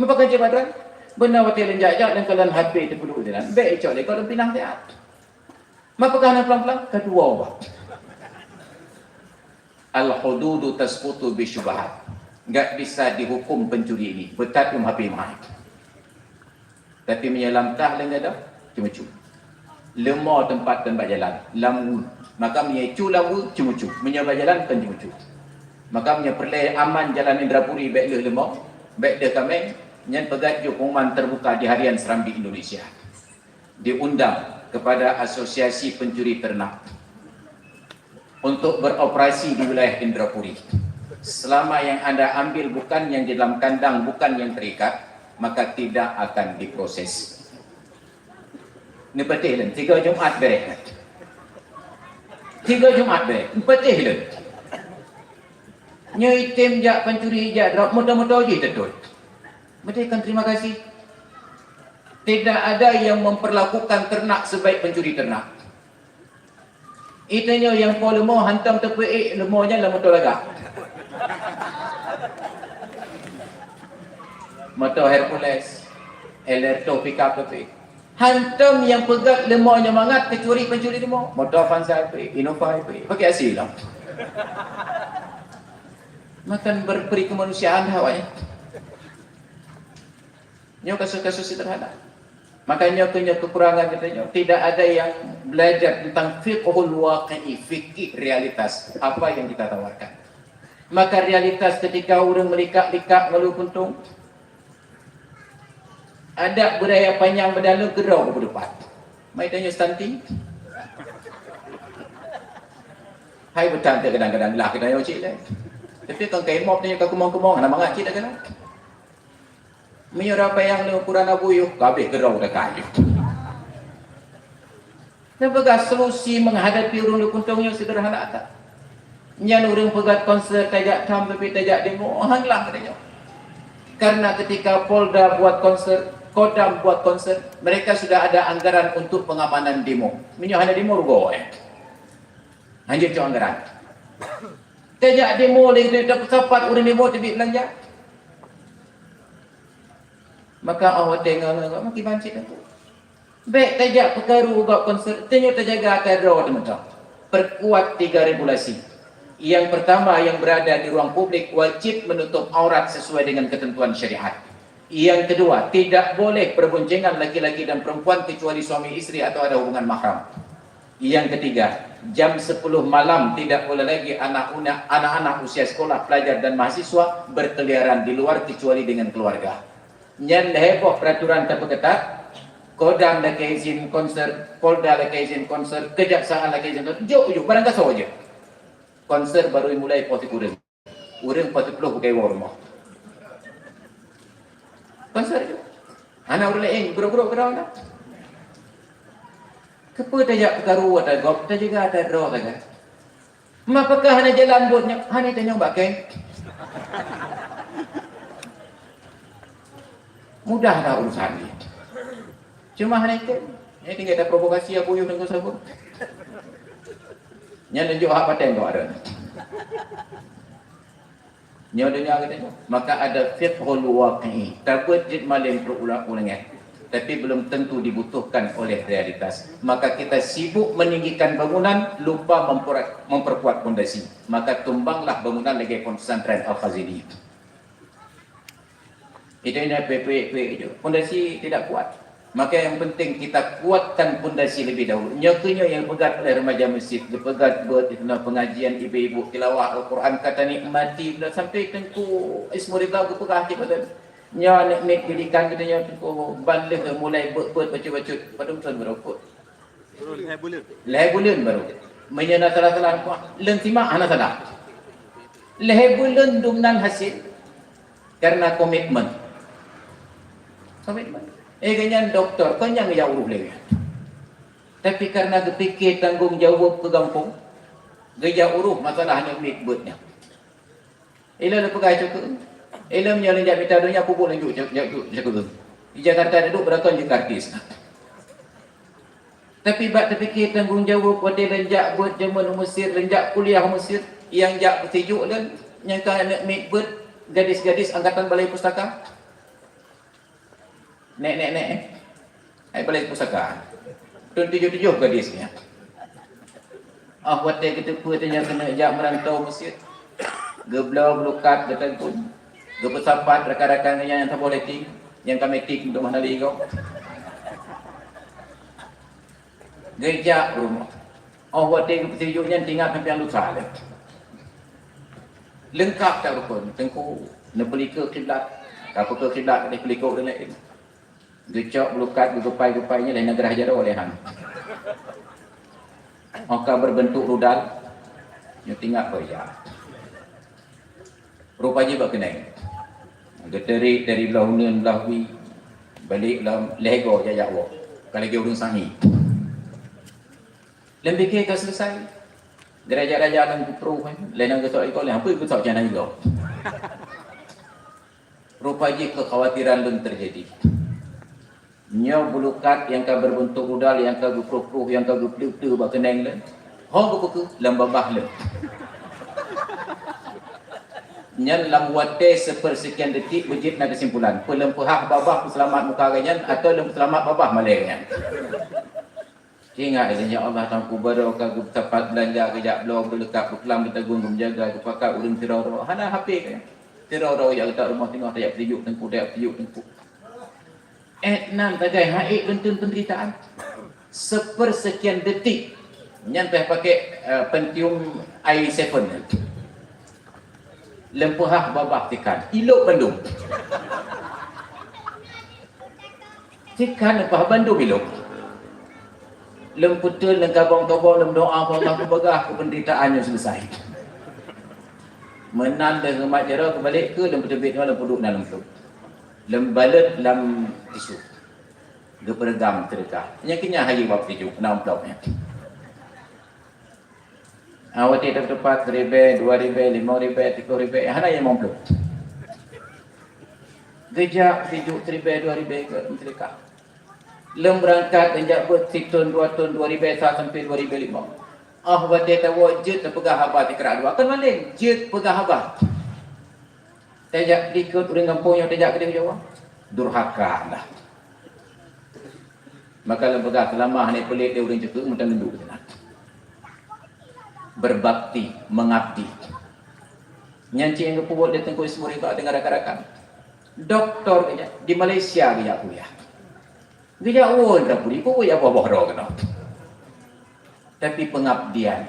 Meupakan cit padran? Beuna watèe lôn jak-jak lôn kalon H P teupeuleueh jalan. Bèk icok lé gob lôn pinah siat. Meupakan hana pulang-pulang? Ka tuwoe, Pak. Al-hududu tasqutu bisyubhat. Enggak bisa dihukum pencuri ini. Beutat lom H P meuhai. Tapi meunyoe lam kah lé gata, ceumeucue. Leumo teumpat dan bak jalan, lam wu. Maka meunyoe cue lam wu, ceumeucue. Meunyoe bak jalan, kon ceumeucue. Maka meunyoe peureulèe aman jalan Indrapuri, bèk lheueh leumo, bèk lheueh kaméng, nyan peugah jih pengumuman terbuka di harian Serambi Indonesia. Diundang kepada Asosiasi Pencuri Ternak untuk beroperasi di wilayah Indrapuri. Selama yang anda ambil bukan yang di dalam kandang, bukan yang terikat, maka tidak akan diproses. Neupatéh lôn, tiga Jumat bèrèh. Tiga Jumat bèrèh, neupatéh lôn. Nyoe item jak pancuri, jak drop, moto-moto jih teutot. Meuteukon terima kasih. Tidak ada yang memperlakukan ternak sebaik pencuri ternak. Itanyoe nyang po leumo hantom teupeuék leumo nyan lam moto lagak. Moto Hercules, Elerto pickup teupeuék. Hantom nyang peugah leumo nyan mangat keucuali pencuri leumo. Moto Avanza teupeuék, Innova teupeuék. Pakai asi lom. Makan berperi kemanusiaan awaknyan. Nyoe kasus-kasus sederhana. Makanya nyoe keuh nyoe kekurangan kita nyoe. Tidak ada yang belajar tentang fiqhul waqi'i, fikih realitas. Apa yang kita tawarkan. Maka realitas ketika ureuëng meulikak-likak ngon luweue puntông, adak beuraya panyang beudaleueng keudroe keu depan. Mai tanyoe stunting. Hai beutanyoe kadang-kadang lah kita nyoe cit lé. Tapi kan kai mop tanyoe ka kumong-kumong hana mangat cit dah kena. Meunyoe rabayang lé ukuran Abu Yuf, ka habéh keudroe dah kayu. Neupeugah solusi menghadapi ureuëng luweue puntông nyoe sederhana that. Nyan ureuëng peugah konser tajak tham tapi tajak demo, han lah katanya. Karena ketika Polda buat konser, Kodam buat konser, mereka sudah ada anggaran untuk pengamanan demo. Meunyoe hana demo rugoe. Hanjeuet cok anggaran. Tajak demo lé teusapat ureuëng demo teubiet beulanja. Maka Allah tengok-tengok makin bancit aku. Bèk tajak peukaru gob konser, tanyoe tajaga atra droe teuh mantong. Perkuat tiga regulasi. Yang pertama, yang berada di ruang publik wajib menutup aurat sesuai dengan ketentuan syariat. Yang kedua, tidak boleh perboncengan laki-laki dan perempuan kecuali suami istri atau ada hubungan mahram. Yang ketiga, jam sepuluh malam tidak boleh lagi anak-anak, anak-anak usia sekolah, pelajar dan mahasiswa berkeliaran di luar kecuali dengan keluarga. Nyan lhèe boh peraturan tapeuketat, Kodam lakèe izin konser, Polda lakèe izin konser, Kejaksaan lakèe izin konser, jok-jok barang gasoe jeuet. Konser baru mulai poh sikureueng. Ureuëng poh siplôh peukai woe rumoh. Konser jok. Hana ureuëng laén, gurôk-gurôk keudroe na. Keupeue tajak peukaru atra gob, tajaga atra droe sagai. Meupeugah hana jalan buet nyoe, hana tanyong bak kèe. Mudah dah urusan ni. Cuma hana item. Nyan tinggai taprovokasi Abu Yuf Teungku Sabu. Nyan tunjuk hak paten tu ada. Nyoe donya kata nyoe. Maka ada fiqhul waqi'i. Tabeuet jeuet malém peurulang-ulangan. Tapi belum tentu dibutuhkan oleh realitas. Maka kita sibuk meninggikan bangunan, lupa memper-, memperkuat pondasi. Maka tumbanglah bangunan lagèe pesantren Al-Khazini. Itu yang pek-pek-pek itu. Pondasi tidak kuat. Maka yang penting kita kuatkan pondasi lebih dahulu. Nyoe keuh nyoe yang peugah oleh remaja masjid, geupeugah buat itu pengajian ibu-ibu tilawah Al-Quran kata nikmati bila sampai Teungku Ismu Ridha geupeugah cit badan. Nyoe aneuk miet didikan kita nyoe Teungku ban lheueh mulai beuet-beuet bacut-bacut padum thon baru. Lhèe buleuen baru. Meunyoe na salah-salah, lôn simak hana salah. Lhèe buleuen dum nan hasil karena komitmen. Komitmen. Eh, geuhnyan doktor, kon nyang geujak uroh lé. Tapi karena geupike tanggong jaweueb keu gampông, geujak uroh masalah aneuk miet beuet nyan. Ilôn lôn peugah cukôp. Ilôn meunyoe lôn jak mita donya, peubuet lôn juk, juk, juk, cukôp. Di Jakarta duek beurakon jeuet artis. Tapi bak teupike tanggong jaweueb watée lôn jak beuet jameun u Mesir, lôn jak kuliah u Mesir, nyang jak peusijuek lôn, nyang ka aneuk miet beuet gadis-gadis angkatan balai pustaka. Nek, nek, nek. Hai balai pustaka. Thôn tujoh-tujoh gadis nyan. Ah, watée geuteupeue teuh nyan keuneuk jak meurantau Mesir. Geubloe, geulukat, geutegun. Geupeusapat rakan-rakan geuh nyan nyang saboh lé tieng, nyang ka meuti keu teuma hana lé igoe. Geujak u rumoh. Oh, watée geupeusijuek nyan teuingat sampoe lusa lé. Leungkap that rukon, teungku, neupeulikot kiblat. Ka peulikot kiblat, ka peulikot ureuëng laén. Geucok, geulukat, geugeupai-geupai nyan lé nanggroe jaroe lé han. Oh, ka beureubeuntuk rudal, nyoe teuingat bak ija. Rupa jih bak keuneng. Geuteurik dari blah uneuen blah wie, balek lom lhée goe jak-jak woe. Ka lagée ureuëng sangi. Lôn pike ka selesai. Geuraja-raja nyang geuprôh, lé nyang geusok igoe, lé nyang geusok cana igoe. Rupa jih kekhawatiran lôn teujadi. Nyoe bulukat nyang ka beureubeuntuk rudal, nyang ka geuprôh-prôh, nyang ka geupleuh-pleuh bak keuneng lôn. Ho geupeukeuh lam babah lôn. Nyan lam watée seupeursekian detik beujeuet na keusimpulan, peuleumpeuhah babah peuseulamat muka geuh nyan atawa lôn peuseulamat babah malée geuh nyan. Ingat, ya Allah, Tuhanku, baroe ka geusapat beulanja, geujak bloe, geuleukab, geuklam, geutagun, geumeujaga, geupakat ureuëng sidroe-droe. Hana hapé ka nyan. Sidroe-droe jak geutak rumoh singoh, tajak peusijuek teungku, tajak peusijuek teungku. Eh, nan sagai hai geunteun peunderitaan. Seupeursekian detik, nyan payah pakai, eh, Pentium i tujoh nyan. Leumpeuhah babah tikan, ilok bandum. Tikan leupah bandum ilok. Lôn peuteun, lôn kabong-kabong, lôn doa, "Ya Allah, kupeugah keu peunderitaan nyoe selesai." Meunan lheueh umat jaroe keubalek keu lôn peuteubiet nyoe, lôn peuduek na lôn peuduek. Lôn balot lam tisu. Geupeureugam teureukah. Nyang keunyan hayeue bak peusijuek, na amplop nyan. Ah, watée teupeutupat siribée, dua ribée, limong ribée, siplôh ribée, hana nyang limong plôh. Geujak sijuek siribée, dua ribée keu meuseudeukah. Lôn beurangkat dan jak beuet sithon, dua thon, dua ribée sa sampoe dua ribée limong. Ah, watée tawoe jeuet tapeugah haba sikrak dua. Kon malém, jeuet peugah haba. Tajak peulikot ureuëng gampông nyoe tajak keudeh Jawa. Durhaka dah. Maka lôn peugah, seulama hana peuléh lé ureuëng cukeueng meuteumeudu keunan. Berbakti, mengabdi. Nyan cit nyang geupeubuet lé Teungku Ismail Ridha deungon rakan-rakan. Doktor geujak, di Malaysia geujak kuliah. Geujak woe Indrapuri, peue jak boh-boh droe keunoe. Tapi pengabdian.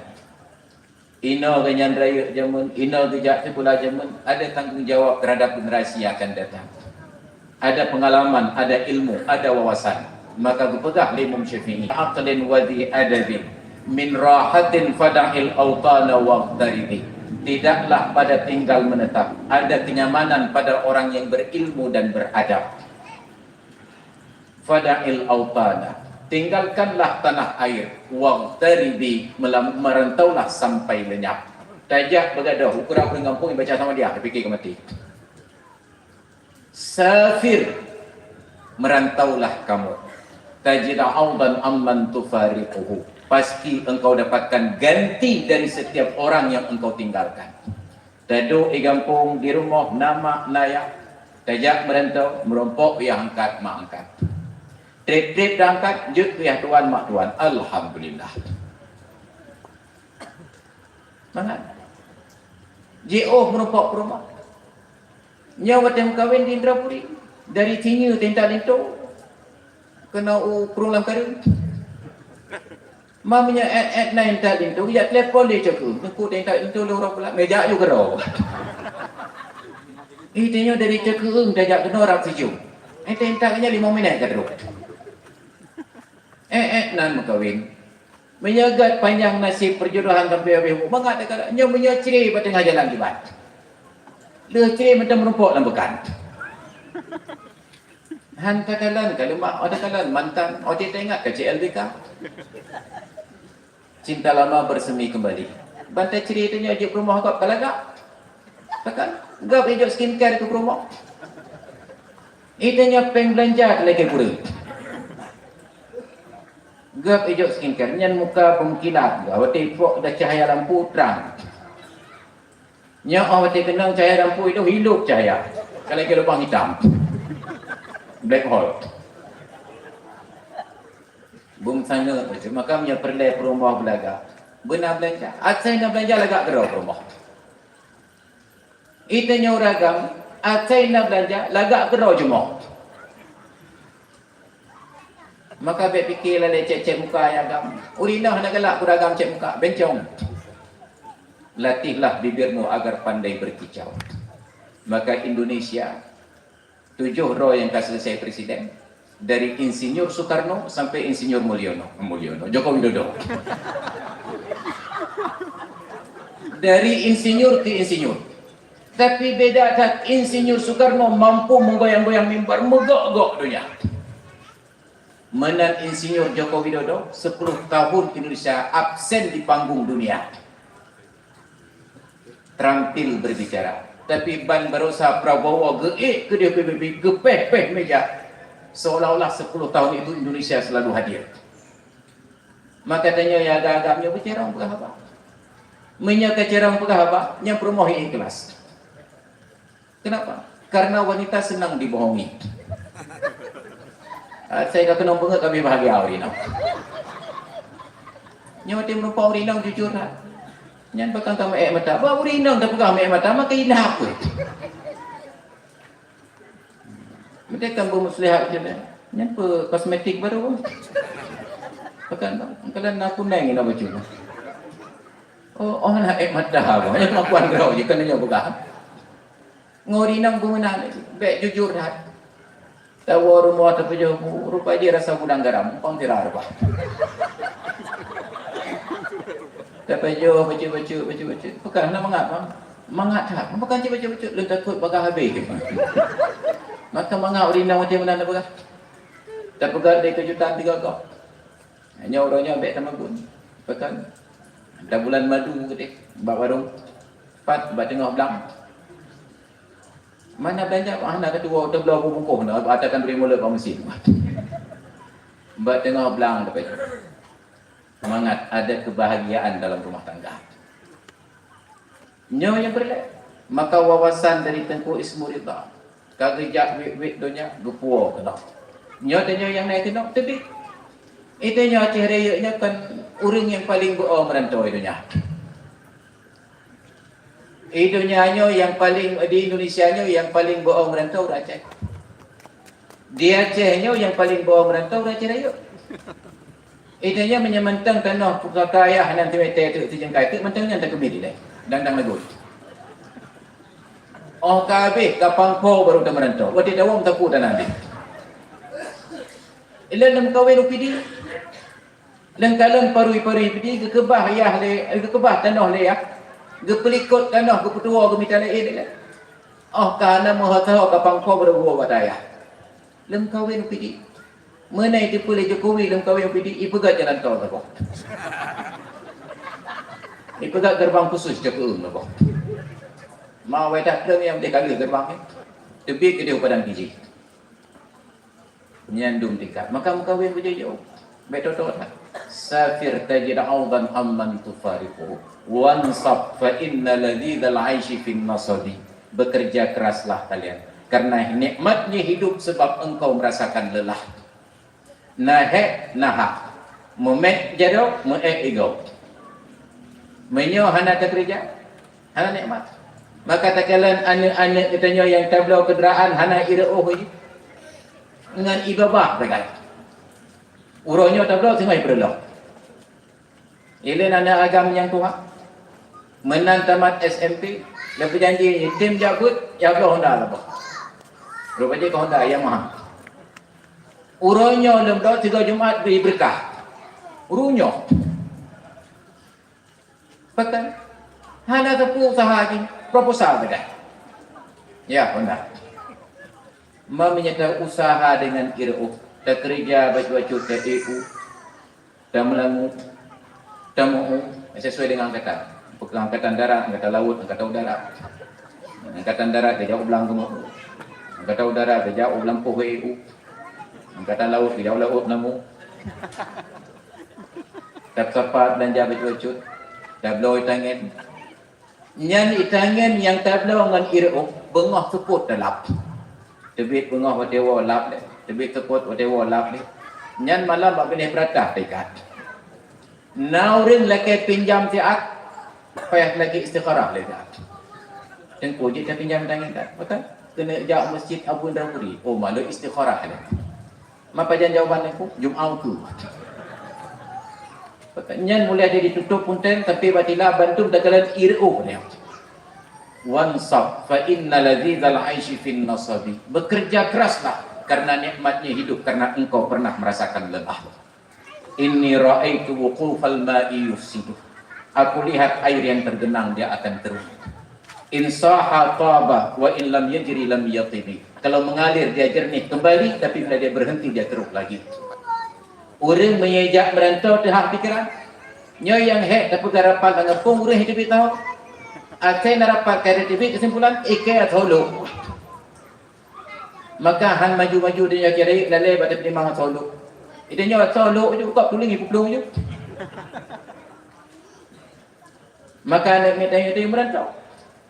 Inoe geuhnyan rayeuk jameun, inoe geujak sikula jameun, ada tanggung jawab terhadap generasi yang akan datang. Ada pengalaman, ada ilmu, ada wawasan. Maka geupeugah lé Imam Syafi'i, "Aqlin wa dhi adabin, min rahatin fada'il awtana waqtaribi." Tidaklah pada tinggal menetap, ada kenyamanan pada orang yang berilmu dan beradab. "Fada'il awtana." Tinggalkanlah tanah air. "Waqtaribi." Melam-, merantaulah sampai lenyap. Tajak beugadôh, ukeurah ureuëng gampông baca sama dia, tapike ka maté. "Safir." Merantaulah kamu. "Tajid 'awdan amman tufariquhu." Pasti engkau dapatkan ganti dari setiap orang yang engkau tinggalkan. Taduek di gampông, di rumoh na mak na yah. Tajak meurantau, meurumpok yah angkat mak angkat. Treb-treb dah angkat, jeuet keu yah tuan mak tuan. Alhamdulillah. Mangat. Jiôh meurumpok peurumoh. Nyoe watée meukawen di Indrapuri, dari Sinyeue teuintat linto keunoe u Krueng Lam Kareuen. Ma meunyoe ék-ék na intat linto, jak telepon lé cok keuh. Teungku, teuintat linto lôn uroe pulang, neujak ju keudroe. Ih, tanyoe dari Ceukeung tajak keunoe rab sijuek. Eh, teuintat nyan limong minét ka trok. Ék-ék nan meukawen. Meunyoe gét panyang naseb perjodohan sampoe habéh umu, mangat teuka, nyoe meunyoe cre bak teungoh jalan kiban. Lheueh cre mantong meurumpok lam peukan. Han takalon ka leumak, oh takalon mantan, oh teuingat ka C L B K. Cinta lama bersemi kembali. Ban tacre tanyoe jeuet peurumoh gob ka lagak. Takon, gob ijok skincare keu peurumoh. Ih, tanyoe péng beulanja talakée gurée. Geuh ijok skincare, nyan muka beumeukilat, watèe ipok dah cahya lampu trang. Nyoe 'oh watèe keunong cahya lampu itu hilup cahya. Ka lagèe lubang hitam. Black hole. Beumeusangeup bacut. Maka meunyoe peureulèe peurumoh beulagak, beuna beulanja. Asai na beulanja lagak keudroe peurumoh. Ita nyoe ureueng agam, asai na beulanja lagak keudroe jumoh. Maka bèk pike lalè cèk-cèk muka ayah agam. Ureueng inong hana galak keu ureueng agam cèk muka, bencong. Latihlah bibirmu agar pandai berkicau. Maka Indonesia, tujoh droe nyang ka selesai presiden, dari Insinyur Soekarno sampai Insinyur Mulyono, Mulyono, Joko Widodo. Dari insinyur ke insinyur. Tapi beda that, Insinyur Soekarno mampu menggoyang-goyang mimbar, meugok-gok donya. Meunan Insinyur Joko Widodo, sepuluh tahun Indonesia absen di panggung dunia. Terampil berbicara. Tapi ban baroesa Prabowo geuék keudéh P B B, geupéh-péh meja. Seolah-olah sepuluh tahun itu Indonesia selalu hadir. Maka tanyoe nyang agam-agam nyoe beucarông peugah haba. Meunyoe ka carông peugah haba, nyang peurumoh ikhlas. Kenapa? Karena wanita senang dibohongi. Ah, saya ka keunong beungeut, kami bahagia hari nyoe. Nyoe watèe meurumpok ureueng inong jujur that. Nyan pakon ka meuék mata. Bah ureueng inong tapeugah meuék mata, maka inah apa? Meuteukam beumuslihat macam nyan. Nyan peue kosmetik baru? Pakon, pakon na kuneng ina baju. Oh, oh, na ék mata apa? Nyan pengakuan droe je, kan nyoe peugah. Ngon inong beumeunan, bèk jujur that. Tawoe rumoh tapeujoh bu, rupa jih rasa gudang garam, muphom sira rupa. Tapeujoh bacut-bacut, bacut-bacut. Pakon hana mangat, bang? Mangat that. Pakon cit bacut-bacut, lôn takot bagah habéh. Maka mangat ureueng inong watèe meunan tapeugah. Tapeugah lé keujutan tiga gob. Nyoe uroe nyoe bèk tamagun. Pakon? Dah bulan madu keudéh, bak warong. Pat bak teungoh blang. Mana beulanja, hana keutuwo, teubloe bubungkôh na, atakan bri mulod bak meusin. Bak teungoh blang tapi. Mangat ada kebahagiaan dalam rumah tangga. Nyoe nyang peureulèe. Maka wawasan dari Teungku Ismu Ridha ka geujak wét-wét donya geupuwoe keunoe. Nyoe tanyoe nyang na keunoe teubiet. Ita nyoe Aceh Rayeuk nyoe kan ureueng nyang paleng beu-o meurantô di donya. Di donya nyoe nyang paleng, di Indonesia nyoe nyang paleng beu-o meurantô ureueng Aceh. Di Aceh nyoe nyang paleng beu-o meurantô ureueng Aceh Rayeuk. Ita nyoe meunyoe mantong tanoh pusaka ayah nan simeter teuk sijeungkai teuk mantong nyan takeumiet ilèe. Dang-dang lagot. Oh ka habéh ka pangko baru tameurantô. Watèe tawöm sapeue tanah deh. Ilèe lam kawén U P D. Lam kalon parui-parui U P D geukeubah yah lé, geukeubah tanoh lé yah. Geupeulikot tanoh geupeutuwo geumita laén ilèe. Oh ka hana meuho-teuho ka pangko baru geuwoe bak ayah. Lam kawén U P D. Meunan teupeue lé Jokowi lam kawén U P D, ipeugöt jalan tol saboh. Ipeugöt gerbang khusus Jokowi saboh. Ma wai dah keuneuk nyang deh ka lheueh gerbang nyan. Teubiet keudéh u Padang Fiji. Nyan dum tingkat. Maka meukawen beujeuet. Bèk toto that. Safir tajid audan amman tufariqu. Wansab fa inna ladzizal aishi fin nasabi. Bekerja keraslah kalian. Karena nikmatnya hidup sebab engkau merasakan lelah. Na hék, na hak. Meumet jaroe, meuék igoe. Meunyoe hana takeureuja, hana nikmat. Maka takalon aneuk-aneuk geutanyoe nyang tabloe keudraan hana ireuoh jih. Ngon ibabah sagai. Uroe nyoe tabloe singoh ipeureuloh. Ilèe aneuk agam nyang tuha. Meunan tamat S M P, lôn peujanji tem jak beuet, ya bloe honda saboh. Rupajih keu honda Yamaha. Uroe nyoe lôn bloe sigoe Jumat bri beureukat. Uroe nyoe. Pakon? Hana sapeue usaha jih, proposal sagai. Ya, honda. Ma meunyoe tausaha deungon ireuoh, takeureuja bacut-bacut ta-E U, tameulangue, tameu-U, sesuai dengan angkatan. Apakah angkatan darat, angkatan laut, angkatan udara. Angkatan darat geujak u blang geumeu-U. Angkatan udara geujak u blang poh E U. Angkatan laut geujak u laôt na meu-U. Sapa-sapa beulanja bacut-bacut, tabloe itangen. Nyan itangen nyang tabloe ngon ireuk, beungoh seupôt talap. Teubiet beungoh watée woe lap lé, teubiet seupôt watée woe lap lé. Nyan malam bak binéh beuratah teuikat. Na ureuëng lakée pinjam siat, payah lagée istikharah lé siat. Teungku jeuet tapinjam tangen that, beutôi? Keuneuk jak meuseujid Abu Indra Puri. Oh, malot istikharah lé. Ma pajan jawaban Teungku? Jum'ah ukeue. Nyan mulai dari tutup punten sampai batila bantum takalon ireuk nyan. Wansab fa inna ladzizal aishi fin nasabi. Bekerja keraslah karena nikmatnya hidup, karena engkau pernah merasakan lelah. Inni ra'aitu wuqufal ma'i yufsidu. Aku lihat air yang tergenang, dia akan keruh. In saha taba wa in lam yajri lam yatibi. Kalau mengalir dia jernih kembali, tapi bila dia berhenti dia keruh lagi. Ureuëng meunyoe jak meurantau teuhah pikiran. Nyoe nyang hék tapeugah rapat lam gampông ureuëng hidéh teubiet tahu. Asai na rapat ka hidéh teubiet keusimpulan, ikai atau lok. Maka han maju-maju di nyoe kira lalée bak teupeutimang soe lok. Di nyoe soe lok ju kok tuléng ipuplueng ju. Maka aneuk miet tanyoe teuh meurantau.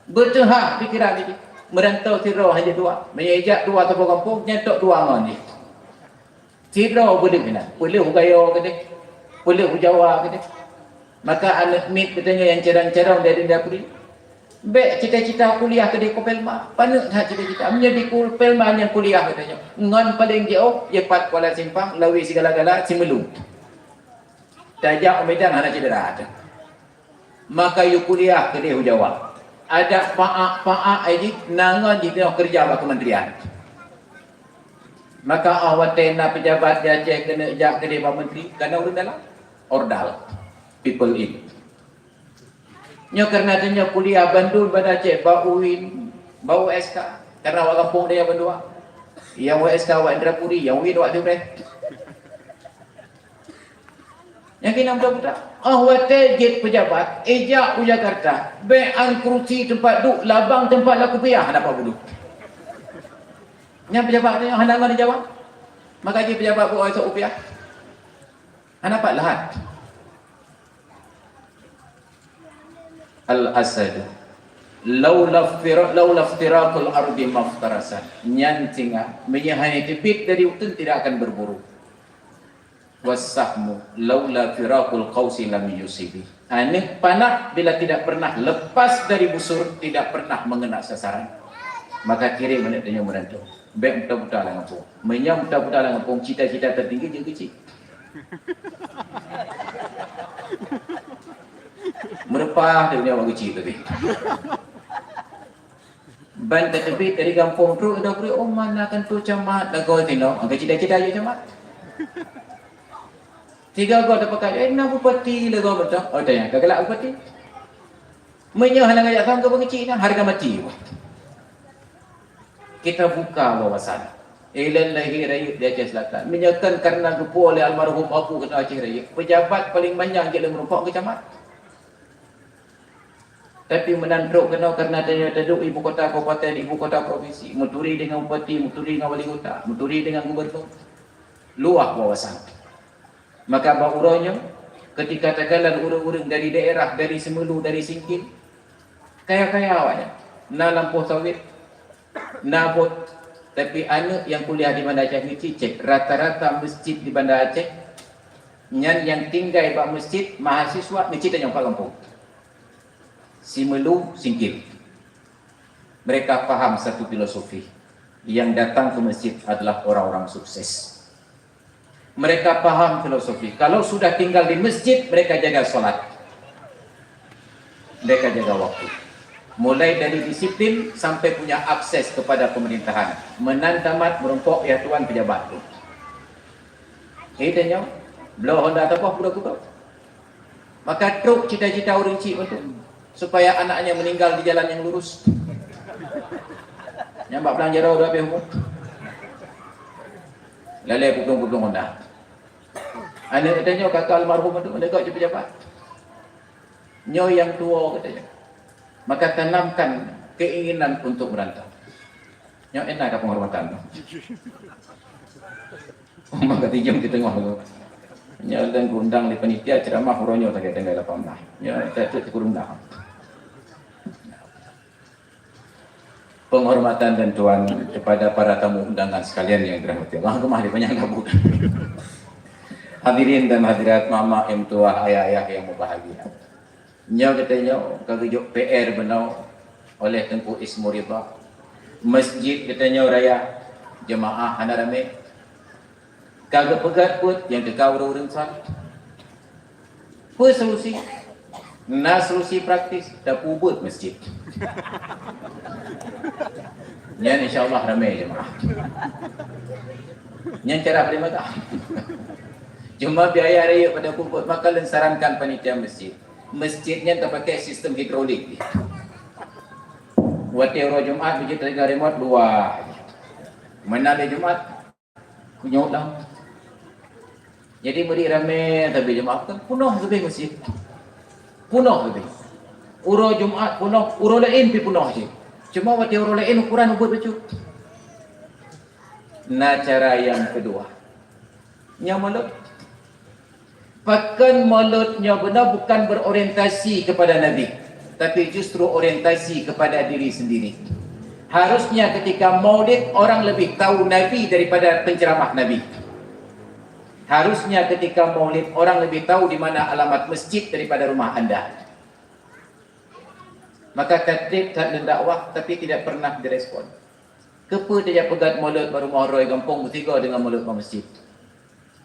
Beuteuhah pikiran jih. Meurantau sidroe hana dua. Meunyoe ijak dua saboh gampông, nyan tok dua ngon jih. Sidroe beudeuh inan. Peuleuh u Gayo keudeh. Peuleuh u Jawa keudeh. Maka aneuk miet geutanyoe nyang carông-carông dari Indra Puri, bék cita-cita kuliah keudeh Kopelma. Paneuk that cita-cita. Meunyoe di Kopelma nyang kuliah geutanyoe, ngon paleng jiôh, jipat Kuala Simpang, lawét sigala-gala, Simeulue. Tajak u Medan hana cedera teuh. Maka yue kuliah keudeh u Jawa. Adak paak-paak ai jih na ngon jih teuh keureuja bak keumeunterian. Maka 'oh watée na peujabat di Aceh keuneuk jak keudeh bak menteri, kana ureuëng dalam ordal, people in. Nyoe karena tanyoe kuliah bandum banda Aceh bak UIN, bak USK, karena awak gampông daya bandua. Nyang USK awak Indrapuri, nyang UIN awak Timreh. Nyang keunan buta-buta. 'Oh watée jeuet peujabat, ijak u Jakarta, bék an keurusi teumpat duek, labang teumpat lakupiah hana pat buduek. Nyan peujabat nyoe hana ngon dijaweueb. Maka jih peujabat buet esok upiah. Hana pat lahat. Al-asad. Laula fira-, laula iftiraqul ardi maftarasan. Nyan singa, meunyoe hana teubiet dari uteuen tidak akan berburu. Wasahmu laula firaqul qausi lam yusibi. Aneuk panah bila tidak pernah lepas dari busur, tidak pernah mengena sasaran. Maka kirém aneuk tanyoe meurantau. Bék buta-buta lam gampông. Meunyoe buta-buta lam gampông, cita-cita tertinggi jeuet keuchik. Meureupah dari nyoe keuchik tadi. Ban tateubiet dari gampông trok, ida kureueng, oh, mana kan tu camat lagoe tinoe, angka cita-cita jeuet camat. Tiga goe tapakat, eh, na bupati lagoe beutôi. Oh, tanya, ka galak bupati. Meunyoe hana ngajak sang ka beungeuchik na, hareuga mati. Kita buka wawasan. Ilôn lahé rayeuk di Aceh Selatan. Meunyoe kan karena geupuwoe lé almarhum Abu keunoe Aceh Rayeuk, pejabat paléng manyang jeuet lé meurumpok keu camat. Tapi meunan trok keunoe karena tanyoe taduek ibu kota kabupaten, ibu kota provinsi, meuturi dengan bupati, meuturi dengan wali kota, meuturi dengan gubernur. Luwah wawasan. Maka bak uroe nyoe, ketika takalon ureuëng-ureuëng dari daerah, dari Seumulu, dari Singkil, kaya-kaya awaknyan. Na lampôh sawét, na bot, tapi aneuk nyang kuliah di Banda Aceh ngeuchik, cék rata-rata meuseujid di Banda Aceh, nyan nyang tinggai bak meuseujid, mahasiswa ngeuchik tanyong pat gampông. Seumulu, Singkil. Mereka paham satu filosofi, yang datang ke masjid adalah orang-orang sukses. Mereka paham filosofi, kalau sudah tinggal di masjid, mereka jaga salat. Mereka jaga waktu. Mulai dari disiplin sampai punya akses kepada pemerintahan. Meunan tamat meurumpok ya tuan pejabat tu. Jadi tanya, bloe honda tapoh budak-budak. Maka trok cita-cita ureuëng chik untuk supaya anaknya meninggal di jalan yang lurus. Nyang bak Peuleueng Jaroe dua pih umur. Lalée pudong-pudong honda. Aneuk geutanyoe kakak almarhum tu menegak di pejabat. Nyoe nyang tuwoe geutanyoe. Maka tanamkan keinginan untuk merantau. Nyoe ena ka penghormatan. Maka tijong di tengah tu. Nyoe dan geuundang lé panitia ceramah uroe nyoe tanggai-tanggai lapan belas. Nyoe tak tu kurang dah. Penghormatan dan tuan kepada para tamu undangan sekalian yang dirahmati Allah. Gemah di banyak labu. Hadirin dan hadirat, mama yang tuah, ayah-ayah yang berbahagia. Nyoe geutanyoe ka geujok P R bunoe oleh Teungku Ismu Ridha. Masjid geutanyoe raya, jemaah hana ramé. Ka geupeugah buet nyang teuka ureuëng-ureuëng saleh. Peue solusi? Na solusi praktis, tapeubuet masjid. Nyan insya Allah ramé jemaah. Nyan cara paling mantap. Cuma biaya rayeuk pada peubuet, maka lôn sarankan panitia masjid. Masjid nyan tapakai sistem hidrolik. Watée uroe Jumat, biji teuga remote luwah. Meunan lé Jumat, kunyok lam. Jadi meuri ramé sabe jemaah kan punoh sabe masjid. Punoh sabe. Uroe Jumat punoh, uroe laén pi punoh cit. Cuma watée uroe laén ukuran ubit bacut. Na cara yang kedua. Nyang mulod. Pakon mulod nyoe beuna bukan berorientasi kepada Nabi, tapi justru orientasi kepada diri sendiri. Harusnya ketika maulid, orang lebih tahu Nabi daripada penceramah Nabi. Harusnya ketika maulid, orang lebih tahu di mana alamat masjid daripada rumah anda. Maka ka trép that lôn dakwah, tapi tidak pernah direspon. Keupeue tajak peugét mulod bak rumoh droe gampông meusigoe deungon mulod bak masjid?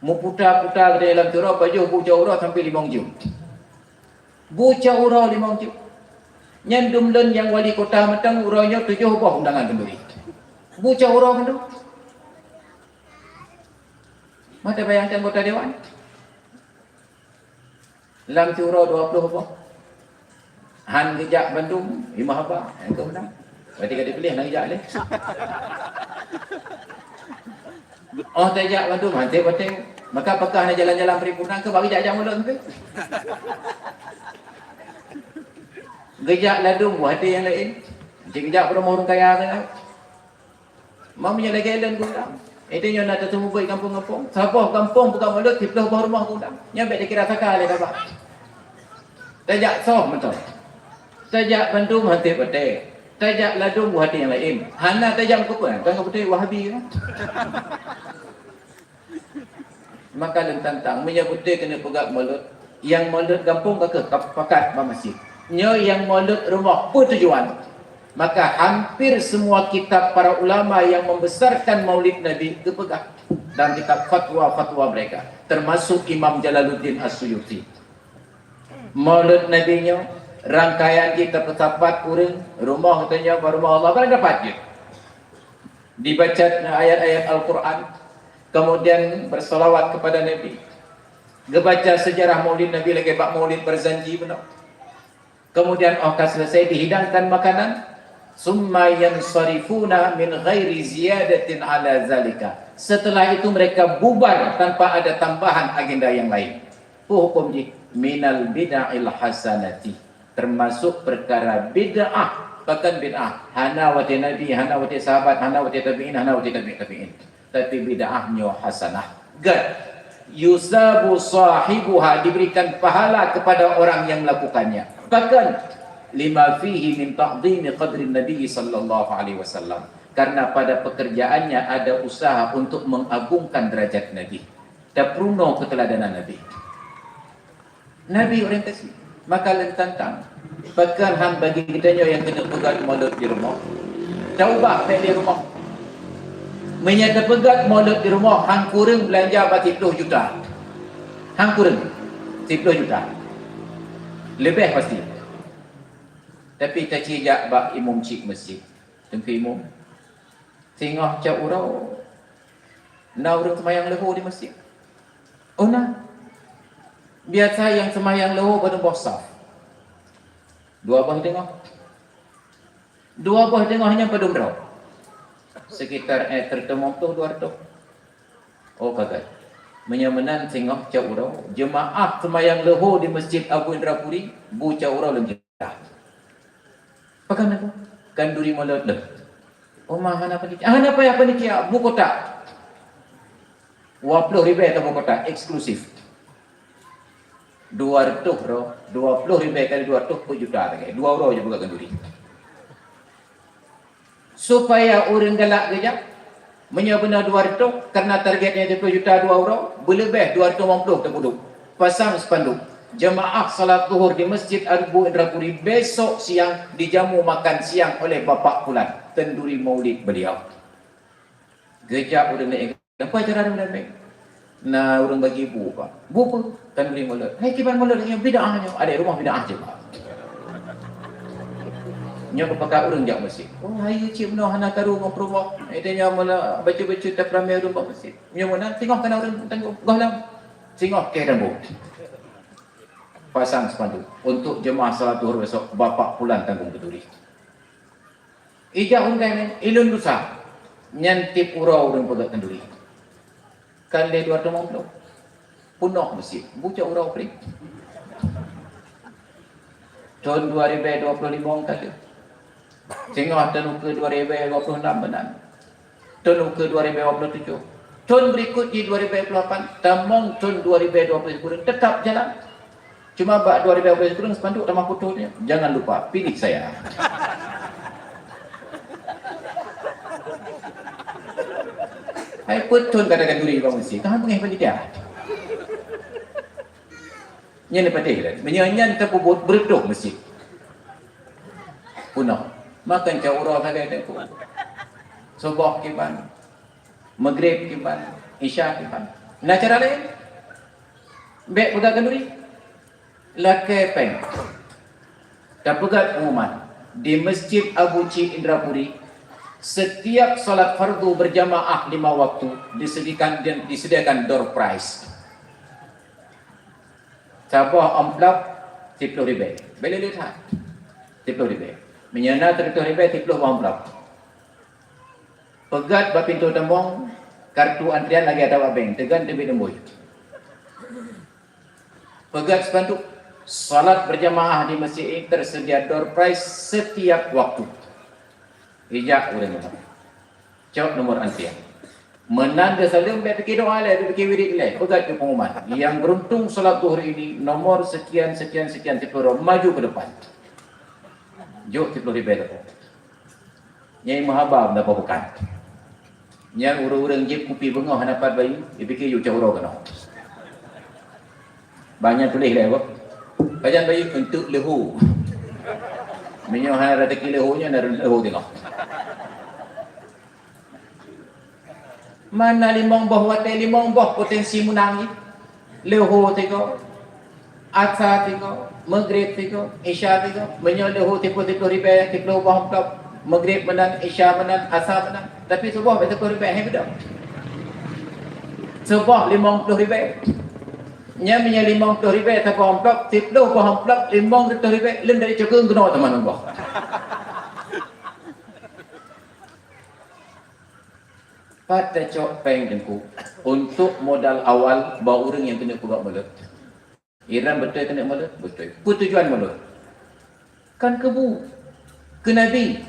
Meuputa-puta geutanyoe lam syuroe, pajoh bucah uroe sampoe limong jeuem. Bucah uroe limong jeuem. Nyan dum lôn nyang wali kota mantong uroe nyoe tujoh boh undangan khanduri. Bucah uroe mandum. Mata bayangkan anggota dewan. Lam syuroe dua ploh boh. Han geujak bandum, limong haba. Nyang keu meunan. Berarti ka dipilih, hana geujak lé. Oh, tajak bandum, han teubatée. Maka apakah hana jalan-jalan paripurna keu bak geujak-jak mulod sampoe? Geujak ladum, buah hati nyang laén. Cit geujak peurumoh ureuëng kaya sagai. Meunyoe lagée lôn geulam, itu nyoe na tateumeubeuet gampông-gampông. Saboh gampông buka mulod, siplôh boh rumoh geulam. Nyoe bék dikira saka lé saboh. Tajak soh mantong. Tajak bandum han teubatée. Tajak ladum buah hati nyang laén. Hana tajak meukeupeuan, kan ka beutôi Wahabi kan? Maka lôn tantang, meunyoe beutôi keuneuk peugét mulod, nyang mulod gampông ka kheueh ka pakat bak masjid. Nyoe nyang mulod rumoh peue tujuan? Maka hampir semua kitab para ulama yang membesarkan Maulid Nabi geupeugah dalam kitab fatwa-fatwa mereka, termasuk Imam Jalaluddin As-Suyuti. Maulid Nabi nyoe rangkaian jih tapeusapat ureuëng rumoh geutanyoe bak rumoh Allah barang dapat jeuet. Dibaca ayat-ayat Al-Quran, kemudian bersalawat kepada Nabi. Geubaca sejarah Maulid Nabi lagée bak Maulid Barzanji bunoe. Kemudian oh ka selesai dihidangkan makanan, summa yansarifuna min ghairi ziyadatin ala zalika. Setelah itu mereka bubar tanpa ada tambahan agenda yang lain. Peue huköm jih? Minal bid'il hasanati. Termasuk perkara bid'ah. Pakon bid'ah? Hana watée Nabi, hana watée sahabat, hana watée tabi'in, hana watée tabi' tabi'in. Tapi bid'ah nyoe hasanah. Gét. Yusabu sahibuha, diberikan pahala kepada orang yang melakukannya. Pakon? Lima fihi min ta'zimi qadrin Nabi sallallahu alaihi wasallam. Karena pada pekerjaannya ada usaha untuk mengagungkan derajat Nabi. Tapeurunoe keteladanan Nabi. Nabi orientasi. Maka lôn tantang, pakon han bagi geutanyoe nyang keuneuk peugét mulod di rumoh. Taubah bék di rumoh. Meunyoe tapeugét mulod di rumoh, han kureueng beulanja bak siplôh juta. Han kureueng siplôh juta. Leubeh pasti. Tapi taci jak bak imum cik masjid. Teungku imum, singoh cok uroe na ureuëng seumayang leuho di masjid? Oh na. Biasa nyang seumayang leuho padum boh saf? Dua boh teungoh. Dua boh teungoh nyan padum droe? Sekitar eh, seratus lima puluh, dua ratus. Oh ka gét. Meunyoe meunan singoh cok uroe, jeumaáh seumayang leuho di Masjid Abu Indrapuri, bu cok uroe lôn Pakon aku? Khanduri mulod lôn. Uma hana panitia. Hana payah panitia, bu kotak. Dua puluh ribèe atau bu kotak, eksklusif. Dua reutôh droe, dua ploh ribèe kali dua reutôh peuet juta lagèe. Dua uroe jipeugah khanduri. Supaya ureueng galak geujak, meunyoe beuna dua reutôh, karena target nyan siplôh juta dua uroe, beuleubeh dua reutôh limong ploh teupeudôk. Pasang spanduk, "Jeumaáh salat Zuhur di Masjid Abu Indrapuri besok siang dijamu makan siang oleh Bapak Fulan, khanduri maulid beliau." Geujak ureueng laén. Apa cara ureueng ramè? Na ureueng bagi bu, Pak. Bu peue? Khanduri mulod. Hai, kiban mulod nyoe bid'ah nyoe. Adak rumoh bid'ah cit, Pak. Nyoe geupeugah ureueng jak meuseujid. Oh, hai cit meunoe hana karu ngon peurumoh. Hai, nyoe meunoe bacut-bacut tapeuramè ureueng bak meuseujid. Nyoe meunan singoh kana ureueng tanggong. Goh lom. Singoh kèe tanggong. Pasang spanduk. Untuk jeumaáh salat Zuhur besok, Bapak Fulan tanggong khanduri. Ijak undang nyan, ilôn lusa. Nyan tiep uroe ureueng peugöt khanduri. Kan lé dua reutôh limong ploh. Peunoh meuseujid. Bucok uroe pri. Thôn dua ribèe dua ploh limong ka lheueh. Singoh thôn ukeue dua ribèe dua ploh nam meunan. Thôn ukeue dua ribèe dua ploh tujoh. Thôn beurikot jih dua ribèe dua ploh lapan. Tamong thôn dua ribèe dua ploh sikureueng. Teutap jalan. Cuma bak dua ribèe dua puluh sikureueng spanduk tamah putôh nyan, "Jangan lupa pilih saya." Hai, peuet thôn ka takhanduri bak meuseujid, ka hana beungèh panitia. Nyan patéh lé. Meunyoe nyan tapeubuet, beureutôh meuseujid. Peunoh. Makan cak uroe sagai teungku. Suboh kiban. Maghrib kiban, Isya kiban. Na cara laén? Bèk peugöt khanduri. Lakèe pèng. Tapeugöt pengumuman di Masjid Abu Cik Indrapuri, setiap salat fardu berjamaah lima waktu disediakan, disediakan door prize. Saboh amplop siplôh ribèe. Bèk lé-lé that. Siplôh ribèe. Meunyoe na sireutôh ribèe, siplôh boh amplop. Peugöt bak pintoe tamong, kartu antrian lagèe ata bak bank, teugan teubiet lumbôi. Peugöt spanduk, salat berjamaah di masjid ini tersedia door prize setiap waktu. Ijak ureueng nyan. Cok nomor antrian. Meunan geusaleuem, bèk pike doa lé, bèk pike wirid lé. Peugöt keu pengumuman. Yang beruntung salat Zuhur ini nomor sekian, sekian, sekian, siplôh droe maju ke depan. Jok siplôh ribèe droe. Nyan meuhaba meudapat bukan. Nyan ureueng-ureueng jieb kupi beungoh hana pat bayeue, jipike yue cok uroe keunoe. Bak nyan tuléh lé, boh. Pajan bayeue untuk leuho. Meunyoe hana raseuki leuho nyan, na leuho teungoh. Mana limong boh watèe, limong boh potensi meunang jih. Leuho sigoe, Asa sigoe, Maghrib sigoe, Isya sigoe. Meunyoe leuho siplôh, siplôh ribèe, siplôh boh amplop. Maghrib meunan, Isya meunan, Asa meunan. Tapi suboh bèk siplôh ribèe, hai beudôh. Suboh limong ploh ribèe. Nyan meunyoe limong ploh ribèe saboh amplop, siplôh boh amplop, limong reutôh ribèe, lôn dari cukong keunoe teuma ngon boh. Pat tacok pèng teungku untuk modal awal bak ureueng nyang keuneuk peugöt mulod. Iran beutôi keuneuk mulod? Beutôi. Peue tujuan mulod? Kan keu bu. Keu Nabi.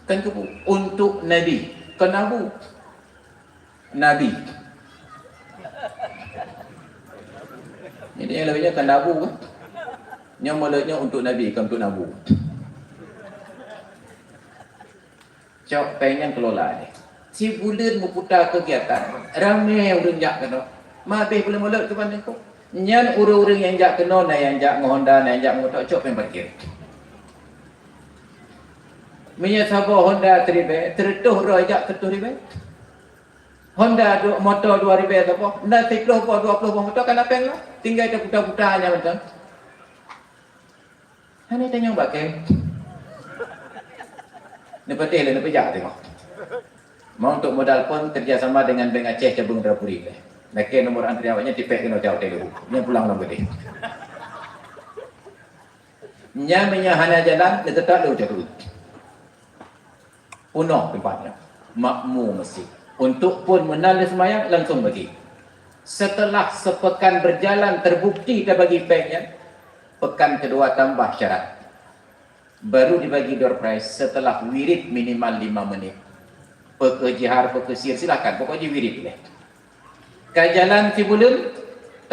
Kan keu bu. Untuk Nabi. Keu nabu. Nabi. Jadi nyang laén nyan kan nabu kan? Nyang mulod nyan untuk Nabi, kan untuk nabu. Cok pèng nyan kelola deh. Sibuleuen meuputa kegiatan, ramè ureueng jak keunoe. Ma abéh buleuen mulod keuban teungku. Nyan ureueng-ureueng nyang jak keunoe, na nyang jak ngon Honda, na nyang jak ngon moto, cok pèng parkir. Meunyoe saboh Honda siribèe, sireutôh droe jak sireutôh ribèe. Honda du-, moto dua ribèe saboh, na siplôh boh, dua ploh boh moto ka na pèng lah. Tinggai taputa-puta nyan mantong. Hana tanyong bak kèe. Neupatéh lé, neupeujak teungoh. Mau untuk modal pon kerjasama dengan Bank Aceh Cabang Indrapuri lé. Lakèe nomor antrian awaknyan tipèk keunoe cok hotel dulu. Nyan pulang lom keudéh. Nyan meunyoe hana jalan, neuteutap lé ujoe. Peunoh teumpat nyan, makmu meuseujid. Untuk pon meunan lé seumayang, langsung bagi. Setelah sepekan berjalan, terbukti tabagi pèng nyan, pekan kedua tambah syarat. Baru dibagi door prize setelah wirid minimal lima menit. Peu kheueh jihar, peu kheueh sir, silakan. Pokok jih wirid lé. Ka jalan sibuleuen,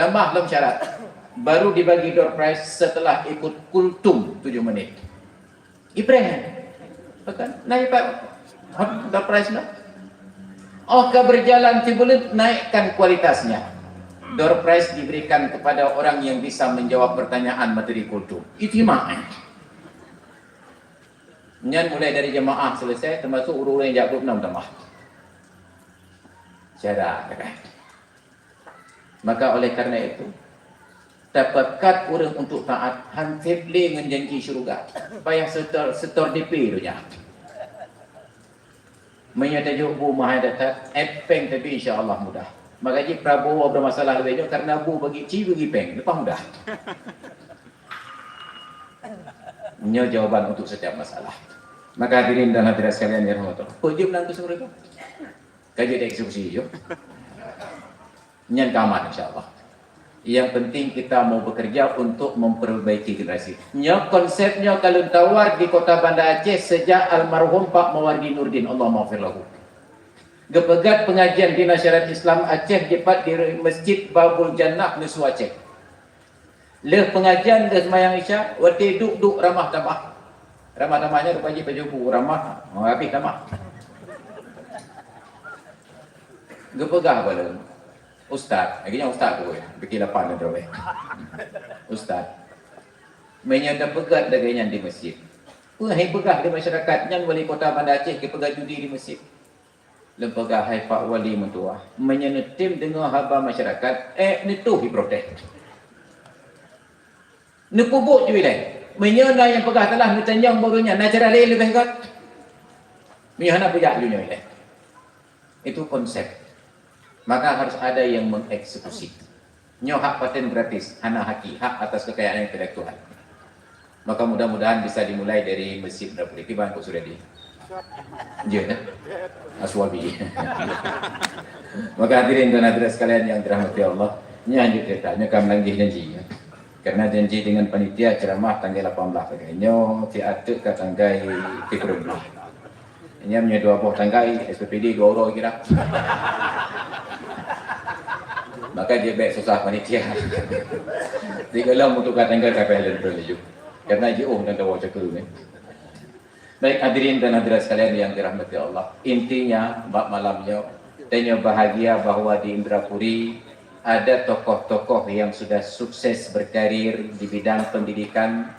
Tamah lom syarat, baru dibagi door prize setelah ikut kultum tujuh menit. Ipreh. Bukan? Naik pak. Door prize lah. Oh, ka berjalan tibuleut, naikkan kualitasnya. Door prize diberikan kepada orang yang bisa menjawab pertanyaan materi kultum. Itimak. Nyan mulai dari jemaah selesai, termasuk ureuëng-ureuëng yang jak group enam tamah. Cara, kan? Maka oleh karena itu, tapakat ureuëng untuk taat, han seb lé ngon janji syurga. Payah setor, setor D P tu nyan. Meunyoe tajok bu mahai that-that, eh, péng tapi insya Allah mudah. Maka jih Prabowo bermasalah lebih jauh karena bu bagi ci bagi péng, lepas mudah. Nyoe jawaban untuk setiap masalah. Maka hadirin dan hadirat sekalian yang rahmatullah. Kok jeuem nang tu seumur itu? Ka jeuet dieksekusi jeuet. Nyan ka aman, insya Allah. Yang penting kita mau bekerja untuk memperbaiki generasi. Nyoe konsep nyoe ka lôn tawar di Kota Banda Aceh sejak almarhum Pak Mawardi Nurdin, Allahumma ghfir lahu. Geupeugét pengajian di Syariat Islam Aceh dipat di Masjid Babul Jannah, Neusua Aceh. Lheueh pengajian, lheueh seumayang Isya, watée duek-duek ramah tamah. Ramah tamah nyan rupa jih pajoh bu ramah, oh, habéh tamah. Geupeugah bak lôn, "Ustaz," lagée nyan ustaz tu ya, biki lapan dan droe. "Ustaz, meunyoe tapeugét lagée nyan di masjid, peue hai peugah di masyarakat nyan wali kota Banda Aceh geupeugah judi di masjid?" Lôn peugah, "Hai Pak Wali meutuah, meunyoe neutem deungoe haba masyarakat, ék neutoh jiprotes. Neupeubuet ju ilée. Meunyoe na nyang peugah salah, neutanyong baru nyan, na cara laén leubeh göt. Meunyoe hana peujak ju nyoe ilée." Itu konsep. Maka harus ada yang mengeksekusi. Nyoe hak paten gratis, hana haki, hak atas kekayaan intelektual. Maka mudah-mudahan bisa dimulai dari Masjid Indrapuri. Kiban Pak Suredi? Jeuet, eh? Aswabi. Maka hadirin dan hadirat sekalian yang dirahmati Allah, nyan jeuet cerita, nyoe ka meulanggaih janji, ya. Karena janji dengan panitia ceramah tanggal lapan belas lagée nyoe, si ateueh ka tanggai tiga belas. Nyan meunyoe dua boh tanggai, S P P D dua uroe kira. Maka jeuet bék susah panitia. Tiga lom untuk ka tanggai ka payah lôn laju. Karena jiôh dan dawa cakeu ni. Baik, hadirin dan hadirat sekalian yang dirahmati Allah. Intinya, bak malam nyoe, tanyoe bahagia bahwa di Indrapuri ada tokoh-tokoh yang sudah sukses berkarir di bidang pendidikan.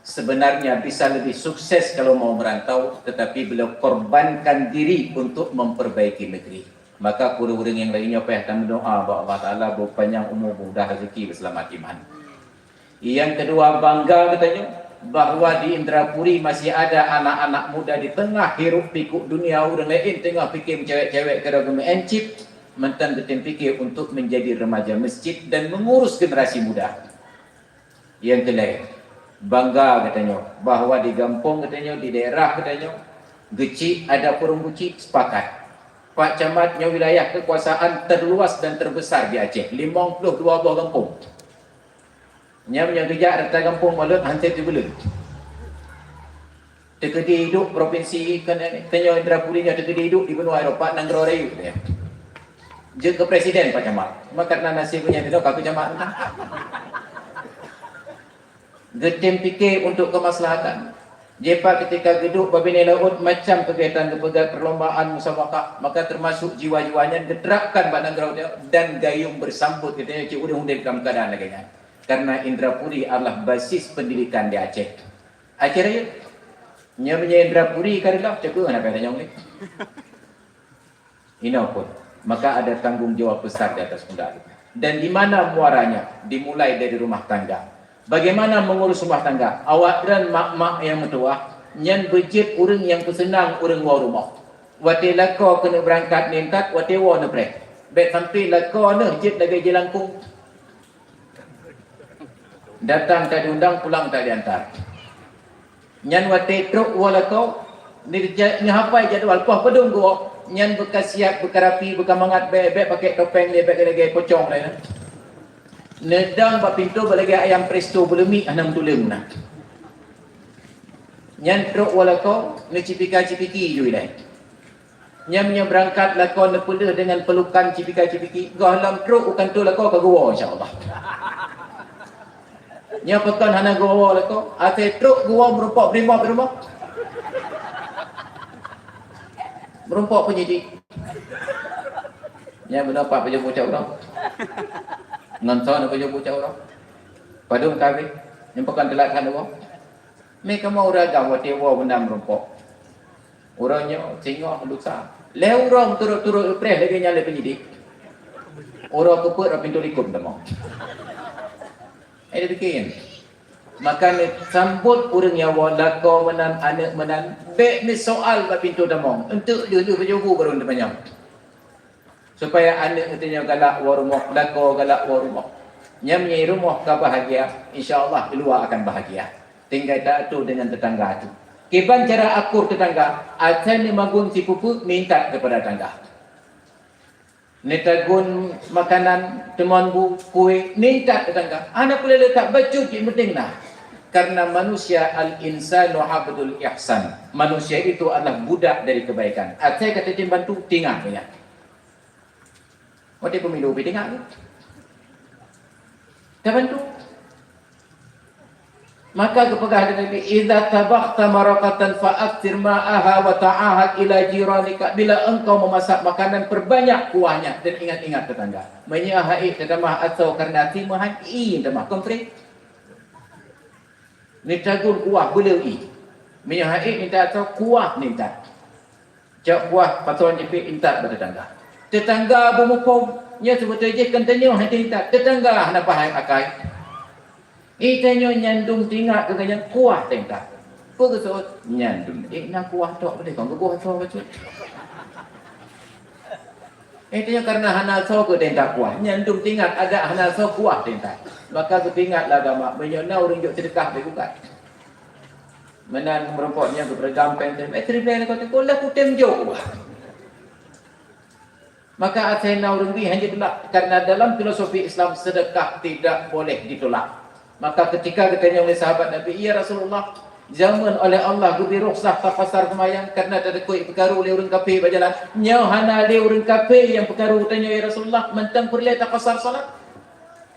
Sebenarnya bisa lebih sukses kalau mau merantau, tetapi beliau korbankan diri untuk memperbaiki negeri. Maka ureuëng-ureuëng nyang laén nyoe payah tameudoá bak Allah Taala beupanyang umu, mudah rezeki, beuseulamat iman. Yang kedua, bangga geutanyoe bahwa di Indrapuri masih ada anak-anak muda di tengah hiruk pikuk dunia, ureuëng laén teungoh pike meucewek-cewek keudroe geumeu'en cit, mantong geutem pike untuk menjadi remaja masjid dan mengurus generasi muda. Nyang keulhèe, bangga geutanyoe bahwa di gampông geutanyoe, di daerah geutanyoe, Geuchik ada forum Geuchik sepakat. Pak Camat nyoe wilayah kekuasaan terluas dan terbesar di Aceh, limong ploh dua boh gampông. Nyan meunyoe geujak rata gampông Malot han sép sibuleuen. Teukeudi duek provinsi, kan, tanyoe Indrapuri nyoe teukeudi duek di benua Eropa, nanggroe rayeuk nyan. Jeuet keu presiden Pak Camat. Cuma karena nasib nyan tinoe ka keu camat. Geutem pike untuk kemaslahatan. Jipat ketika geuduek bak binéh laôt, macam kegiatan geupeugah perlombaan musabaqah, maka termasuk jiwa-jiwa nyan geuterapkan bak nanggroe dan gayung bersambut geutanyoe cit udeb-udeb dalam keadaan lagèe nyan. Karena Indrapuri adalah basis pendidikan di Aceh. Aceh Rayeuk. Nyoe meunyoe Indrapuri ka reuloh, cukôp hana payah tanyong lé. Inoe pun, maka ada tanggung jawab besar di atas pundak kita. Dan di mana muaranya? Dimulai dari rumah tangga. Bagaimana mengurus rumah tangga? Awak droen mak-mak nyang meutuwah, nyan beujeuet ureueng nyang peuseunang ureueng woe rumoh. Watèe lakoe keuneuk beurangkat ningkat, watèe woe neupreh. Bèk sampai lakoe neuh jeuet lagèe jeulangkong. Datang tak diundang, pulang tak diantar. Nyan watèe trok woe lakoe, neuja-, neuhafai jadwal poh padum geuwoe, nyan beuka siap, beuka rapi, beuka mangat, bèk, bèk pakèk topeng lé, bèk lagèe pocong lé. Neudong bak pintoe bèk lagèe ayam presto beuleumiek hana meutuleueng na. Nyan trok woe lakoe, neucipika-cipiki ju ilèe. Nyan meunyoe beurangkat lakoe neupeuleueh deungon peulukan cipika-cipiki, goh lom trok u kantô lakoe ka geuwoe, insya Allah. Nyoe pakon hana geuwoe lakoe, asai trok geuwoe meurumpok brimop di rumoh. Meurumpok penyidik. Nyan beuna pat pajoh bucah uroe. Ngon soe na pajoh bucah uroe. Padum ka abéh. Nyan pakon teulat that woe. Mé kamoe ureueng agam watée woe meunan meurumpok. Uroe nyoe singoh lusa. Lhée uroe meuturot-turot geupreh lagée nyan lé penyidik. Uroe keupeuet rot pintoe likot tamong. Hai dipike nyan. Maka neusambot ureueng nyang woe lakoe meunan, aneuk meunan, bék neusoal bak pintoe tamong. Eunteuk lheueh-lheueh pajoh bu barô neutanyong. Supaya aneuk geutanyoe galak woe rumoh, lakoe galak woe rumoh. Nyan meunyoe rumoh ka bahagia, insya Allah di luwa akan bahagia. Tinggai ta-atur deungon teutangga tu. Kiban cara akur teutangga, asai neumagun sipeue-peue minta keupada teutangga. Neutagun makanan, teumon bu, kue, minta teutangga. Hana peureulée that bacut jih penting na. Karena manusia, al-insanu abdul ihsan. Manusia itu adalah budak dari kebaikan. Asai ka tatem bantu, tingat nyan. Watée pemilu pih teuingat tu. Tabantu. Maka geupeugah lé Nabi, "Idza tabakhta maraqatan fa aktsir ma'aha wa ta'ahad ila jiranika." Bila engkau memasak makanan, perbanyak kuahnya dan ingat-ingat tetangga. Meunyoe han ék tatamah asoe karena até meuhan, ie tamah komplit. Neutagun kuah beuleu ie. Meunyoe han ék minta asoe, kuah minta. Cok kuah pasoe jipék intat bak teutangga. Teutangga beumuphom, nyoe seubeutôi jih kon tanyoe han intat. Teutangga hana paham akai. Ie tanyoe nyan dum teuingat keu gobnyan kuah teuintat. Peue geuseuôt? Nyan dum ék na kuah tok, leubeh kon geuboh asoe bacut. Intinya, karena hana soe keu teuintat kuah, nyan dum teuingat adak hana soe kuah teuintat. Maka geupeuingat lé agama, meunyoe na ureueng jok seudeukah, beu gugat. Meunan meurumpok nyan geupeureugang péng teurimong, eh, teurimong lakoe teungku, lah kutem jok. Maka asai na ureueng bri hana jitulak, karena dalam filosofi Islam, sedekah tidak boleh ditolak. Maka ketika geutanyong lé sahabat Nabi, "Ya Rasulullah, jameun oleh Allah geubri rukhsah tapasar seumayang karena tateupeue peukaru lé ureueng kafé bak jalan. Nyoe hana lé ureueng kafé nyang peukaru tanyoe, ya Rasulullah, mantong peureulée tapasar salat?"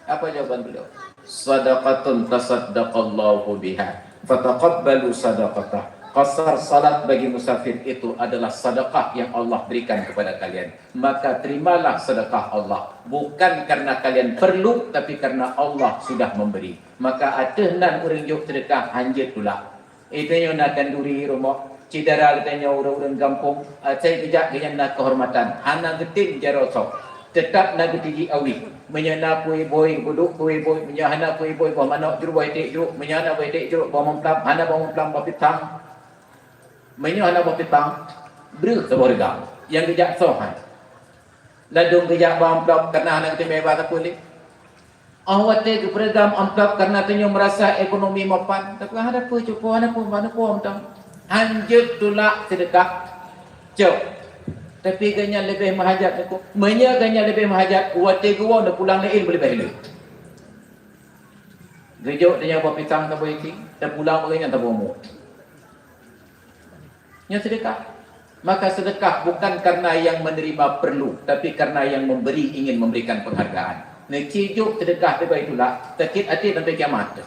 Apa jawaban beliau? "Sadaqatun tasaddaqallahu biha, fataqabbalu sadaqatah." Qasar salat bagi musafir itu adalah sedekah yang Allah berikan kepada kalian. Maka terimalah sedekah Allah, bukan karena kalian perlu, tapi karena Allah sudah memberi. Maka ateueh nan ureueng jok seudeukah, hanjeuet tulak. Geutanyoe na khanduri rumoh, syedara geutanyoe ureueng-ureueng gampông, asai geujak gobnyan na keuhormatan, hana geutem jaroe soe. Teutap na geutiji awih. Meunyoe na kue boi, beuduek kue boi, meunyoe hana kue boi, boh manok, jeuet boh iték jeruk, meunyoe hana boh iték jeruk, boh mumplam, hana boh mumplam, boh pitang. Meunyoe hana boh pitang, breueh saboh reugam. Nyang geujak soe hai? Ladôm geujak bak amplop, karena hana geuteumé bak sapeue lé. Óh watée geupeureugam amplop karena tanyoe meurasa ekonomi mapan, tapi hana peue cupo, hana peue, hana peue mantong. Hanjeuet tulak seudeukah, cok. Tapi gobnyan leubeh meuhajat niko. Meunyoe gobnyan leubeh meuhajat, watée geuwoe neupulang laén beuleubeh lé. Geujok tanyoe boh pisang saboh iting, teupulang bak gobnyan saboh muet. Nyoe sedekah. Maka sedekah bukan karena yang menerima perlu, tapi karena yang memberi ingin memberikan penghargaan. Neuci jok sedekah di Baitullah, sakét até sampai kiamat.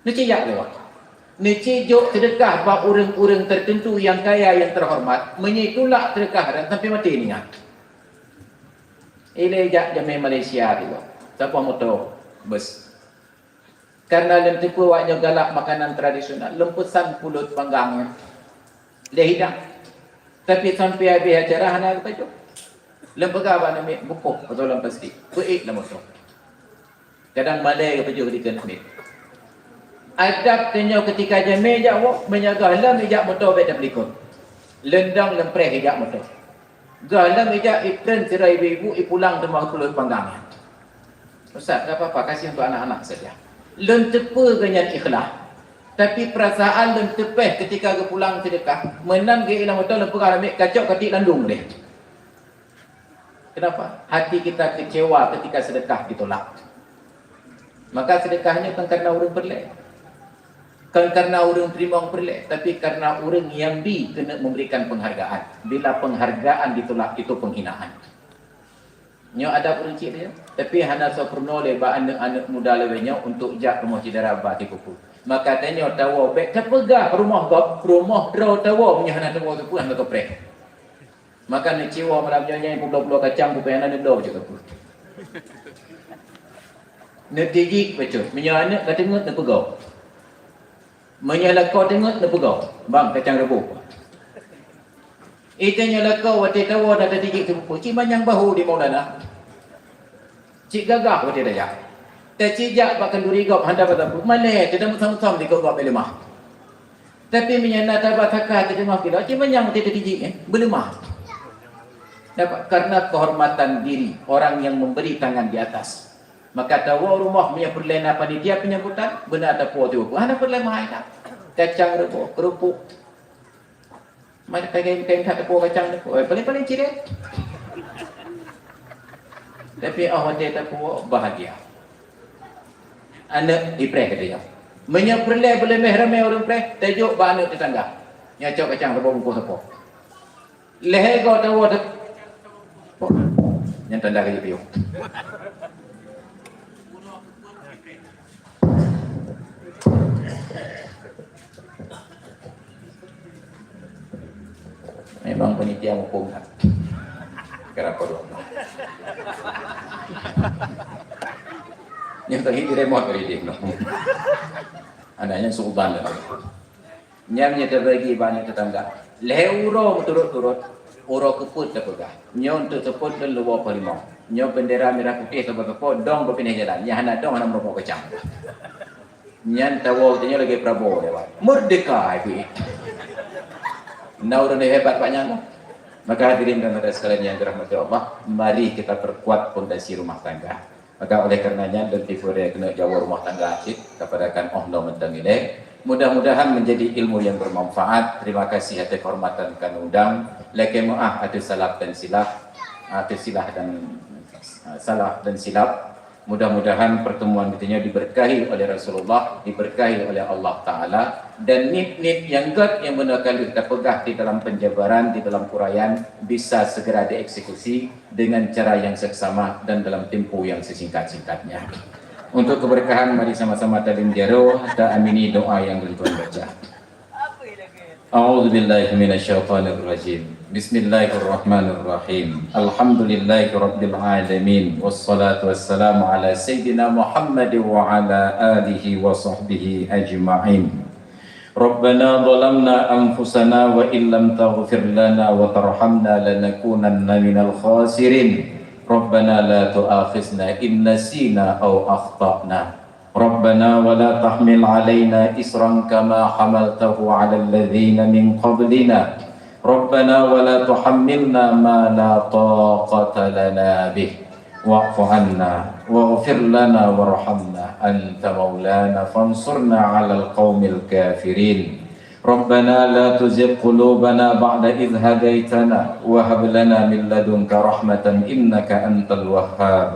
Neuci jak lewat. Neuci jok sedekah bak ureueng-ureueng tertentu yang kaya, yang terhormat, meunyoe tulak sedekah dan sampai maté ingat. Ilée jak jamé Malaysia tu, saboh moto bus. Karena lôn teupeue awak nyoe galak makanan tradisional, lôn peusan pulut panggang nyan lé hidang. Tapi sampai habéh acara hana geupajoh. Lôn peugah bak aneuk miet, bungkôh atau lam plastik, peuék lam moto. Kadang malée geupajoh dikeue aneuk miet. Adab tanyoe keutika jamé jak woe, meunyoe gohlom ijak moto bék tapeulikot. Lôn dong lôn preh ijak moto. Gohlom ijak itreun sira ibu-ibu ipulang teuma pulut panggang nyan. Ustaz, tak apa-apa, kasih untuk anak-anak saja. Lôn teupeue gobnyan ikhlas. Tapi perasaan lôn teupeh ketika geupulang sedekah, meunan geu ilang moto lôn peugah lamiet kacok katik landung deh. Kenapa? Hati kita kecewa ketika sedekah ditolak. Maka sedekah nyoe kon karena ureueng peureulée. Kon karena ureueng teurimong peureulée, tapi karena ureueng nyang bi keuneuk memberikan penghargaan. Bila penghargaan ditolak, itu penghinaan. Nyoe adab ureueng chik nyoe, tapi hana soe peurunoe lé bak aneuk-aneuk muda lawét nyoe untuk jak rumoh syedara ba sipupu. Maka tanyoe tawoe bék tapeugah rumoh gob, rumoh droe tawoe, meunyoe hana tawoe teupeu hana teupreh. Maka neuciwoe malam nyoe nyang publoe-bloe kacang kupéng hana neubloe bacut teupeu. Neutijik bacut, meunyoe aneuk ka teungeut neupeugoe. Meunyoe lakoe teungeut neupeugoe, bang kacang reubôh. Ita nyoe lakoe watée tawoe na tatijik teupeu, cit manyang bahu di Maulana. Cit gagah watée tajak. Tacijak bak khanduri gob hana bak sapeue, malée teudah musam-musam di gob bak leumah. Tapi meunyoe na taba saka teudeungoh keudroe, cit manyang watée tatijik, eh, beuleumah. Nampak? Karena kehormatan diri orang yang memberi tangan di atas. Maka tawoe rumoh meunyoe peureulée na panitia penyambutan, beuna tapuwoe teupeu. Hana peureulée meuhai that. Kacang reubôh, keurupuk. Mari kain-kain that tapuwoe kacang reubôh. Eh, paling-paling cirét. Tapi oh watée tapuwoe bahagia. Aneuk ipreh keu tanyoe. Meunyoe peureulée beuleumeh ramé ureueng preh, tajok bak aneuk tetangga. Nyoe cok kacang reubôh bungkôh sapo. Lhée goe tawoe teuh. Nyan tanda keu jipiôh. Memang panitia muphom that. Kenapa dua? Yang tadi diremot tadi dia. Anaknya suuban dah. Nyan nyang tabagi bak aneuk tetangga. Lhée uroe meuturot-turot, uroe keupeuet tapeugah. Nyoe untuk seupôt lôn luwoe poh limong. Nyoe bendera merah putih saboh-saboh dong bak binéh jalan. Nyang hana dong hana meureumpok kacang. Nyan tawoe geutanyoe lagée Prabowo lewat. Merdeka, ibu. Na ureuëng hebat bak nyan. Maka hadirin dan hadirat sekalian yang dirahmati Allah, mari kita perkuat fondasi rumah tangga. Maka oleh karenanya, dan tipu daya keuneuk jawoe rumoh tangga cit, kepada kan oh no mantong ilée. Mudah-mudahan menjadi ilmu yang bermanfaat. Terima kasih atas kehormatan kami undang. Lakée meu'ah atas salah dan silap, atas silah dan, salah dan silap. Mudah-mudahan pertemuan kita ini diberkahi oleh Rasulullah, diberkahi oleh Allah Taala, dan nit-nit yang gét yang beuna ka lheueh tapeugah di dalam penjabaran, di dalam uraian, bisa segera dieksekusi dengan cara yang seksama dan dalam tempo yang sesingkat-singkatnya. Untuk keberkahan, mari sama-sama talim jaroe, ta amini doa yang lôn tuan baca. أعوذ بالله من الشيطان الرجيم. بسم الله الرحمن الرحيم. الحمد لله رب العالمين. والصلاة والسلام على سيدنا محمد وعلى آله وصحبه أجمعين. ربنا ظلمنا أنفسنا وإن لم تغفر لنا وترحمنا لنكونن من الخاسرين. ربنا لا تؤاخذنا إن نسينا أو أخطأنا. ربنا ولا تحمل علينا إصرا كما حملته على الذين من قبلنا. ربنا ولا تحملنا ما لا طاقة لنا به. واعف عنا واغفر لنا وارحمنا أنت مولانا فانصرنا على القوم الكافرين. ربنا لا تزغ قلوبنا بعد إذ هديتنا وهب لنا من لدنك رحمة إنك أنت الوهاب.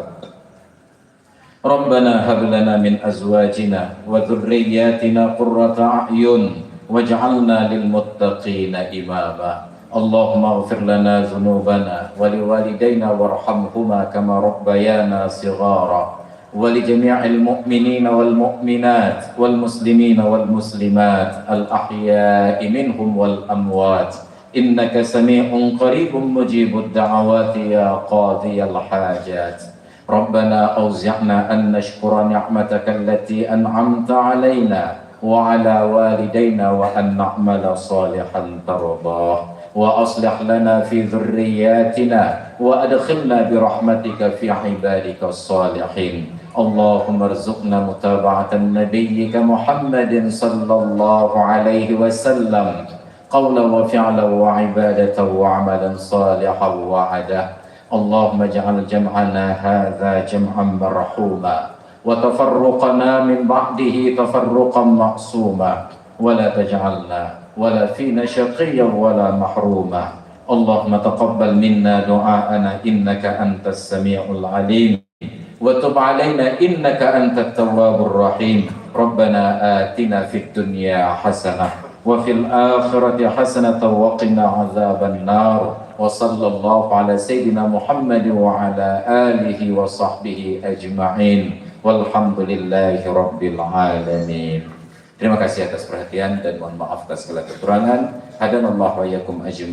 ربنا هب لنا من أزواجنا وذرياتنا قرة أعين واجعلنا للمتقين إماما. اللهم اغفر لنا ذنوبنا ولوالدينا وارحمهما كما ربيانا صغارا. ولجميع المؤمنين والمؤمنات والمسلمين والمسلمات الأحياء منهم والأموات إنك سميع قريب مجيب الدعوات يا قاضي الحاجات. ربنا أوزعنا أن نشكر نعمتك التي أنعمت علينا وعلى والدينا وأن نعمل صالحا ترضاه وأصلح لنا في ذرياتنا وأدخلنا برحمتك في عبادك الصالحين. اللهم ارزقنا متابعة نبيك محمد صلى الله عليه وسلم قولا وفعلا وعبادة وعملا صالحا وعدا. اللهم اجعل جمعنا هذا جمعا مرحوما وتفرقنا من بعده تفرقا معصوما ولا تجعلنا ولا فينا شقيا ولا محروما. اللهم تقبل منا دعاءنا إنك أنت السميع العليم وتب علينا إنك أنت التواب الرحيم. ربنا آتنا في الدنيا حسنة وفي الآخرة حسنة وقنا عذاب النار. Wa sallallahu ala sayyidina Muhammad wa ala alihi wa sahbihi ajma'in. Walhamdulillahi rabbil alamin. Terima kasih atas perhatian dan mohon maaf atas segala kekurangan. Hadanallahu wa iyyakum ajma'in.